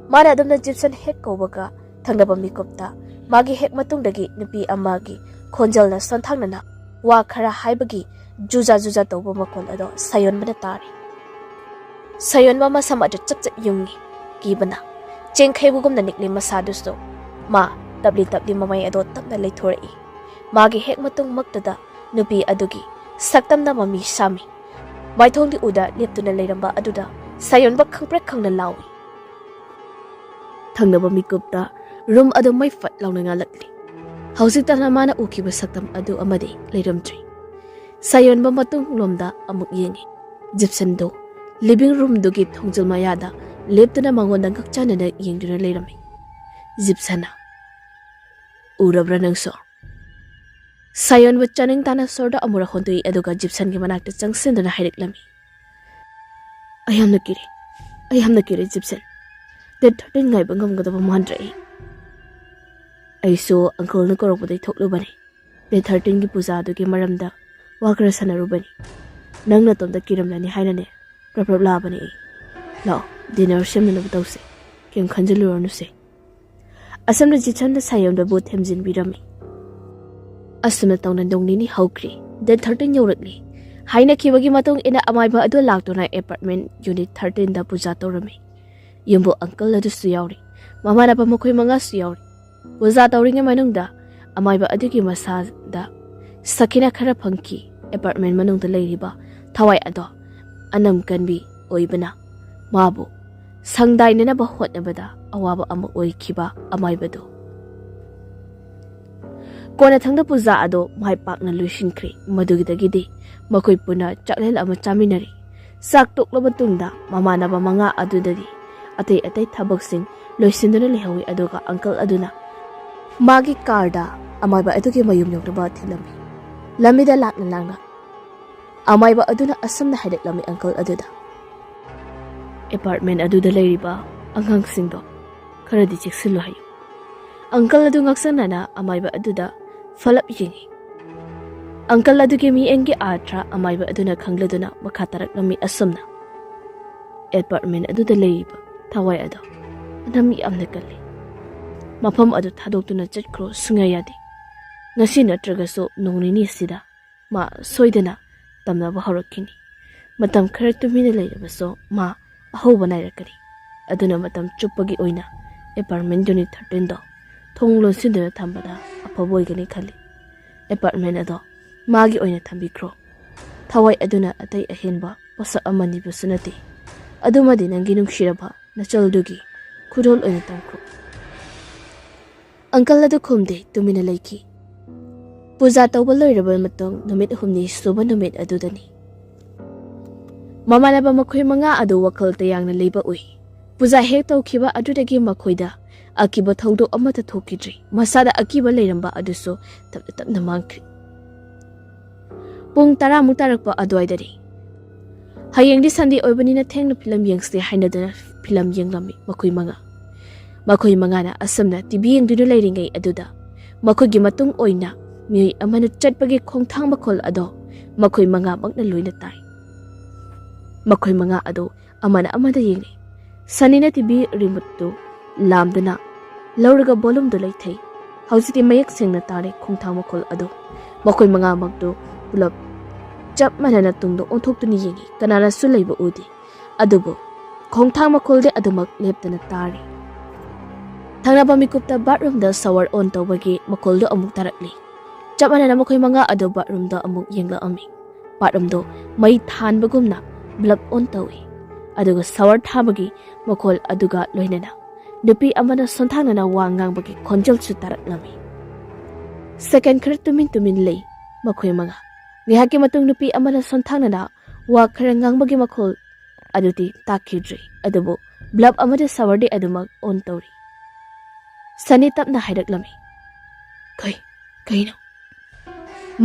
ꯃꯥꯅ ꯑꯗꯨꯝꯅ ꯖꯤꯞꯁꯟ ꯍꯦꯛ ꯀꯧꯕꯒ ꯊꯪꯅꯕ ꯃꯤꯀꯨꯞꯇ ꯃꯥꯒꯤ ꯍꯦꯛ ꯃꯇꯨꯡꯗꯒꯤ ꯅꯨꯄꯤ ꯑꯃꯒꯤ ꯈꯣꯟꯖꯦꯜꯅ ꯁꯣꯟꯊꯥꯡꯅꯅ ꯋꯥ ꯈꯔ ꯍꯥꯏꯕꯒꯤ ꯖꯨꯖꯥ ꯖꯨꯖꯥ ꯇꯧꯕ ꯃꯈꯣꯜ ꯑꯗꯣ ꯁꯥꯌꯣꯟꯕꯅ ꯇꯥꯔꯤ꯫ ꯁꯥꯌꯣꯟꯕ ꯃꯁꯝ ꯑꯗꯨ ꯆꯞ ꯆꯞ ꯌꯨꯡꯉꯤ꯫ ꯀꯤꯕꯅ ꯆꯦꯡꯈꯩꯕꯒꯨꯝꯅ ꯅꯤꯛꯂꯤ ꯃꯁꯥꯗꯨꯁꯨ꯫ ꯃꯥ ꯇꯞꯂꯤ ꯇꯞꯂꯤ ꯃꯃꯩ ꯑꯗꯣ ꯇꯞꯅ ꯂꯩꯊꯣꯔꯛꯏ꯫ ꯃꯥꯒꯤ ꯍꯦꯛ ꯃꯇꯨꯡꯃꯛꯇꯗ ꯅꯨꯄꯤ ꯑꯗꯨꯒꯤ ꯁꯛꯇꯝꯅ ꯃꯃꯤ ꯁꯥꯝꯃꯤ꯫ ꯃꯥꯏꯊꯣꯡꯗꯤ ꯎꯗ ꯂꯦꯞꯇꯨꯅ ꯂꯩꯔꯝꯕ ꯑꯗꯨꯗ ꯁꯥꯌꯣꯟꯕ ꯈꯪꯄ꯭ꯔꯦꯛ ꯈꯪꯅ ꯂꯥꯎꯏ꯫ ꯊꯪꯅꯕ ꯃꯤꯀꯨꯞꯇ ꯔꯨꯝ ꯑꯗꯨ ꯃꯩ ꯐꯠ ꯂꯥꯎꯅ ꯉꯥꯜꯂꯛꯂꯤ꯫ ꯍꯧꯖꯤꯛꯇꯅ ꯃꯥꯅ ꯎꯈꯤꯕ ꯁꯛꯇꯝ ꯑꯗꯨ ꯑꯃꯗꯤ ꯂꯩꯔꯝꯗ꯭ꯔꯤ꯫ ꯁꯥꯌꯣꯟꯕ ꯃꯇꯨꯡꯂꯣꯝꯗ ꯑꯃꯨꯛ ꯌꯦꯡꯉꯤ꯫ ꯖꯤꯞꯁꯟꯗꯨ ꯂꯤꯚꯤꯡ ꯔꯨꯝꯗꯨꯒꯤ ꯊꯣꯡꯖꯤꯜ ꯃꯌꯥꯗ ꯂꯦꯞꯇꯨꯅ ꯃꯉꯣꯟꯗ ꯉꯛꯆꯥꯟꯅꯅ ꯌꯦꯡꯗꯨꯅ ꯂꯩꯔꯝꯃꯤ꯫ ꯖꯤꯞꯁꯟꯅ, "ꯎꯔꯕ꯭ꯔꯥ ꯅꯪꯁꯨ?" ꯁꯥꯌꯣꯟꯕ ꯆꯥꯅꯤꯡ ꯇꯥꯅ ꯁꯣꯔꯗ ꯑꯃꯨꯔꯛ ꯍꯣꯟꯗꯣꯛꯏ, ꯑꯗꯨꯒ ꯖꯤꯞꯁꯟꯒꯤ ꯃꯅꯥꯛꯇ ꯆꯪꯁꯤꯟꯗꯨꯅ ꯍꯥꯏꯔꯛꯂꯝꯃꯤ, "ꯑꯩ ꯌꯥꯝꯅ ꯀꯤꯔꯦ, ꯑꯩ ꯌꯥꯝꯅ ꯀꯤꯔꯦ ꯖꯤꯞꯁꯟ꯫ ꯗꯦꯠ ꯊꯥꯔꯇꯤꯟ ꯉꯥꯏꯕ ꯉꯝꯒꯗꯕ ꯃꯥꯟꯗ꯭ꯔꯦ ꯑꯩ꯫ ꯑꯩꯁꯨ ꯑꯪꯀꯜꯅ ꯀꯧꯔꯛꯄꯗꯩ ꯊꯣꯛꯂꯨꯕꯅꯦ꯫ ꯗꯦꯠ ꯊꯥꯔꯇꯤꯟꯒꯤ ꯄꯨꯖꯥ ꯑꯗꯨꯒꯤ ꯃꯔꯝꯗ ꯋꯥ ꯈꯔ ꯁꯥꯟꯅꯔꯨꯕꯅꯤ꯫ ꯅꯪ ꯅꯇꯣꯝꯇ ꯀꯤꯔꯝꯂꯅꯤ ꯍꯥꯏꯅꯅꯦ ꯄ꯭ꯔꯞ ꯄ꯭ꯔꯞ ꯂꯥꯛꯑꯕꯅꯦ ꯑꯩ꯫ ꯂꯥꯛꯑꯣ, ꯗꯤꯅꯔ ꯁꯦꯝꯅꯅꯕ ꯇꯧꯁꯦ꯫ ꯀꯩꯝ ꯈꯟꯖꯤꯜꯂꯨꯔꯅꯨꯁꯦ꯫" ꯑꯁꯨꯝꯅ ꯖꯤꯞꯁꯟꯅ ꯁꯥꯌꯣꯟꯕꯕꯨ ꯊꯦꯝꯖꯤꯟꯕꯤꯔꯝꯃꯤ꯫ ꯑꯁꯨꯝꯅ ꯇꯧꯅ ꯅꯣꯡ ꯅꯤꯅꯤ ꯍꯧꯈ꯭ꯔꯦ꯫ Date thirteen ꯌꯧꯔꯛꯂꯦ꯫ ꯍꯥꯏꯅꯈꯤꯕꯒꯤ ꯃꯇꯨꯡ ꯏꯟꯅ ꯑꯃꯥꯏꯕ ꯑꯗꯨ ꯂꯥꯛꯇꯨꯅ ꯑꯦꯄꯥꯔꯠꯃꯦꯟ ꯌꯨꯅꯤꯠ ꯊꯥꯔꯇꯤꯟꯗ ꯄꯨꯖꯥ ꯇꯧꯔꯝꯃꯤ꯫ ꯌꯨꯝꯕꯨ ꯑꯪꯀꯜ ꯑꯗꯨꯁꯨ ꯌꯥꯎꯔꯤ꯫ ꯃꯃꯥꯟꯅꯕ ꯃꯈꯣꯏ ꯃꯉꯥꯁꯨ ꯌꯥꯎꯔꯤ꯫ ꯄꯨꯖꯥ ꯇꯧꯔꯤꯉꯩ ꯃꯅꯨꯡꯗ ꯑꯃꯥꯏꯕ ꯑꯗꯨꯒꯤ ꯃꯁꯥꯗ ꯁꯈꯤꯅ ꯈꯔ ꯐꯪꯈꯤ꯫ ꯑꯦꯄꯥꯔꯠꯃꯦꯟ ꯃꯅꯨꯡꯗ ꯂꯩꯔꯤꯕ ꯊꯋꯥꯏ ꯑꯗꯣ ꯑꯅꯝ ꯀꯟꯕꯤ ꯑꯣꯏꯕꯅ ꯃꯥꯕꯨ ꯁꯪꯗꯥꯏꯅꯅꯕ ꯍꯣꯠꯅꯕꯗ ꯑꯋꯥꯕ ꯑꯃ ꯑꯣꯏꯈꯤꯕ ꯑꯃꯥꯏꯕꯗꯨ꯫ ꯀꯣꯟꯅꯊꯪꯗ ꯄꯨꯖꯥ ꯑꯗꯣ ꯃꯥꯏ ꯄꯥꯛꯅ ꯂꯣꯏꯁꯤꯟꯈ꯭ꯔꯦ꯫ ꯃꯗꯨꯒꯤꯗꯒꯤꯗꯤ ꯃꯈꯣꯏ ꯄꯨꯟꯅ ꯆꯥꯛꯂꯦꯟ ꯑꯃ ꯆꯥꯃꯤꯟꯅꯔꯤ꯫ ꯆꯥꯛ ꯇꯣꯛꯂꯕ ꯇꯨꯡꯗ ꯃꯃꯥꯟꯅꯕ ꯃꯉꯥ ꯑꯗꯨꯗꯗꯤ ꯑꯇꯩ ꯑꯇꯩ ꯊꯕꯛꯁꯤꯡ ꯂꯣꯏꯁꯤꯟꯗꯨꯅ ꯂꯩꯍꯧꯏ, ꯑꯗꯨꯒ ꯑꯪꯀꯜ ꯑꯗꯨꯅ ꯃꯥꯒꯤ ꯀꯥꯔꯗ ꯑꯃꯥꯏꯕ ꯑꯗꯨꯒꯤ ꯃꯌꯨꯝ ꯌꯧꯅꯕ ꯊꯤꯜꯂꯝꯃꯤ꯫ ꯂꯝꯕꯤꯗ ꯂꯥꯛꯅ ꯂꯥꯛꯅ ꯑꯃꯥꯏꯕ ꯑꯗꯨꯅ ꯑꯁꯨꯝꯅ ꯍꯥꯏꯔꯛꯂꯝꯃꯤ ꯑꯪꯀꯜ ꯑꯗꯨꯗ, "ꯑꯦꯄꯥꯔꯠꯃꯦꯟ ꯑꯗꯨꯗ ꯂꯩꯔꯤꯕ ꯑꯉꯥꯡꯁꯤꯡꯗꯣ ꯈꯔꯗꯤ ꯆꯦꯛꯁꯤꯜꯂꯨ ꯍꯥꯏꯌꯨ꯫" ꯑꯪꯀꯜ ꯑꯗꯨ ꯉꯥꯛꯁꯪꯅꯅ ꯑꯃꯥꯏꯕ ꯑꯗꯨꯗ ꯐꯂꯞ ꯌꯦꯡꯉꯤ꯫ ꯑꯪꯀꯜ ꯑꯗꯨꯒꯤ ꯃꯤꯠꯌꯦꯡꯒꯤ ꯑꯥꯔꯊ ꯑꯃꯥꯏꯕ ꯑꯗꯨꯅ ꯈꯪꯂꯗꯨꯅ ꯃꯈꯥ ꯇꯥꯔꯛꯂꯝꯃꯤ ꯑꯁꯨꯝꯅ, "ꯑꯦꯄꯥꯔꯠꯃꯦꯟ ꯑꯗꯨꯗ ꯂꯩꯔꯤꯕ ꯊꯋꯥꯏ ꯑꯗꯣ ꯑꯅꯝ ꯌꯥꯝꯅ ꯀꯜꯂꯤ꯫ ꯃꯐꯝ ꯑꯗꯨ ꯊꯥꯗꯣꯛꯇꯨꯅ ꯆꯠꯈ꯭ꯔꯣ ꯁꯨꯡꯌꯥ ꯌꯥꯗꯦ꯫ ꯉꯁꯤ ꯅꯠꯇ꯭ꯔꯒꯁꯨ ꯅꯣꯡ ꯅꯤꯅꯤ ꯑꯁꯤꯗ ꯃꯥ ꯁꯣꯏꯗꯅ ꯇꯝꯅꯕ ꯍꯧꯔꯛꯈꯤꯅꯤ꯫ ꯃꯇꯝ ꯈꯔ ꯇꯨꯃꯤꯟꯅ ꯂꯩꯔꯕꯁꯨ ꯃꯥ ꯑꯍꯧꯕ ꯅꯥꯏꯔꯛꯀꯅꯤ꯫ ꯑꯗꯨꯅ ꯃꯇꯝ ꯆꯨꯞꯄꯒꯤ ꯑꯣꯏꯅ apartment unit thirteen ꯗꯣ ꯊꯣꯡ ꯂꯣꯟꯁꯤꯟꯗꯨꯅ ꯊꯝꯕꯗ ꯑꯐꯕ ꯑꯣꯏꯒꯅꯤ ꯈꯜꯂꯤ꯫ Apartment ꯑꯗꯣ ꯃꯥꯒꯤ ꯑꯣꯏꯅ ꯊꯝꯕꯤꯈ꯭ꯔꯣ꯫ ꯊꯋꯥꯏ ꯑꯗꯨꯅ ꯑꯇꯩ ꯑꯍꯦꯟꯕ ꯄꯣꯠꯁꯛ ꯑꯃꯅꯤꯕꯁꯨ ꯅꯠꯇꯦ꯫ ꯑꯗꯨꯃꯗꯤ ꯅꯪꯒꯤ ꯅꯨꯡꯁꯤꯔꯕ ꯅꯆꯜꯗꯨꯒꯤ ꯈꯨꯗꯣꯜ ꯑꯣꯏꯅ ꯇꯝꯈ꯭ꯔꯣ꯫ Uncle ꯑꯗꯨ ꯈꯨꯝꯗꯦ, ꯇꯨꯃꯤꯟꯅ ꯂꯩꯈꯤ꯫ ꯄꯨꯖꯥ ꯇꯧꯕ ꯂꯣꯏꯔꯕ ꯃꯇꯨꯡ ꯅꯨꯃꯤꯠ ꯍꯨꯝꯅꯤ ꯁꯨꯕ ꯅꯨꯃꯤꯠ ꯑꯗꯨꯗꯅꯤ꯫ ꯃꯃꯥꯟꯅꯕ ꯃꯈꯣꯏ ꯃꯉꯥ ꯑꯗꯨ ꯋꯥꯈꯜ ꯇꯌꯥꯡꯅ ꯂꯩꯕ ꯎꯏ꯫ ꯄꯨꯖꯥ ꯍꯦꯛ ꯇꯧꯈꯤꯕ ꯑꯗꯨꯗꯒꯤ ꯃꯈꯣꯏꯗ ꯑꯀꯤꯕ ꯊꯧꯗꯣꯛ ꯑꯃꯠꯇ ꯊꯣꯛꯈꯤꯗ꯭ꯔꯤ꯫ ꯃꯁꯥꯗ ꯑꯀꯤꯕ ꯂꯩꯔꯝꯕ ꯑꯗꯨꯁꯨ ꯇꯞꯅ ꯇꯞꯅ ꯃꯥꯡꯈ꯭ꯔꯤ꯫ ꯄꯨꯡ ꯇꯔꯥꯃꯨꯛ ꯇꯥꯔꯛꯄ ꯑꯗꯨꯋꯥꯏꯗꯅꯤ꯫ ꯍꯌꯦꯡꯗꯤ Sunday ꯑꯣꯏꯕꯅꯤꯅ ꯊꯦꯡꯅ ꯐꯤꯂꯝ ꯌꯦꯡꯁꯦ ꯍꯥꯏꯅꯗꯨꯅ ꯐꯤꯂꯝ ꯌꯦꯡꯂꯝꯃꯤ ꯃꯈꯣꯏ ꯃꯉꯥ꯫ ꯃꯈꯣꯏ ꯃꯉꯥꯅ ꯑꯁꯨꯝꯅ TV ꯌꯦꯡꯗꯨꯅ ꯂꯩꯔꯤꯉꯩ ꯑꯗꯨꯗ ꯃꯈꯣꯏꯒꯤ ꯃꯇꯨꯡ ꯑꯣꯏꯅ ꯃꯤꯑꯣꯏ ꯑꯃꯅ ꯆꯠꯄꯒꯤ ꯈꯣꯡꯊꯥꯡ ꯃꯈꯣꯜ ꯑꯗꯣ ꯃꯈꯣꯏ ꯃꯉꯥꯃꯛꯅ ꯂꯣꯏꯅ ꯇꯥꯏ꯫ ꯃꯈꯣꯏ ꯃꯉꯥ ꯑꯗꯨ ꯑꯃꯅ ꯑꯃꯗ ꯌꯦꯡꯂꯤ꯫ ꯁꯅꯤꯅ TV remote ꯇꯨ ꯂꯥꯝꯗꯨꯅ ꯂꯧꯔꯒ volume ꯗꯨ ꯂꯩꯊꯩ꯫ ꯍꯧꯖꯤꯛꯇꯤ ꯃꯌꯦꯛ ꯁꯦꯡꯅ ꯇꯥꯔꯦ ꯈꯣꯡꯊꯥꯡ ꯃꯈꯣꯜ ꯑꯗꯨ꯫ ꯃꯈꯣꯏ ꯃꯉꯥꯃꯛꯇꯨ ꯄꯨꯂꯞ ꯆꯞ ꯃꯥꯟꯅꯅ ꯇꯨꯡꯗ ꯑꯣꯟꯊꯣꯛꯇꯨꯅ ꯌꯦꯡꯉꯤ꯫ ꯀꯅꯥꯅꯁꯨ ꯂꯩꯕ ꯎꯗꯦ꯫ ꯑꯗꯨꯕꯨ ꯈꯣꯡꯊꯥꯡ ꯃꯈꯣꯜꯗꯤ ꯑꯗꯨꯃꯛ ꯂꯦꯞꯇꯅ ꯇꯥꯔꯤ꯫ ꯊꯪꯅꯕ ꯃꯤꯀꯨꯞꯇ bathroom ꯗ shower on ꯇꯧꯕꯒꯤ ꯃꯈꯣꯜꯗꯨ ꯑꯃꯨꯛ ꯇꯥꯔꯛꯂꯤ꯫ ꯆꯞ ꯃꯥꯟꯅꯅ ꯃꯈꯣꯏ ꯃꯉꯥ ꯑꯗꯨ bathroom ꯗ ꯑꯃꯨꯛ ꯌꯦꯡꯂꯛꯑꯝꯃꯤ꯫ Bathroom ꯗꯨ ꯃꯩ ꯊꯥꯟꯕꯒꯨꯝꯅ bulb on ꯇꯧꯏ꯫ ꯑꯗꯨꯒ shower ꯊꯥꯕꯒꯤ ꯃꯈꯣꯜ ꯑꯗꯨꯒ ꯂꯣꯏꯅꯅ ꯅꯨꯄꯤ ꯑꯃꯅ ꯁꯣꯟꯊꯥꯡꯅꯅ ꯋꯥ ꯉꯥꯡꯕꯒꯤ ꯈꯣꯟꯖꯦꯜꯁꯨ ꯇꯥꯔꯛꯂꯝꯃꯤ꯫ Second ꯈꯔ ꯇꯨꯃꯤꯟ ꯇꯨꯃꯤꯟ ꯂꯩ ꯃꯈꯣꯏ ꯃꯉꯥ꯫ ꯉꯥꯏꯍꯥꯛꯀꯤ ꯃꯇꯨꯡ ꯅꯨꯄꯤ ꯑꯃꯅ ꯁꯣꯟꯊꯥꯡꯅꯅ ꯋꯥ ꯈꯔ ꯉꯥꯡꯕꯒꯤ ꯃꯈꯣꯜ ꯑꯗꯨꯗꯤ ꯇꯥꯈꯤꯗ꯭ꯔꯤ, ꯑꯗꯨꯕꯨ bulb ꯑꯃꯗꯤ shower ꯗꯤ ꯑꯗꯨꯃꯛ on ꯇꯧꯔꯤ꯫ ꯁꯅꯤ ꯇꯞꯅ ꯍꯥꯏꯔꯛꯂꯝꯃꯤ, "ꯀꯩ, ꯀꯩꯅꯣ?"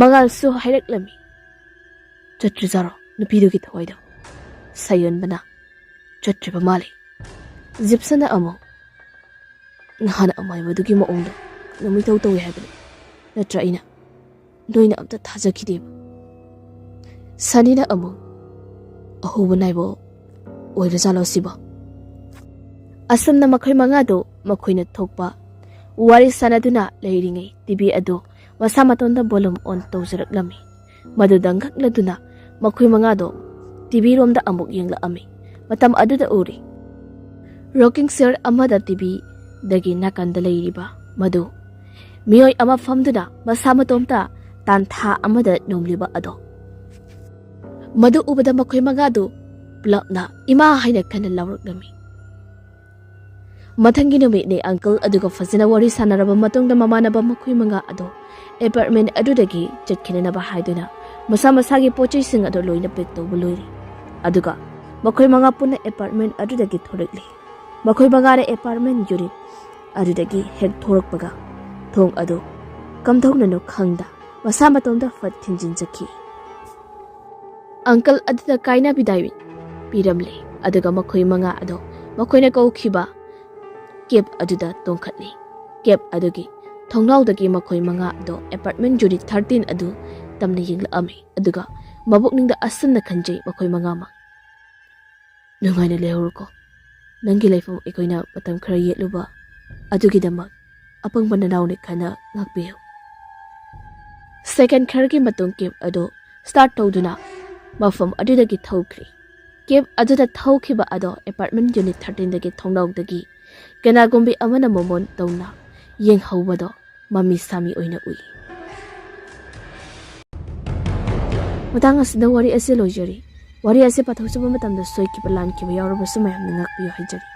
ꯃꯉꯥꯜꯁꯨ ꯍꯥꯏꯔꯛꯂꯝꯃꯤ, "ꯆꯠꯇ꯭ꯔꯤꯖꯥꯔꯣ ꯅꯨꯄꯤꯗꯨꯒꯤ ꯊꯋꯥꯏꯗꯣ?" ꯁꯥꯌꯣꯟꯕꯅ, "ꯆꯠꯇ꯭ꯔꯤꯕ ꯃꯥꯜꯂꯤ꯫" ꯖꯤꯞꯁꯟꯅ ꯑꯃꯨꯛ, "ꯅꯍꯥꯟ ꯑꯃꯥꯏꯕꯗꯨꯒꯤ ꯃꯑꯣꯡꯗꯣ ꯀꯩꯅꯣꯝ ꯏꯇꯧ ꯇꯧꯏ ꯍꯥꯏꯕꯅꯤ꯫ ꯅꯠꯇ꯭ꯔ ꯑꯩꯅ ꯅꯣꯏꯅ ꯑꯝꯇ ꯊꯥꯖꯈꯤꯗꯦꯕ꯫" ꯁꯅꯤꯅ ꯑꯃꯨꯛ, "ꯑꯍꯧꯕ ꯅꯥꯏꯕ ꯑꯣꯏꯔꯖꯥꯠꯂꯣ ꯁꯤꯕꯣ?" ꯑꯁꯨꯝꯅ ꯃꯈꯣꯏ ꯃꯉꯥꯗꯨ ꯃꯈꯣꯏꯅ ꯊꯣꯛꯄ ꯋꯥꯔꯤ ꯁꯥꯟꯅꯗꯨꯅ ꯂꯩꯔꯤꯉꯩ ꯇꯤꯚꯤ ꯑꯗꯨ ꯃꯁꯥ ꯃꯇꯣꯝꯗ volume on ꯇꯧꯖꯔꯛꯂꯝꯃꯤ꯫ ꯃꯗꯨ ꯗꯪꯒꯛꯂꯗꯨꯅ ꯃꯈꯣꯏ ꯃꯉꯥꯗꯣ ꯇꯤꯚꯤ ꯔꯣꯝꯗ ꯑꯃꯨꯛ ꯌꯦꯡꯂꯛꯑꯝꯃꯤ꯫ ꯃꯇꯝ ꯑꯗꯨꯗ ꯎꯔꯤ, rocking chair ꯑꯃꯗ ꯇꯤꯚꯤꯗꯒꯤ ꯅꯥꯀꯟꯗ ꯂꯩꯔꯤꯕ ꯃꯗꯨ ꯃꯤꯑꯣꯏ ꯑꯃ ꯐꯝꯗꯨꯅ ꯃꯁꯥ ꯃꯇꯣꯝꯇ ꯇꯥꯟꯊꯥ ꯑꯃꯗ ꯅꯣꯝꯂꯤꯕ ꯑꯗꯣ꯫ ꯃꯗꯨ ꯎꯕꯗ ꯃꯈꯣꯏ ꯃꯉꯥꯗꯨ ꯄꯨꯂꯞꯅ "ꯏꯃꯥ" ꯍꯥꯏꯅ ꯀꯟꯅ ꯂꯥꯎꯔꯛꯂꯝꯃꯤ꯫ ꯃꯊꯪꯒꯤ ꯅꯨꯃꯤꯠꯅꯤ꯫ ꯑꯪꯀꯜ ꯑꯗꯨꯒ ꯐꯖꯅ ꯋꯥꯔꯤ ꯁꯥꯟꯅꯔꯕ ꯃꯇꯨꯡꯗ, ꯃꯃꯥꯟꯅꯕ ꯃꯈꯣꯏ ꯃꯉꯥ ꯑꯗꯣ apartment ꯑꯗꯨꯗꯒꯤ ꯆꯠꯈꯤꯅꯅꯕ ꯍꯥꯏꯗꯨꯅ ꯃꯁꯥ ꯃꯁꯥꯒꯤ ꯄꯣꯠ ꯆꯩꯁꯤꯡ ꯑꯗꯣ ꯂꯣꯏꯅ pack ꯇꯧꯕ ꯂꯣꯏꯔꯦ꯫ ꯑꯗꯨꯒ ꯃꯈꯣꯏ ꯃꯉꯥ ꯄꯨꯟꯅ apartment ꯑꯗꯨꯗꯒꯤ ꯊꯣꯔꯛꯂꯤ꯫ ꯃꯈꯣꯏ ꯃꯉꯥꯅ apartment unit ꯑꯗꯨꯗꯒꯤ ꯍꯦꯛ ꯊꯣꯔꯛꯄꯒ, ꯊꯣꯡ ꯑꯗꯨ ꯀꯝꯗꯧꯅꯅꯣ ꯈꯪꯗ ꯃꯁꯥ ꯃꯇꯣꯝꯗ ꯐꯠ ꯊꯤꯡꯖꯤꯟꯖꯈꯤ꯫ ꯑꯪꯀꯜ ꯑꯗꯨꯗ ꯀꯥꯏꯅ ꯕꯤꯗꯥꯏ ꯄꯤꯔꯝꯂꯦ꯫ ꯑꯗꯨꯒ ꯃꯈꯣꯏ ꯃꯉꯥ ꯑꯗꯣ ꯃꯈꯣꯏꯅ ꯀꯧꯈꯤꯕ cab ꯑꯗꯨꯗ ꯇꯣꯡꯈꯠꯂꯤ꯫ Cab ꯑꯗꯨꯒꯤ ꯊꯣꯡꯅꯥꯎꯗꯒꯤ ꯃꯈꯣꯏ ꯃꯉꯥ ꯑꯗꯣ apartment unit thirteen ꯑꯗꯨ ꯇꯝꯅ ꯌꯦꯡꯂꯛꯑꯝꯃꯤ꯫ ꯑꯗꯨꯒ ꯃꯕꯨꯛꯅꯤꯡꯗ ꯑꯁꯨꯝꯅ ꯈꯟꯖꯩ ꯃꯈꯣꯏ ꯃꯉꯥꯃꯛ, "ꯅꯨꯡꯉꯥꯏꯅ ꯂꯩꯍꯧꯔꯣꯀꯣ꯫ ꯅꯪꯒꯤ ꯂꯩꯐꯝ ꯑꯩꯈꯣꯏꯅ ꯃꯇꯝ ꯈꯔ ꯌꯦꯠꯂꯨꯕ ꯑꯗꯨꯒꯤꯗꯃꯛ ꯑꯄꯪꯕ ꯅꯅꯥꯎꯅꯤ ꯈꯟꯅ ꯉꯥꯛꯄꯤꯌꯨ꯫" Second ꯈꯔꯒꯤ ꯃꯇꯨꯡ cab ꯑꯗꯨ start ꯇꯧꯗꯨꯅ ꯃꯐꯝ ꯑꯗꯨꯗꯒꯤ ꯊꯧꯈ꯭ꯔꯦ꯫ Cab ꯑꯗꯨꯗ ꯊꯧꯈꯤꯕ ꯑꯗꯣ apartment unit thirteen ꯗꯒꯤ ꯊꯣꯡꯅꯥꯎꯗꯒꯤ ꯀꯅꯥꯒꯨꯝꯕꯤ ꯑꯃꯅ ꯃꯃꯣꯟ ꯇꯧꯅ ꯌꯦꯡꯍꯧꯕꯗꯣ ꯃꯃꯤ ꯁꯥꯃꯤ ꯑꯣꯏꯅ ꯎꯏ꯫ ꯃꯇꯥꯡ ꯑꯁꯤꯗ ꯋꯥꯔꯤ ꯑꯁꯤ ꯂꯣꯏꯖꯔꯤ꯫ ꯋꯥꯔꯤ ꯑꯁꯤ ꯄꯥꯊꯣꯛꯆꯕ ꯃꯇꯝꯗ ꯁꯣꯏꯈꯤꯕ ꯂꯥꯟꯈꯤꯕ ꯌꯥꯎꯔꯕꯁꯨ ꯃꯌꯥꯝꯅ ꯉꯥꯛꯄꯤꯌꯨ ꯍꯥꯏꯖꯔꯤ꯫